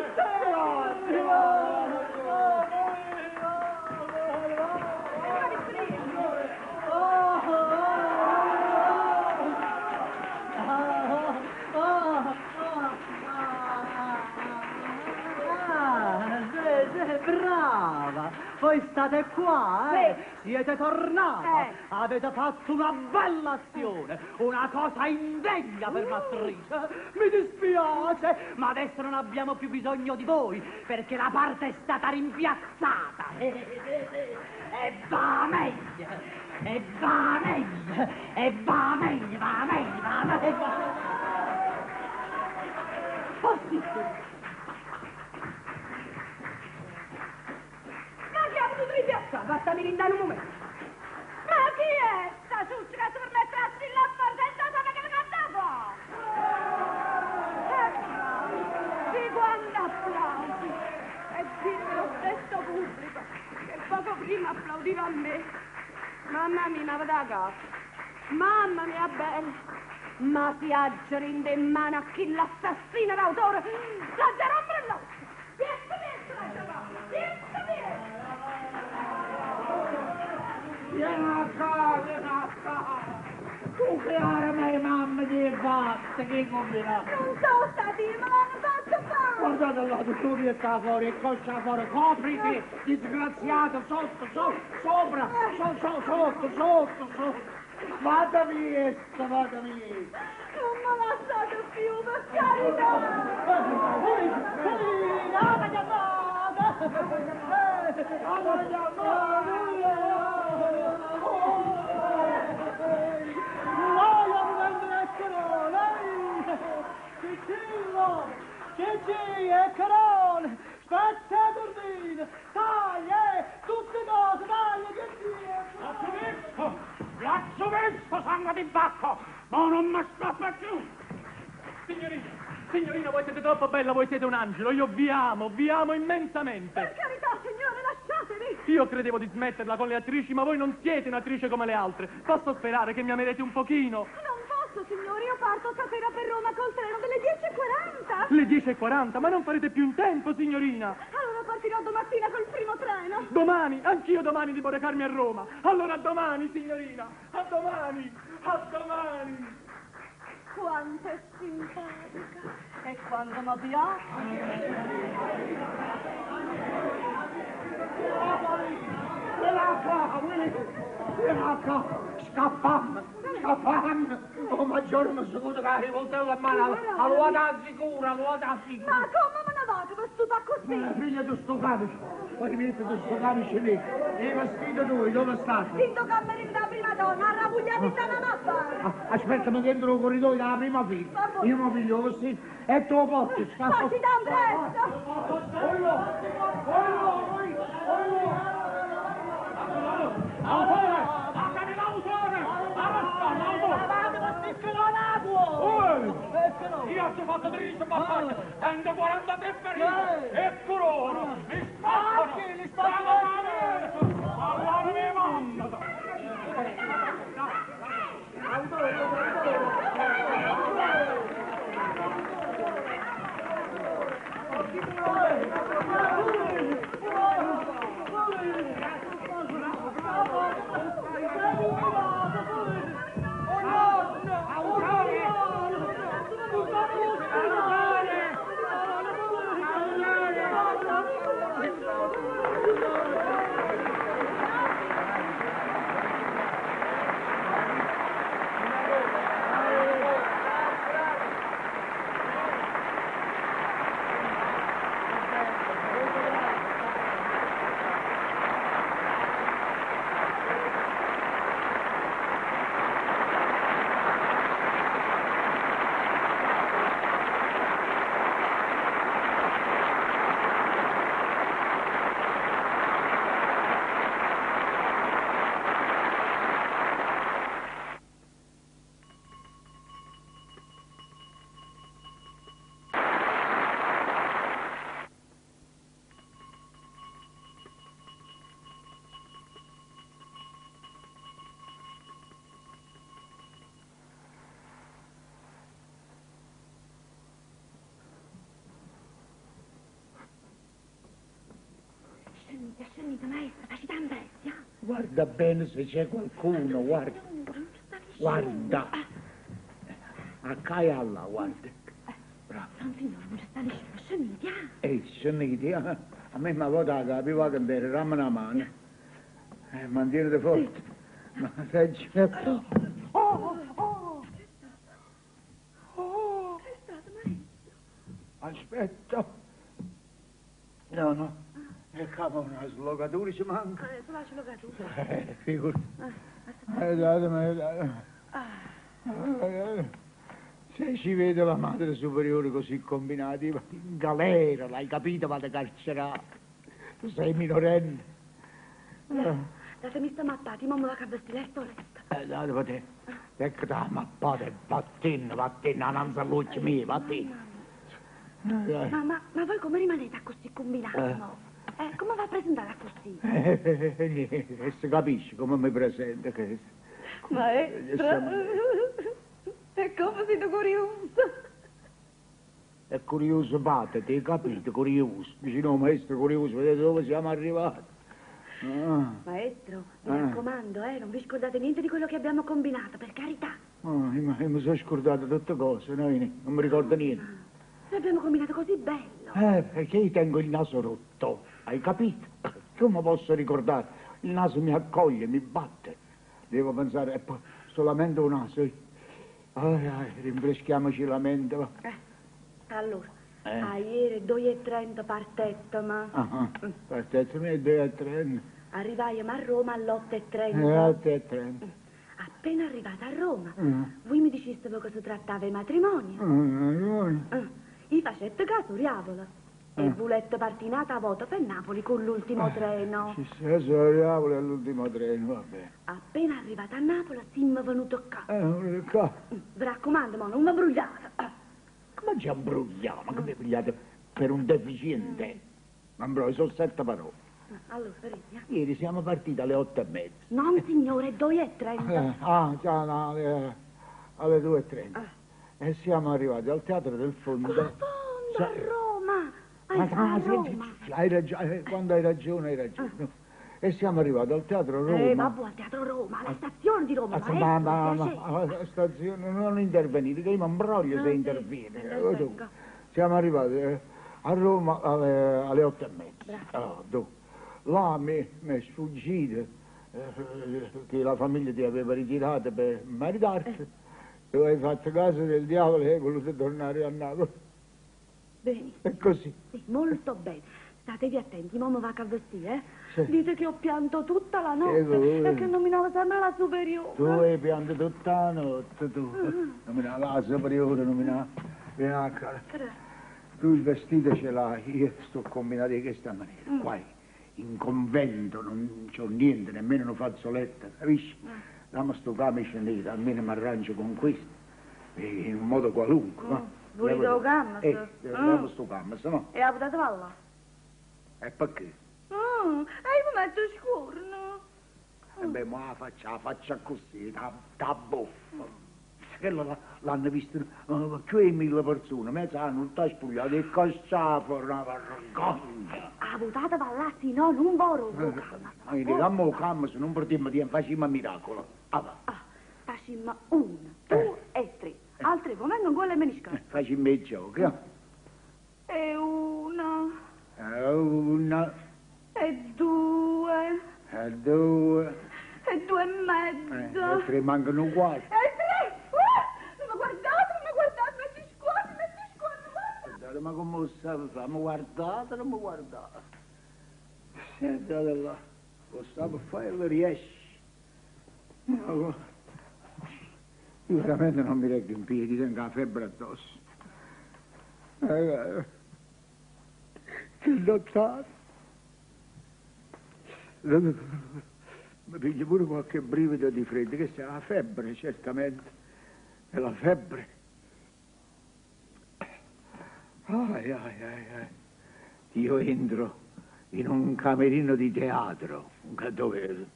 Brava! Voi state qua, eh? Siete tornata! Eh. Avete fatto una bella azione, una cosa indegna per un'attrice. Mi dispiace, ma adesso non abbiamo più bisogno di voi, perché la parte è stata rimpiazzata. E va meglio! E va meglio! E va meglio, va meglio, va meglio! Oh, sì, sì. Ma chi ha potuto rimpiazzare? Basta mi rindare un momento. Ma chi è sta ciuccia che si permette a strillare fuori senza sapere che canta fa? Sì, quanti applausi! E dire lo stesso pubblico che poco prima applaudiva a me. Mamma mia, ma vada a capo. Mamma mia bella! Ma si aggirinda in mano a chi l'assassino d'autore! La rompere l'occhio! Piezzo, piezzo, la giocata! Piezzo, piezzo! Vieni a qua, vieni a qua. Tu che ora me mamma ti hai fatto, che combinato? Non so stati, me l'hanno fatto fare! Guardate là, tu mi sta fuori, e coscia fuori, copriti, disgraziato, sotto, sotto, sopra, so, so, sotto, sotto, sotto. Vada via, vada via. Non me lasciate più, per carità! Cicci e Carone, spezza turbina, taglia, tutte cose, taglia, Cicci! L'ho visto! L'ho visto, sangue di bacco! Ma non mi scappa più! Signorina, signorina, voi siete troppo bella, voi siete un angelo. Io vi amo immensamente. Per carità, signore, lasciatemi! Io credevo di smetterla con le attrici, ma voi non siete un'attrice come le altre. Posso sperare che mi amerete un pochino? Non posso, signore, io parto stasera per Roma col treno delle 10.40. Le 10.40, ma non farete più in tempo, signorina. Allora partirò domattina col primo treno. Domani, anch'io domani devo recarmi a Roma. Allora a domani, signorina. A domani, a domani. Quanto è simpatica e quanto mi piace. Vieni qua, vieni qua, scappam, scappam. Oh, maggiore mi sono che la rivoltella in mano, allora sicura, allora sicura. Ma come me ne vado vestita così? Figlia di sto camice, poi metti di sto camice lì. E vestito tu, dove state? Tinto cammerino da prima donna, arrabugliati da una mappa. Aspetta, mi dentro il corridoio dalla prima fila. Io mi piglio il vestito e te lo porto, scappo. Facci da presto! Autore! Datemi l'autore! Arresta l'autore! Io ho fatto 13 battaglie, 143 ferite, e corona, mi spaccano! Li spaccano! Allora mi mandano! Autore! Guarda bene se c'è qualcuno, guarda. Guarda. A qua e a là, guarda. Bravo. Non signore, non ci sta nessuno, scendete, ah. Ehi, scendete, eh. A me mi vota la capiva che intera, dammi una mano. Mantieniti forte. Ma reggi. Oh, oh. Oh. Che è stato, maestro? Aspetta. No, no. E capo una slogatura ci manca. Sulla slogatura. Figurati. Datemi, datemi. Se ci vede la madre superiore così combinata, io vado in galera, l'hai capito, vado carcerato. Tu sei minorenne. Datemi sta mappata, io mi vado a vestire letto letto. Date te. Ecco la mappata e vattene, vattene, annanzi all'occhio mio, vattene. Ma voi come rimanete così combinati, no? Come va a presentare così? Niente, si capisce come mi presento. Che... Maestro, è come siete curioso. È curioso, padre, ti hai capito? Curioso. Dici no, maestro, curioso, vedete dove siamo arrivati. Ah. Maestro, mi Ah. raccomando, non vi scordate niente di quello che abbiamo combinato, per carità. Oh, io mi sono scordato tutte cose, no, io non mi ricordo niente. Noi abbiamo combinato così bello. Perché io tengo il naso rotto, hai capito? Come posso ricordare? Il naso mi accoglie, mi batte. Devo pensare, è solamente un naso. Ai, ai, rinfreschiamoci la mente, va. Allora, a ieri 2:30 partetto, ma... Ah, ah, partetto, mi è 2:30. Arrivai a Roma alle 8:30. 8:30. Appena arrivata a Roma, voi mi diceste che si trattava di matrimonio. Matrimonio. Io facette caso, diavolo. E volette partinata a volta per Napoli con l'ultimo treno. Ci sei, sono diavolo all'ultimo treno, va bene. Appena arrivata a Napoli, siamo venuti qua. Venuto qua. Vi raccomando, ma non mi imbrogliate. Come ci imbrogliamo? Ma come pigliate per un deficiente? Ma imbroglio, sono 7 parole. Allora, vedi, Ieri siamo partiti alle 8:30. Non, signore, 2:30. Ah, già, no, alle 2:30. E siamo arrivati al Teatro del Fondo. Quale fondo? A Roma! Ma A no, Roma! senti, hai ragione, quando hai ragione, hai ragione. E siamo arrivati al Teatro Roma. Vabbè, al Teatro Roma, alla stazione di Roma, Ah, maestro, ma, ma, mi ma, piace. alla stazione non intervenire, che io mi imbroglio Ah, se sì, interviene. intervengo. Siamo arrivati a Roma alle 8:30. Bravo. Allora, dopo, là mi è sfuggito che la famiglia ti aveva ritirato per maritarti. Tu hai fatto caso del diavolo e hai voluto tornare a Napoli. Benissimo. È così. Sì, molto bene. Statevi attenti, mo mi va a vestire, eh? Sì. Dite che ho pianto tutta la notte Che e che nominavo sempre la superiore. Tu hai pianto tutta la notte, tu. Nominava la superiore, nominava. Vieni a cara. Tu il vestito ce l'hai, io sto combinato di questa maniera. Qua in convento non c'ho niente, nemmeno un fazzoletto, capisci? Dammi sto camice nero, almeno mi arrangio con questo, in un modo qualunque, no? Volete Levo- il camice? Levo sto camice, no? E la potete fare? E perché? E io mi metto scorno. E beh, ma la faccia così, da buffa. Quello l'hanno visto più di 1000 persone, mezza hanno tutta spogliata e cacciato, una vergogna. Ah, buttata va là, sì, no, non vorrei. Ma io dico, il camice, non portiamo tempo, facciamo un miracolo. Ah, va. Ah, facciamo 1, 2 e 3. Altre vengono quelle me ne scappo. Facciamo i giochi, eh. E 1. E 1. E 2. E 2. E 2 e mezzo. E 3 mancano uguali. E 3. Non mi guardate, non mi guardate, metti scuola, metti scuola, guarda. Guardate, ma come lo sa fare? Mi guardate, non mi guardate. Sentite là, lo sa fare e lo riesce. No, io veramente non mi reggo in piedi, tengo la febbre addosso. Che nottata. Mi piglio pure qualche brivido di freddo, che sia la febbre, certamente. È la febbre. Ai, ai, ai, ai. Io entro in un camerino di teatro, dove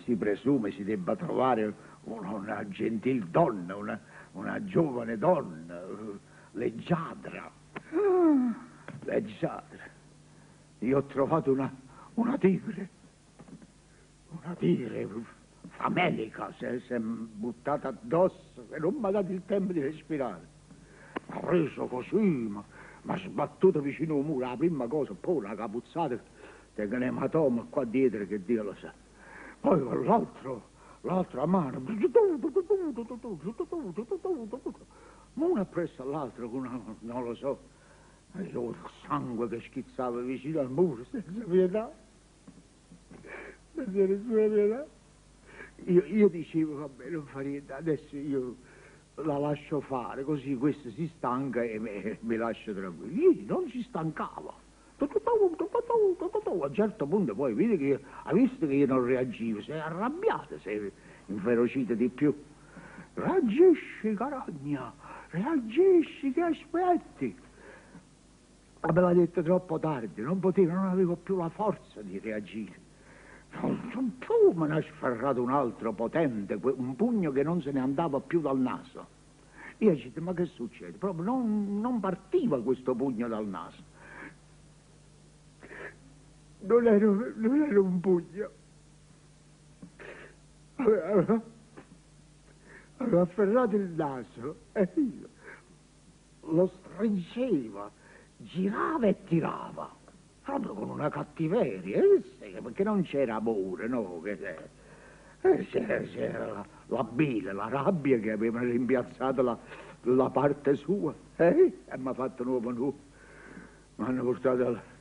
si presume si debba trovare una gentil donna, una giovane donna, leggiadra. Leggiadra. Io ho trovato una tigre. Una tigre famelica si è buttata addosso e non mi ha dato il tempo di respirare. Mi ha preso così, mi ha sbattuto vicino al muro, la prima cosa, poi una capuzzata, tengo un ematoma qua dietro che Dio lo sa. Poi con l'altro, l'altra mano, uno appresso all'altro, non lo so, e io il sangue che schizzava vicino al muro, senza pietà, senza nessuna pietà. Io dicevo, vabbè, non fa niente, adesso io la lascio fare, così questo si stanca e mi lascia tranquillo. Io non si stancava. A un certo punto poi vedi che ha visto che io non reagivo, si è arrabbiata, si è inferocita di più. Reagisci, carogna, reagisci, che aspetti? Aveva detto troppo tardi, non potevo, non avevo più la forza di reagire. Me ne ha sferrato un altro potente, un pugno che non se ne andava più dal naso. Io dicevo, ma che succede? Proprio non partiva questo pugno dal naso. Non era un pugno. Aveva afferrato il naso e io lo stringeva, girava e tirava, proprio con una cattiveria, perché non c'era amore, no? C'era la bile, la rabbia che aveva rimpiazzato la parte sua, e mi ha fatto nuovo nuovo. Mi hanno portato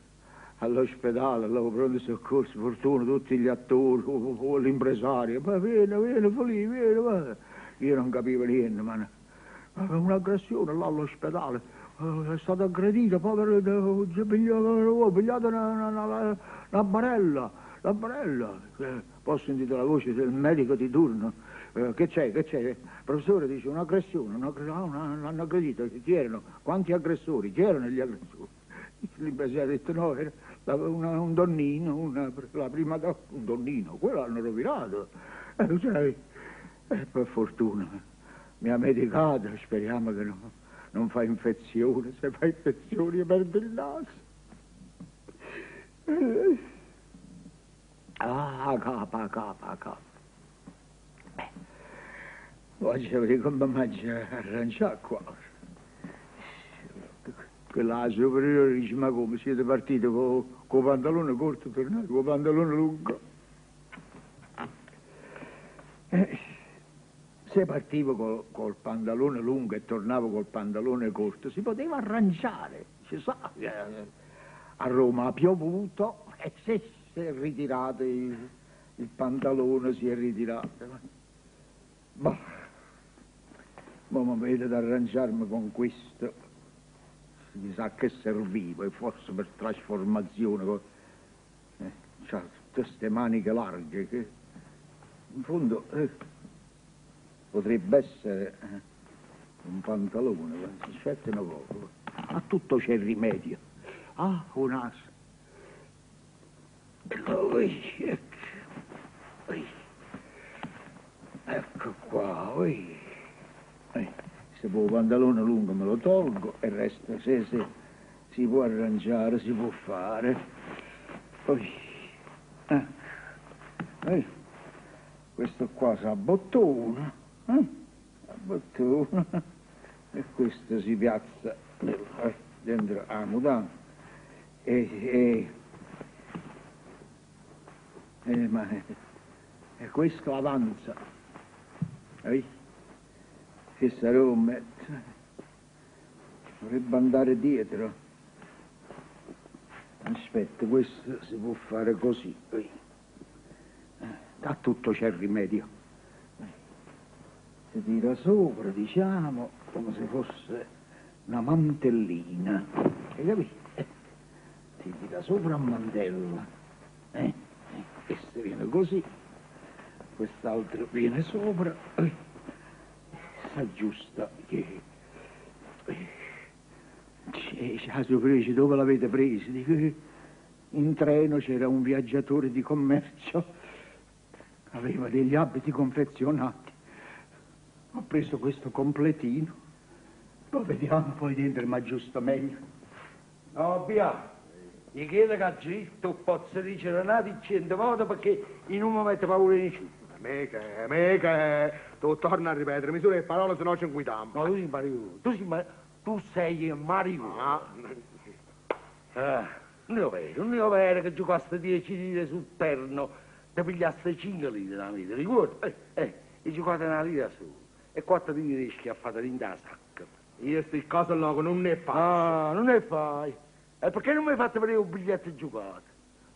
all'ospedale, all'avevo pronto soccorso, fortuna, tutti gli attori, l'impresario, ma vieni, vieni, Filippo, vieni, va. Io non capivo niente, ma un'aggressione là all'ospedale, è stata aggredita, povero, ho pigliato una barella, la barella. Poi ho sentito la voce del medico di turno, che c'è, che c'è? Professore dice, un'aggressione, l'hanno aggredito, chi erano? Quanti aggressori? Chi erano gli aggressori? L'impresario ha detto no, era un donnino, la prima donna, un donnino, quello l'hanno rovinato. Per fortuna mi ha medicato, speriamo che non fa infezione, se fa infezione io perdo il naso. Ah, capa, capa, capa. Oggi vedete come mangia arrangiare qua. Quella superiore dice, ma come siete partiti con il pantalone corto, tornate con il pantalone lungo? Se partivo col pantalone lungo e tornavo col pantalone corto, si poteva arrangiare, si sa. A Roma ha piovuto e se si è ritirato il pantalone, si è ritirato. Ma mi vedo ad arrangiarmi con questo. Chissà che serviva, e forse per trasformazione. C'ha tutte queste maniche larghe che in fondo potrebbe essere un pantalone. Aspetta un poco. A tutto c'è il rimedio. Ah, un aso. Ecco qua. Se può il pantalone lungo me lo tolgo e resta, se si può arrangiare, si può fare. Poi, questo qua si abbottona, abbottona, e questo si piazza dentro la mutanda. E questo avanza. Che sarò dovrebbe andare dietro. Aspetta, questo si può fare così. Da tutto c'è il rimedio. Si tira sopra, diciamo, come se fosse una mantellina. Hai capito? Si tira sopra a mantella. Questo viene così, quest'altro viene sopra. S'aggiusta che la superiore, dove l'avete preso? Dico, in treno c'era un viaggiatore di commercio, aveva degli abiti confezionati. Ho preso questo completino, lo vediamo poi dentro, ma giusto meglio. No, via. Michele che ha detto posso dicere n'altra 100 volte perché io non mi metto paura di nessuno. Miche, Miche, tu torna a ripetere, misura le parole se no ci inguidiamo. No, tu sei Mario, tu sei Mario, tu sei Mario. Ah, Ah, non è vero, non è vero che giocaste 10 lire sul terno, ti pigliaste 5 lire da me, ti ricordi? E giocate una lira sola e 4 lire schiaffate dentro la sacca. Io sti cose là non ne faccio. Ah, non ne fai. E perché non mi hai fatto vedere un biglietto giocato?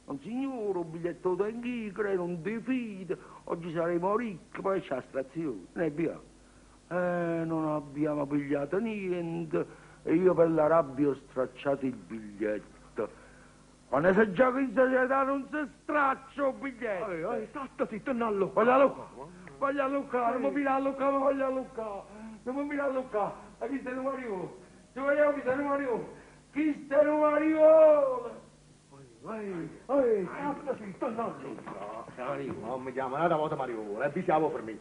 Non signore, un biglietto da inghicre, non ti fido, oggi saremo ricchi, poi c'è la strazione, ne abbiamo. Non abbiamo pigliato niente, e io per la rabbia ho stracciato il biglietto. Quando si gioca in società non si straccia un biglietto. Ehi, statta zitta, non allucca. Voglio alluccare, voglio alluccare, non mi filo alluccare, ma voglio alluccare, non mi filo alluccare. Ma chi sei Mario? Ti vogliamo chi sei Mario? Chi sei Mario? Ehi, ehi, statta zitta, non alluccare. Non mi chiama un'altra volta Mario, e vi siamo per me.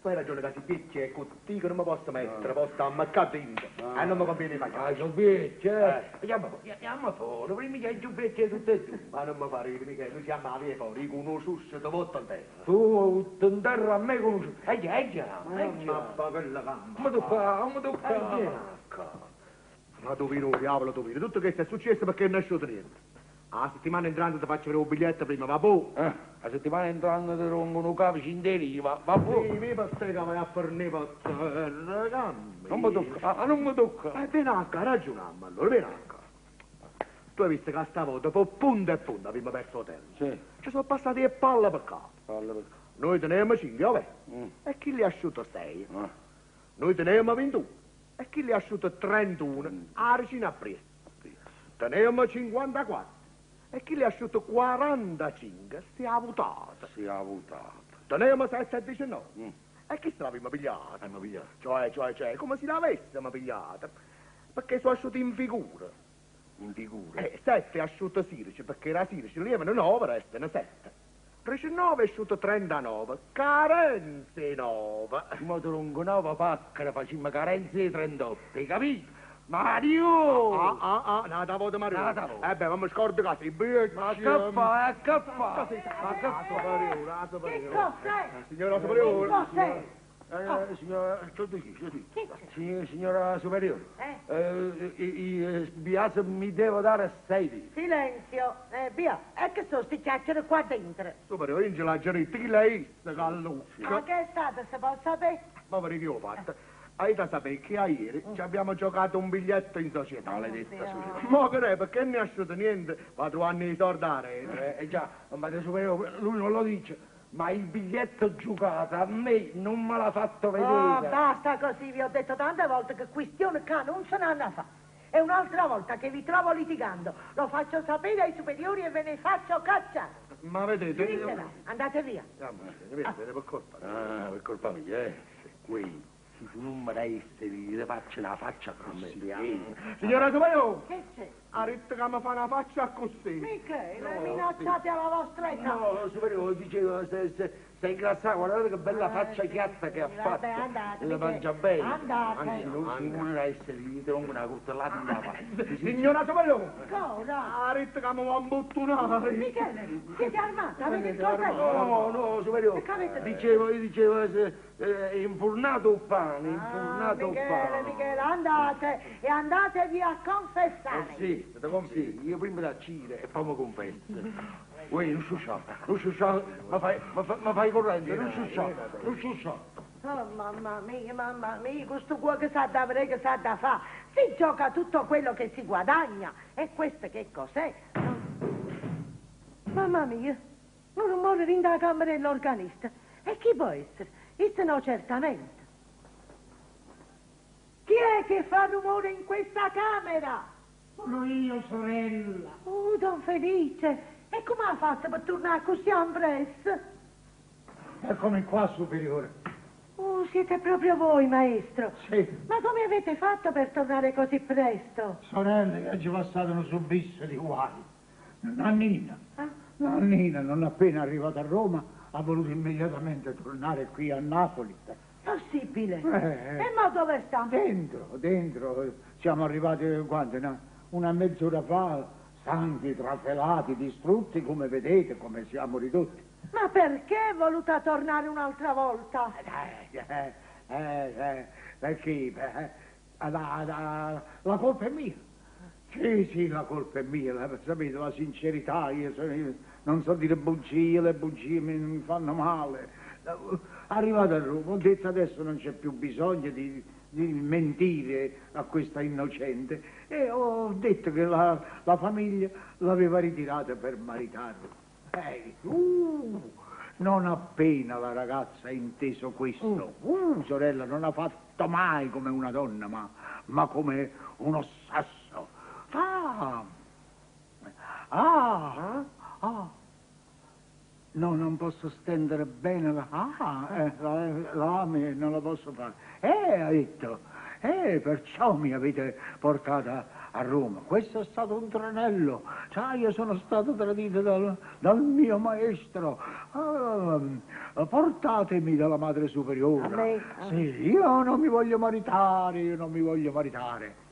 Tu hai ragione che si picchia e contigo non mi posso mettere, posso stare ammaccato dentro. E non mi conviene fare. Ah, sono vecchio, eh. Andiamo, andiamo fuori, prima che giù vecchio tutte e due. Ma non mi fa ridere, mica, noi siamo a via fuori, con uno suscio ti butto in terra. Tu in terra a me conosci. Eh già, eh già, eh già. Ma quella gamba. Mi tocca, mi tocca. Ma tu vino, diavolo, tu vino. Tutto questo è successo perché non è asciutto niente. La settimana entrante ti faccio vedere un biglietto prima, va boh. La settimana entrante ti rompo un cavo in deriva, va boh. Sì, mi passa che vai a fornire per terra, gambe. Non mi tocca, ah, non mi tocca. Vieni a qua, ragioniamo allora, vieni a qua. Tu hai visto che stavolta, per punto e punto, abbiamo perso l'hotel. Sì. Ci sono passati e palle per capo. Palle per capo. Noi tenevamo 5, vabbè. E chi li ha asciutto 6? Ah. Noi tenevamo 21. E chi li ha asciutto 31? A vicino a presto. Tenevamo 54. E chi li ha asciutto 45 si è avutata. Si è avutata. Tenevamo 7 e 19. E chi se l'aveva pigliata? L'abbiamo pigliata. Cioè, come se l'avessimo pigliata. Perché sono asciutti in figura. In figura? 7 è asciutto 16, perché era 16, levano 9, restano 7. 19 è asciutto 39, carenze 9. Ma tu non 9 paccara, facciamo carenze 38, hai capito? Mario! Ah, ah, ah, nata volta Mario. Nata volta. Eh beh, ma mi scordo che sei bitch. Ma che fa, che fa? Ma che fa? Superiore, Che cos'è? Signora Che superiore. cos'è? Signora, signora superiore, Biase mi devo dare 6 lire. Silenzio, via, e che sono sti chiacchiere qua dentro? Superiore, in la geretta, chi lei sta callucca? Ma che è stato, se può sapere? Ma per che ho fatto? Hai da sapere che ieri ci abbiamo giocato un biglietto in società. Maledetta società. Ma che è, perché non è asciutto niente? Va trovando i soldi a rete. Già, ma superiore, lui non lo dice, ma il biglietto giocato a me non me l'ha fatto vedere. Oh, basta così, vi ho detto tante volte che questione qua non se ne hanno a fare. E un'altra volta che vi trovo litigando, lo faccio sapere ai superiori e ve ne faccio cacciare. Ma vedete... Finitela, andate via. Vedete, per colpa. Ah, per colpa mia, eh. Qui. Se tu non mi dai queste faccio una faccia così. Signora Superiore! Che c'è? Ha detto che mi fa una faccia così. Michele, minacciate alla vostra età. No, Superiore, dicevo, se sei ingrassato, guardate che bella faccia chiatta che ha fatto. Vabbè, andate. La mangia bene. Andate. Anzi, non mi dai queste lire, ti rompo una coltellata in la faccia. Signora Superiore! Ancora? Ha detto che mi va a imbottonare. Michele, siete armata? Avete il coltello? No, no, Superiore. Che avete? Dicevo, io dicevo, se, infornato il pane, infornato il Michele, pane. Michele, andate e andatevi a confessare. Sì, sì, io prima da cire e poi mi confesso. Uè, non sciusciare, non sciusciare, ma fai corrente, non sciusciare, non sciusciare. Oh, mamma mia, questo qua che sa da avere, che sa da fare. Si gioca tutto quello che si guadagna. E questo che cos'è? Mamma mia, un rumore in la camera dell'organista. E chi può essere? Io no, certamente. Chi è che fa rumore in questa camera? Sono io, sorella. Oh, Don Felice, e come ha fatto per tornare così in presto? Eccomi qua, superiore. Oh, siete proprio voi, maestro. Sì. Ma come avete fatto per tornare così presto? Sorella, che oggi passato un subisso di guai. Nannina, Ah? Nannina, non appena arrivata a Roma, ha voluto immediatamente tornare qui a Napoli. Possibile? Eh. E ma dove sta? Dentro, dentro. Siamo arrivati, quando? Una mezz'ora fa. Stanchi, trafelati, distrutti, come vedete, come siamo ridotti. Ma perché è voluta tornare un'altra volta? Eh, eh, eh, perché la colpa è mia. Sì, sì, la colpa è mia, sapete, la sincerità, io non so dire bugie, le bugie mi fanno male. Arrivato a Roma, ho detto adesso non c'è più bisogno di mentire a questa innocente e ho detto che la famiglia l'aveva ritirata per maritarla. Non appena la ragazza ha inteso questo, sorella, non ha fatto mai come una donna, ma come uno sasso. Ah! Ah! Ah! No, non posso stendere bene la... la non la posso fare. Ha detto, perciò mi avete portata a Roma. Questo è stato un tranello. Sai, io sono stato tradito dal mio maestro. Portatemi dalla madre superiore. A me? Sì, io non mi voglio maritare, io non mi voglio maritare.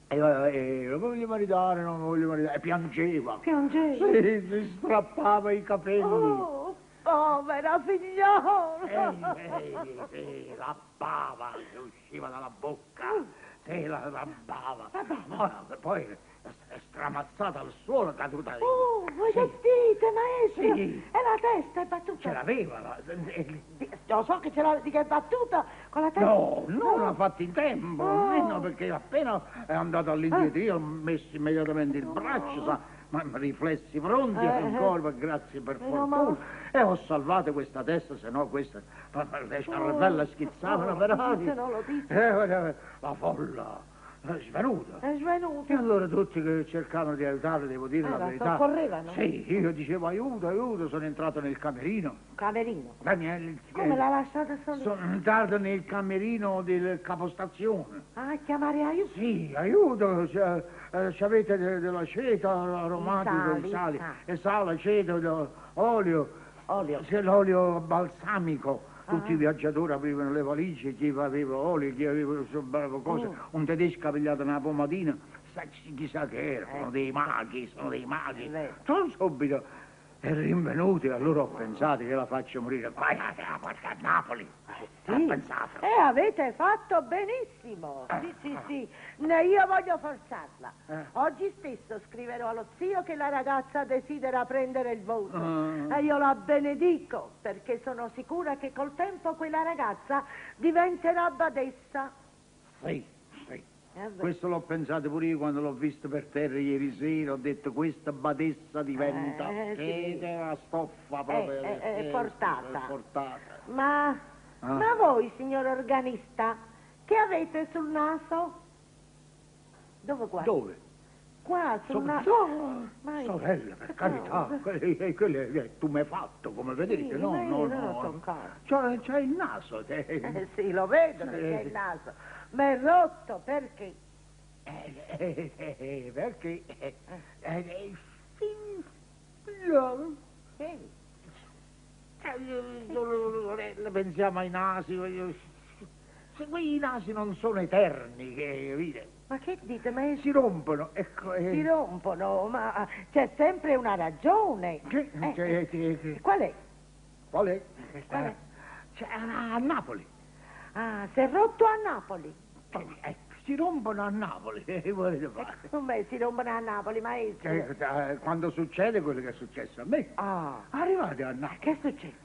Non voglio maritare, non voglio maritare. E piangeva. Piangeva? Sì, si strappava i capelli. Oh, povera figliola! Sì, la bava che usciva dalla bocca. Sì, la bava. Poi è stramazzata al suolo, caduta lì. Oh, voi che dite, maestro? Sì. E la testa è battuta? Ce l'aveva. Lo so che ce l'aveva, che è battuta con la testa. No, non l'ha fatto in tempo. No, perché appena è andato all'indietro io ho messo immediatamente il braccio, sa, ma riflessi pronti ancora, grazie per fortuna. E ho salvato questa testa, se no questa le cervella schizzavano per aria. No, lo dice. La folla. È svenuta. È svenuta. E allora tutti che cercavano di aiutarla, devo dire la verità. Soccorrevano? Sì, io dicevo aiuto, aiuto, sono entrato nel camerino. Camerino? Daniele. Come l'ha lasciata sola? Sono entrato nel camerino del capostazione. Ah, chiamare aiuto? Sì, aiuto, se avete dell'aceto aromatico, i sali, e sale, aceto, olio. Olio. Se l'olio balsamico. Tutti i viaggiatori avevano le valigie, chi aveva olio, chi aveva cose. Un tedesco ha pigliato una pomatina, chissà che era, sono dei maghi, sono dei maghi. Sono subito è rinvenuti, allora ho pensato che la faccio morire qua, a Napoli. Sì. Ho pensato. E avete fatto benissimo. Sì, sì, sì. Ne io voglio forzarla. Oggi stesso scriverò allo zio che la ragazza desidera prendere il voto. E io la benedico, perché sono sicura che col tempo quella ragazza diventerà badessa. Sì, sì. Questo l'ho pensato pure io quando l'ho visto per terra ieri sera, ho detto questa badessa diventa sì. la stoffa proprio. È portata. È portata. Ma voi, signor organista, che avete sul naso? Dove guarda? Dove? Qua, sul naso. No, sorella, per carità, quello tu mi hai fatto, come vedete, sì, no, no, no. C'è il naso. Sì, lo vedo che c'è il naso. Ma è rotto, perché? Perché? Sorella, pensiamo ai nasi. Se quei nasi non sono eterni, che Ma che dite? Ma si rompono. Ecco, Si rompono, ma c'è sempre una ragione. Qual è? Qual è? Qual è? Cioè, a Napoli. Ah, si è rotto a Napoli. Si rompono a Napoli, che volete fare? Come si rompono a Napoli, maestro? Quando succede quello che è successo a me. Ah. Arrivate a Napoli. Che è successo?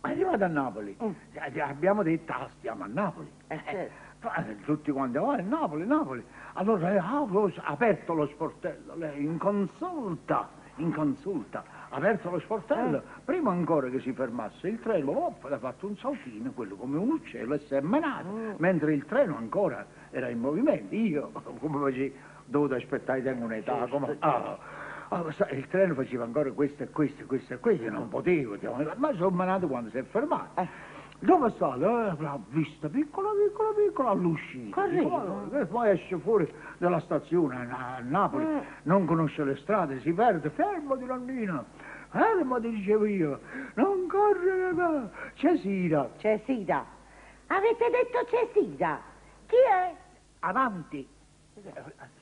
Arrivate a Napoli. Abbiamo detto, stiamo a Napoli. Certo. Tutti quanti, oh, è Napoli, Napoli. Allora ho aperto lo sportello, lei in consulta, aperto lo sportello, prima ancora che si fermasse il treno, ha fatto un saltino, quello come un uccello, e si è menato, mentre il treno ancora era in movimento. Io, come facevo, dovevo aspettare, tengo un'età, come... il treno faceva ancora questo e questo e questo e questo, io non potevo, ma sono menato quando si è fermato. Dove sta? L'ha vista piccola, piccola, piccola, all'uscita. Poi esce fuori dalla stazione a Napoli, non conosce le strade, si perde. Fermati, nonnina, fermati, dicevo io, non correre. Cesira. Cesira. Avete detto Cesira. Chi è? Avanti.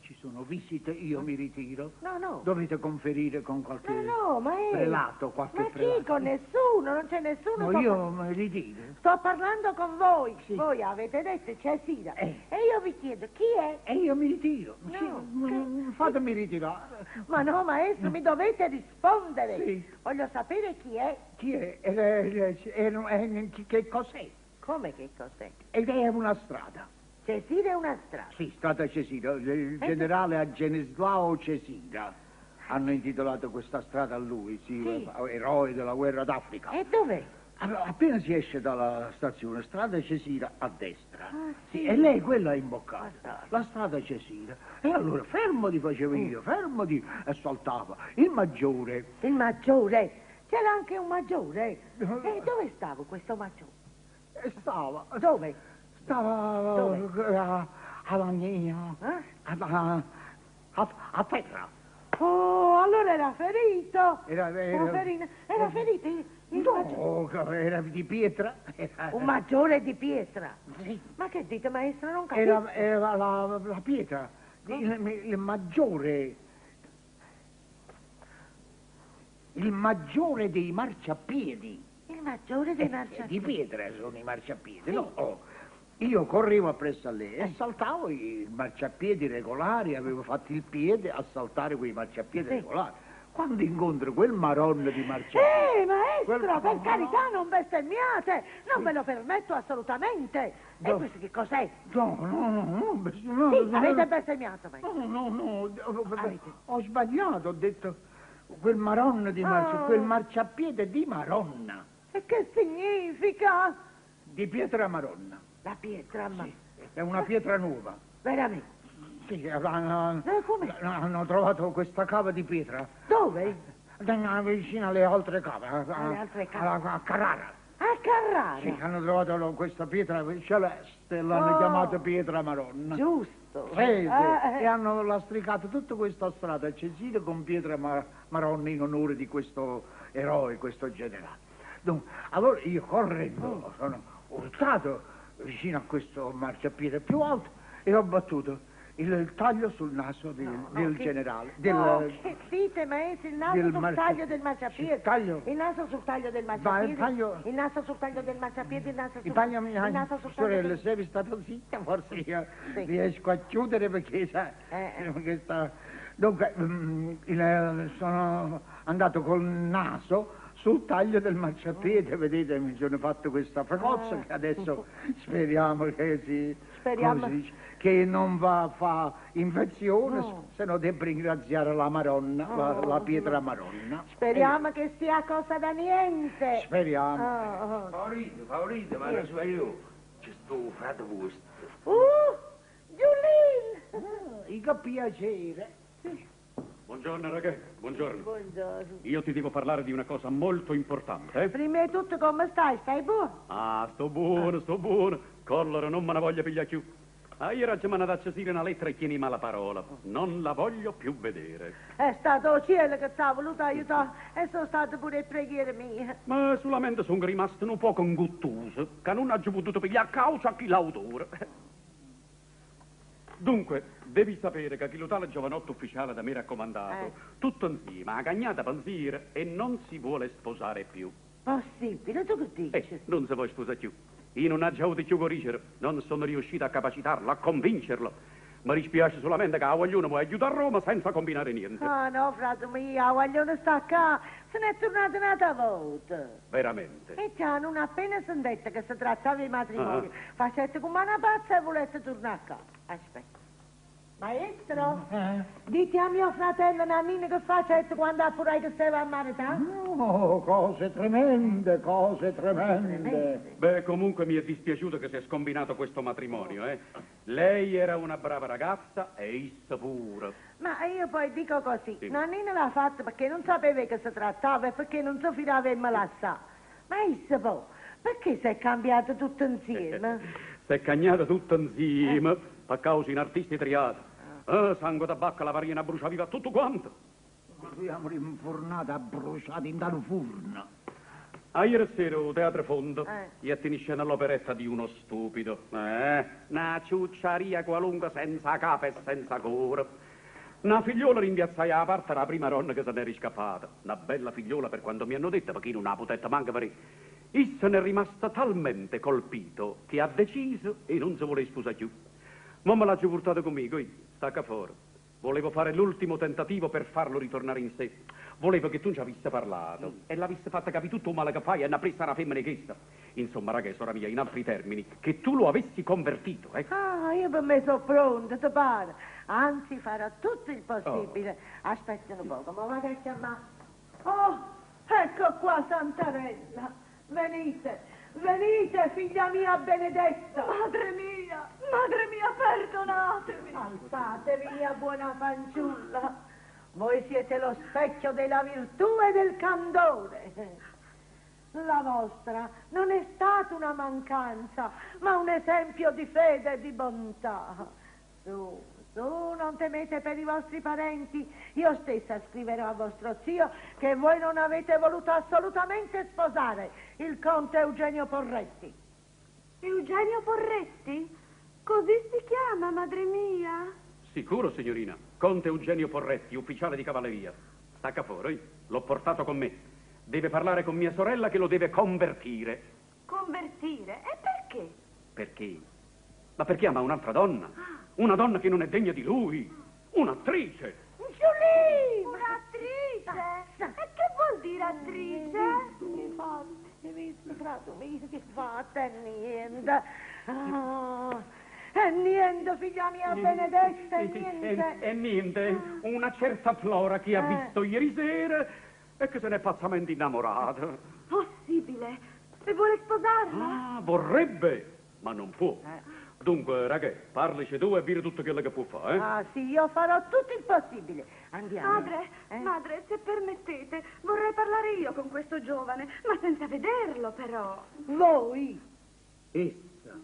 Ci sono visite, io mi ritiro. No, no. Dovete conferire con qualche No, no, maestro. prelato, qualche Ma chi? prelato. Con nessuno, non c'è nessuno. No, sto io mi ritiro. Sto parlando con voi. Voi avete detto Cesira. E io vi chiedo chi è? E io mi ritiro. No, Sì, fatemi ritirare. Ma no, maestro, mi dovete rispondere. Sì. Voglio sapere chi è. Chi è? Che cos'è? Come che cos'è? Ed è una strada. Cesira è una strada. Sì, strada Cesira. Il generale Agenislao Cesira. Hanno intitolato questa strada a lui, sì, Sì. eroe della guerra d'Africa. E dov'è? Allora, appena si esce dalla stazione, strada Cesira a destra. Ah, Sì, sì. e lei quella ha imboccata, la strada Cesira. E allora fermati facevo io, fermati, e saltava. Il maggiore. Il maggiore? C'era anche un maggiore. E dove stava questo maggiore? E stava. Dove? Stava Dove? a, a, a, a, a terra. Oh, allora era ferito. Era, era, Poverino, era ferito il, il maggiore. No, era di pietra. Era, Un maggiore di pietra. Ma che dite, maestro? Non capisco. Era, era la, la pietra, il maggiore. Il maggiore dei marciapiedi. Il maggiore dei marciapiedi. Di pietra sono i marciapiedi, no? Oh, Io correvo appresso a lei e saltavo i marciapiedi regolari, avevo fatto il piede a saltare quei marciapiedi regolari. Quando incontro quel maronno di marciapiedi... Eh, maestro, Quel- per carità, non bestemmiate! Non ve lo permetto assolutamente! E No. questo che cos'è? No, no, no, no, no, Sì, no, avete bestemmiato, maestro. No, no, no, ho sbagliato, ho detto quel maronno di marciapiedi, Ah. quel marciapiede di Maronna, E che significa? di pietra Maronna. La pietra, ma... È una pietra nuova. Veramente? Sì, hanno, come? hanno trovato questa cava di pietra. Dove? Vicino alle altre cave. Alle altre cave. A Carrara. A Carrara? Sì, hanno trovato questa pietra celeste, l'hanno Oh. chiamata pietra Maronna. Giusto. Sì, sì. Eh, eh. E hanno lastricato tutta questa strada Cesira con pietra Maronna in onore di questo eroe, questo generale. Dunque, allora io correndo Oh. sono urtato vicino a questo marciapiede più alto e ho battuto il taglio sul naso del che- generale. Del, No, che dite, maestro, il naso del sul marcia- taglio del marciapiede. Sì, taglio. Il naso sul taglio del Va, il marciapiede. taglio- Il naso sul taglio del marciapiede, il naso sul, Il taglio mi il naso sul taglio sorella, del... se mi stato zitta, forse io riesco a chiudere perché sa, Eh, questa- Dunque, sono andato col naso sul taglio del marciapiede, vedete, mi sono fatto questa fracozza Ah. che adesso speriamo che si... Speriamo. come si dice, che non va a fare infezione, No. se no devo ringraziare la Maronna, la pietra Maronna. Speriamo che sia cosa da niente. Speriamo. Oh, oh. Favorito, favorito, ma non sbaglio. C'è sto frate vostro. Giulin! Che piacere. Buongiorno, Rachele. Buongiorno. Buongiorno. Io ti devo parlare di una cosa molto importante, eh? Prima di tutto come stai? Stai buono? Ah, sto buono, sto buono. Collera, non me ne voglio pigliare più. Ah, io ci mandato a Cesire una lettera e tieni mala parola. Non la voglio più vedere. È stato il cielo che ti ha voluto aiutare e sono state pure le preghiere mie. Ma solamente sono rimasto un poco inguttuso, che non ho potuto pigliare causa a chi l'autore. Dunque, devi sapere che chi lo tale giovanotto ufficiale da me raccomandato, tutto insieme, ha cagnata pensiero e non si vuole sposare più. Possibile, tu che dici? Non si vuole sposare più. Io non ho già avuto più corrigere, non sono riuscito a capacitarlo, a convincerlo. Mi dispiace solamente che la voglione mi aiuta a Roma senza combinare niente. Ah no, frate mio, la guaglione sta qua, se n'è tornata un'altra volta. Veramente. E già, non appena sentette che si trattava di matrimonio, Ah. facette come una pazza e volette tornare qua. Aspetta. Maestro, dite a mio fratello Nannino che facette quando appurai che stava a maritare? Oh, cose tremende, cose tremende. Beh, comunque mi è dispiaciuto che si è scombinato questo matrimonio, eh. Lei era una brava ragazza e issa pure. Ma io poi dico così, Sì. Nannino l'ha fatto perché non sapeva che si trattava e perché non si fidava e me la sa. Ma issa poi, perché si è cambiato tutto insieme? Si è cagnata tutto insieme, a causa in artisti triati. Ah, sangue tabacco, la farina brucia viva, tutto quanto. Abbiamo rinfornata, bruciata in dal forno. Ah, ieri sera al Teatro Fondo, io in scena l'operetta di uno stupido. Una ciucciaria qualunque senza capo e senza cuore. Una figliola rimpiazzai 'a parte della prima donna che se n'era scappata. Una bella figliola per quanto mi hanno detto, perché non la potette manco vedere. Essa ne è rimasta talmente colpito che ha deciso e non si vuole sposare più. Ma me l'ha già portato conmigo, io, stacca fuori. Volevo fare l'ultimo tentativo per farlo ritornare in sé. Volevo che tu ci avessi parlato e l'avessi fatta capire tutto il male che fai e una presa una femmina questa. Insomma, ragazzi, ora mia, in altri termini, che tu lo avessi convertito, ecco. Ah, io per me sono pronta, ti pare. Anzi, farò tutto il possibile. Oh. Aspetta un poco, ma vado a chiamare. Oh, ecco qua Santarella. Venite, venite, figlia mia benedetta. Madre mia, madre mia, perdonatemi. Alzatevi, mia buona fanciulla. Voi siete lo specchio della virtù e del candore. La vostra non è stata una mancanza, ma un esempio di fede e di bontà. Su, su, non temete per i vostri parenti. Io stessa scriverò a vostro zio che voi non avete voluto assolutamente sposare il conte Eugenio Porretti. Eugenio Porretti? Così si chiama, madre mia? Sicuro, signorina. Conte Eugenio Porretti, ufficiale di cavalleria. Stacca fuori, l'ho portato con me. Deve parlare con mia sorella che lo deve convertire. Convertire? E perché? Perché? Ma perché ama un'altra donna? Una donna che non è degna di lui. Un'attrice. Giulie! Un'attrice? E che vuol dire attrice? Che fa? Hai visto, frate mio, che fa? È niente. Ah, è niente, figlia mia benedetta, è niente. È niente. Una certa Flora che ha visto ieri sera e che se n'è pazzamente innamorata. Possibile? E vuole sposarla? Ah, vorrebbe, ma non può. Dunque, ragazzi, parlici tu e vedi tutto quello che può fare, eh? Ah, sì, io farò tutto il possibile. Andiamo. Madre, madre, se permettete, vorrei parlare io con questo giovane, ma senza vederlo, però. Voi? Essa.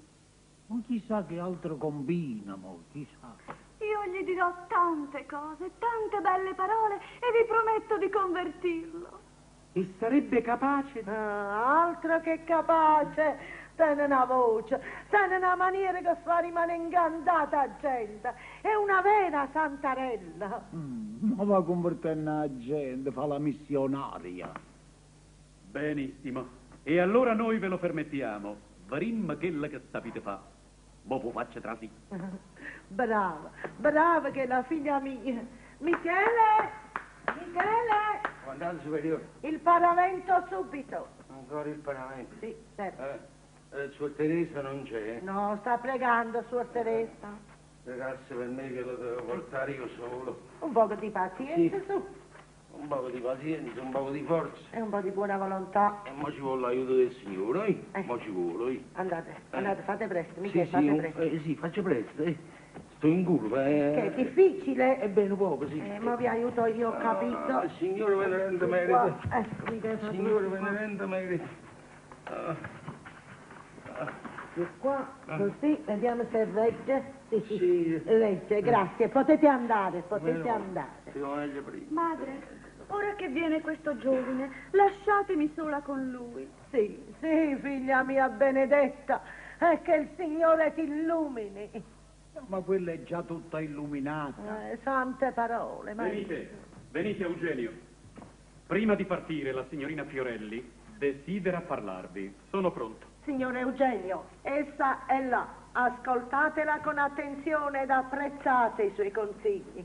Ma chissà che altro combina, mo, chissà. Io gli dirò tante cose, tante belle parole e vi prometto di convertirlo. E sarebbe capace? Ah, altro che capace. Tiene una voce, tiene una maniera che fa rimanere incantata la gente. È una vera santarella. Ma va convertendo la gente, fa la missionaria. Benissimo. E allora noi ve lo permettiamo. Varim quella che sapete fa. Mo vo faccia trasì. Brava, brava che è la figlia mia. Michele! Michele! Comandante superiore. Il paravento subito. Ancora il paravento? Sì, certo. Suor Teresa non c'è? No, sta pregando, Suor Teresa. Ragazzi, per me che lo devo portare io solo. Un poco di pazienza, Sì. su. Un poco di pazienza, un poco di forza. E un po' di buona volontà. E mo ci vuole l'aiuto del Signore, eh? Mo ci vuole, eh? Andate, andate, fate presto, Michele, Sì, fate sì, presto. sì, faccio presto, eh. Sto in curva, eh. Che è difficile. Ebbene, un poco, sì. Ma vi aiuto io, ho capito. Ah, signore me ne renda merito. Qua, ecco, Michele, fate Signore questo me ne renda merito. Ah. Di qua, così, vediamo se regge. Sì, Sì. regge, grazie. Potete andare, potete Meno male. andare. Stiamo meglio prima. Madre, ora che viene questo giovane, lasciatemi sola con lui. Sì, sì, figlia mia benedetta, è che il Signore ti illumini. Ma quella è già tutta illuminata. Sante parole, ma... Venite, venite Eugenio. Prima di partire la signorina Fiorelli desidera parlarvi. Sono pronto. Signor Eugenio, essa è là. Ascoltatela con attenzione ed apprezzate i suoi consigli.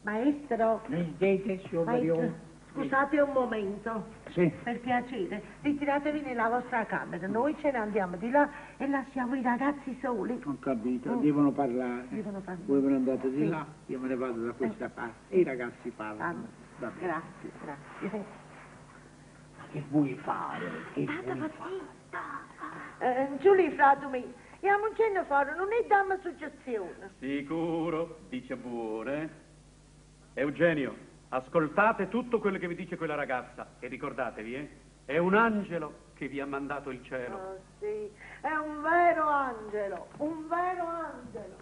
Maestro, Vedete, signor maestro, Marione? scusate un momento. Sì. Per piacere, ritiratevi nella vostra camera. Noi ce ne andiamo di là e lasciamo i ragazzi soli. Ho capito, devono parlare. Devono parlare. Voi ve ne andate di Sì. là, io me ne vado da questa parte e i ragazzi parlano. Va bene. Grazie, grazie. Ma che vuoi fare? Che vuoi fare? Giulia, frate mio, andiamocene fuori, non è damma suggestione. Sicuro, dice pure. Eugenio, ascoltate tutto quello che vi dice quella ragazza e ricordatevi, è un angelo che vi ha mandato il cielo. Oh, sì, è un vero angelo, un vero angelo.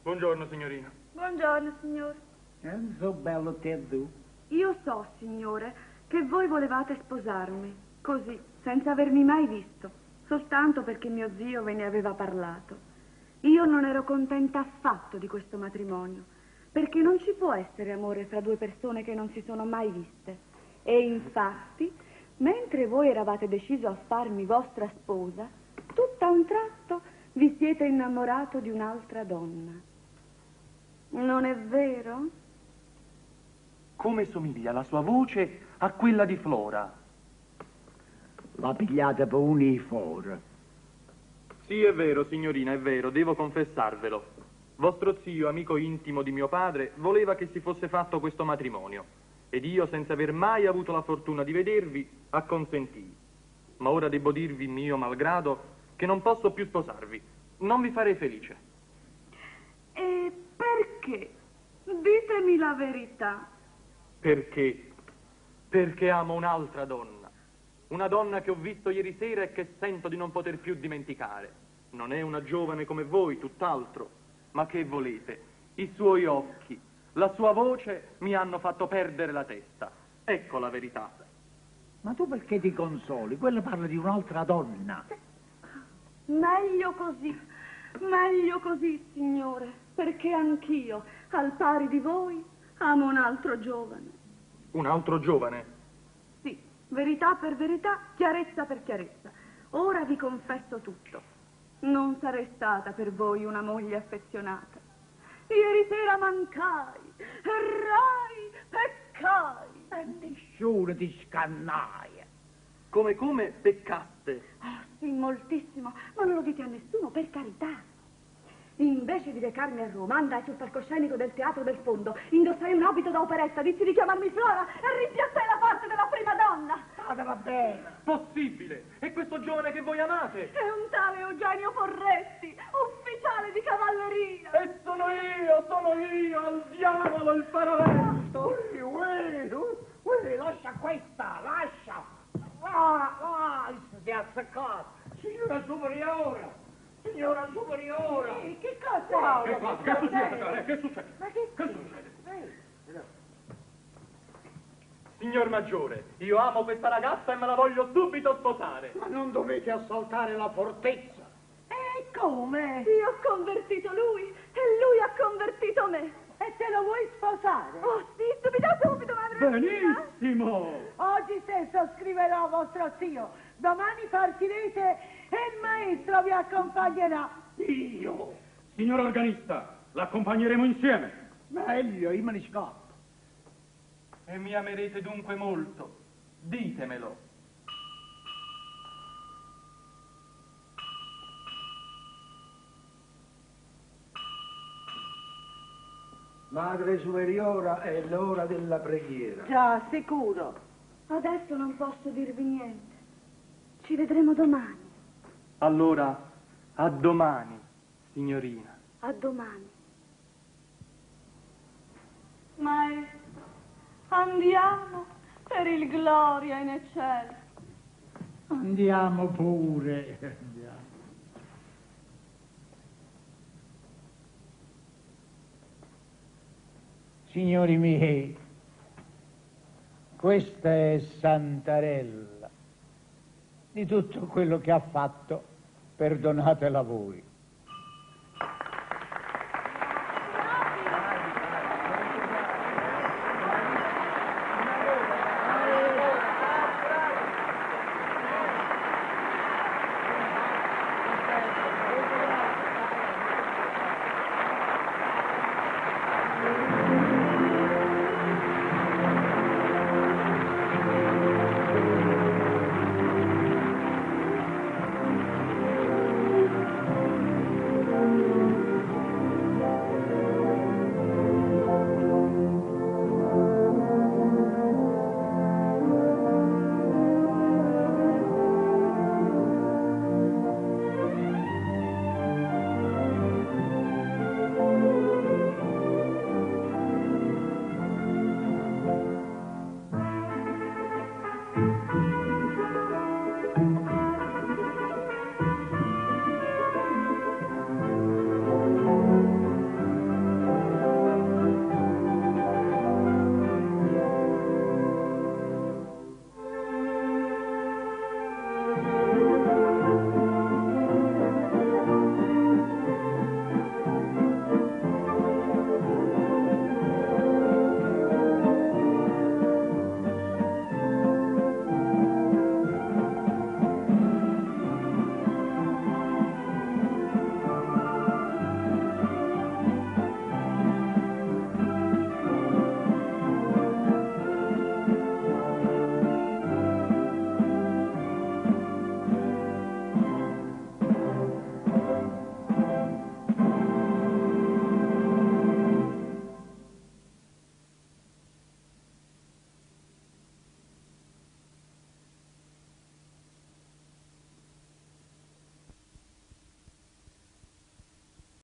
Buongiorno, signorina. Buongiorno, signore. Enzo bello te tu. Io so, signore, che voi volevate sposarmi, così, senza avermi mai visto, soltanto perché mio zio ve ne aveva parlato. Io non ero contenta affatto di questo matrimonio, perché non ci può essere amore fra due persone che non si sono mai viste. E infatti, mentre voi eravate deciso a farmi vostra sposa, tutto a un tratto vi siete innamorato di un'altra donna. Non è vero? Come somiglia la sua voce a quella di Flora? L'ha pigliata per uniforme. Sì, è vero, signorina, è vero, devo confessarvelo. Vostro zio, amico intimo di mio padre, voleva che si fosse fatto questo matrimonio. Ed io, senza aver mai avuto la fortuna di vedervi, acconsentii. Ma ora debbo dirvi, mio malgrado, che non posso più sposarvi. Non vi farei felice. E perché? Ditemi la verità. Perché? Perché amo un'altra donna. Una donna che ho visto ieri sera e che sento di non poter più dimenticare. Non è una giovane come voi, tutt'altro. Ma che volete? I suoi occhi, la sua voce mi hanno fatto perdere la testa. Ecco la verità. Ma tu perché ti consoli? Quello parla di un'altra donna. Meglio così, meglio così, signore, perché anch'io, al pari di voi, amo un altro giovane. Un altro giovane? Sì, verità per verità, chiarezza per chiarezza. Ora vi confesso tutto. Non sarei stata per voi una moglie affezionata. Ieri sera mancai, errai, peccai. E nessuno ti scannaia. Come come peccaste? Oh, sì, moltissimo, ma non lo dite a nessuno, per carità. Invece di recarmi a Roma, andai sul palcoscenico del Teatro del Fondo, indossai un abito da operetta, dissi di chiamarmi Flora e rimpiazzai la parte della prima donna. State va bene. Possibile! E questo giovane che voi amate? È un tale Eugenio Porretti, ufficiale di cavalleria. E sono io, sono io, al diavolo il paravento! Ui, ui, ui, lascia questa, lascia! Va, va, si è azzeccato. Signora superiore, signora superiore. Ehi, che cosa? Che, cosa? Che succede? Che succede? Ma che, Che succede? Signor Maggiore, io amo questa ragazza e me la voglio subito sposare. Ma non dovete assaltare la fortezza. E come? Io ho convertito lui e lui ha convertito me. E te lo vuoi sposare? Oh sì, subito, subito, madre mia. Benissimo! Oggi stesso scriverò a vostro zio. Domani partirete e il maestro vi accompagnerà. Io? Signor organista, l'accompagneremo insieme. Meglio, io me ne scappo. E mi amerete dunque molto. Ditemelo. Madre superiora, è l'ora della preghiera. Già, sicuro. Adesso non posso dirvi niente. Ci vedremo domani. Allora, a domani, signorina. A domani. Maestro, andiamo per il gloria in eccelso. Andiamo pure. Andiamo. Signori miei, questa è Santarella. Di tutto quello che ha fatto, perdonatela voi.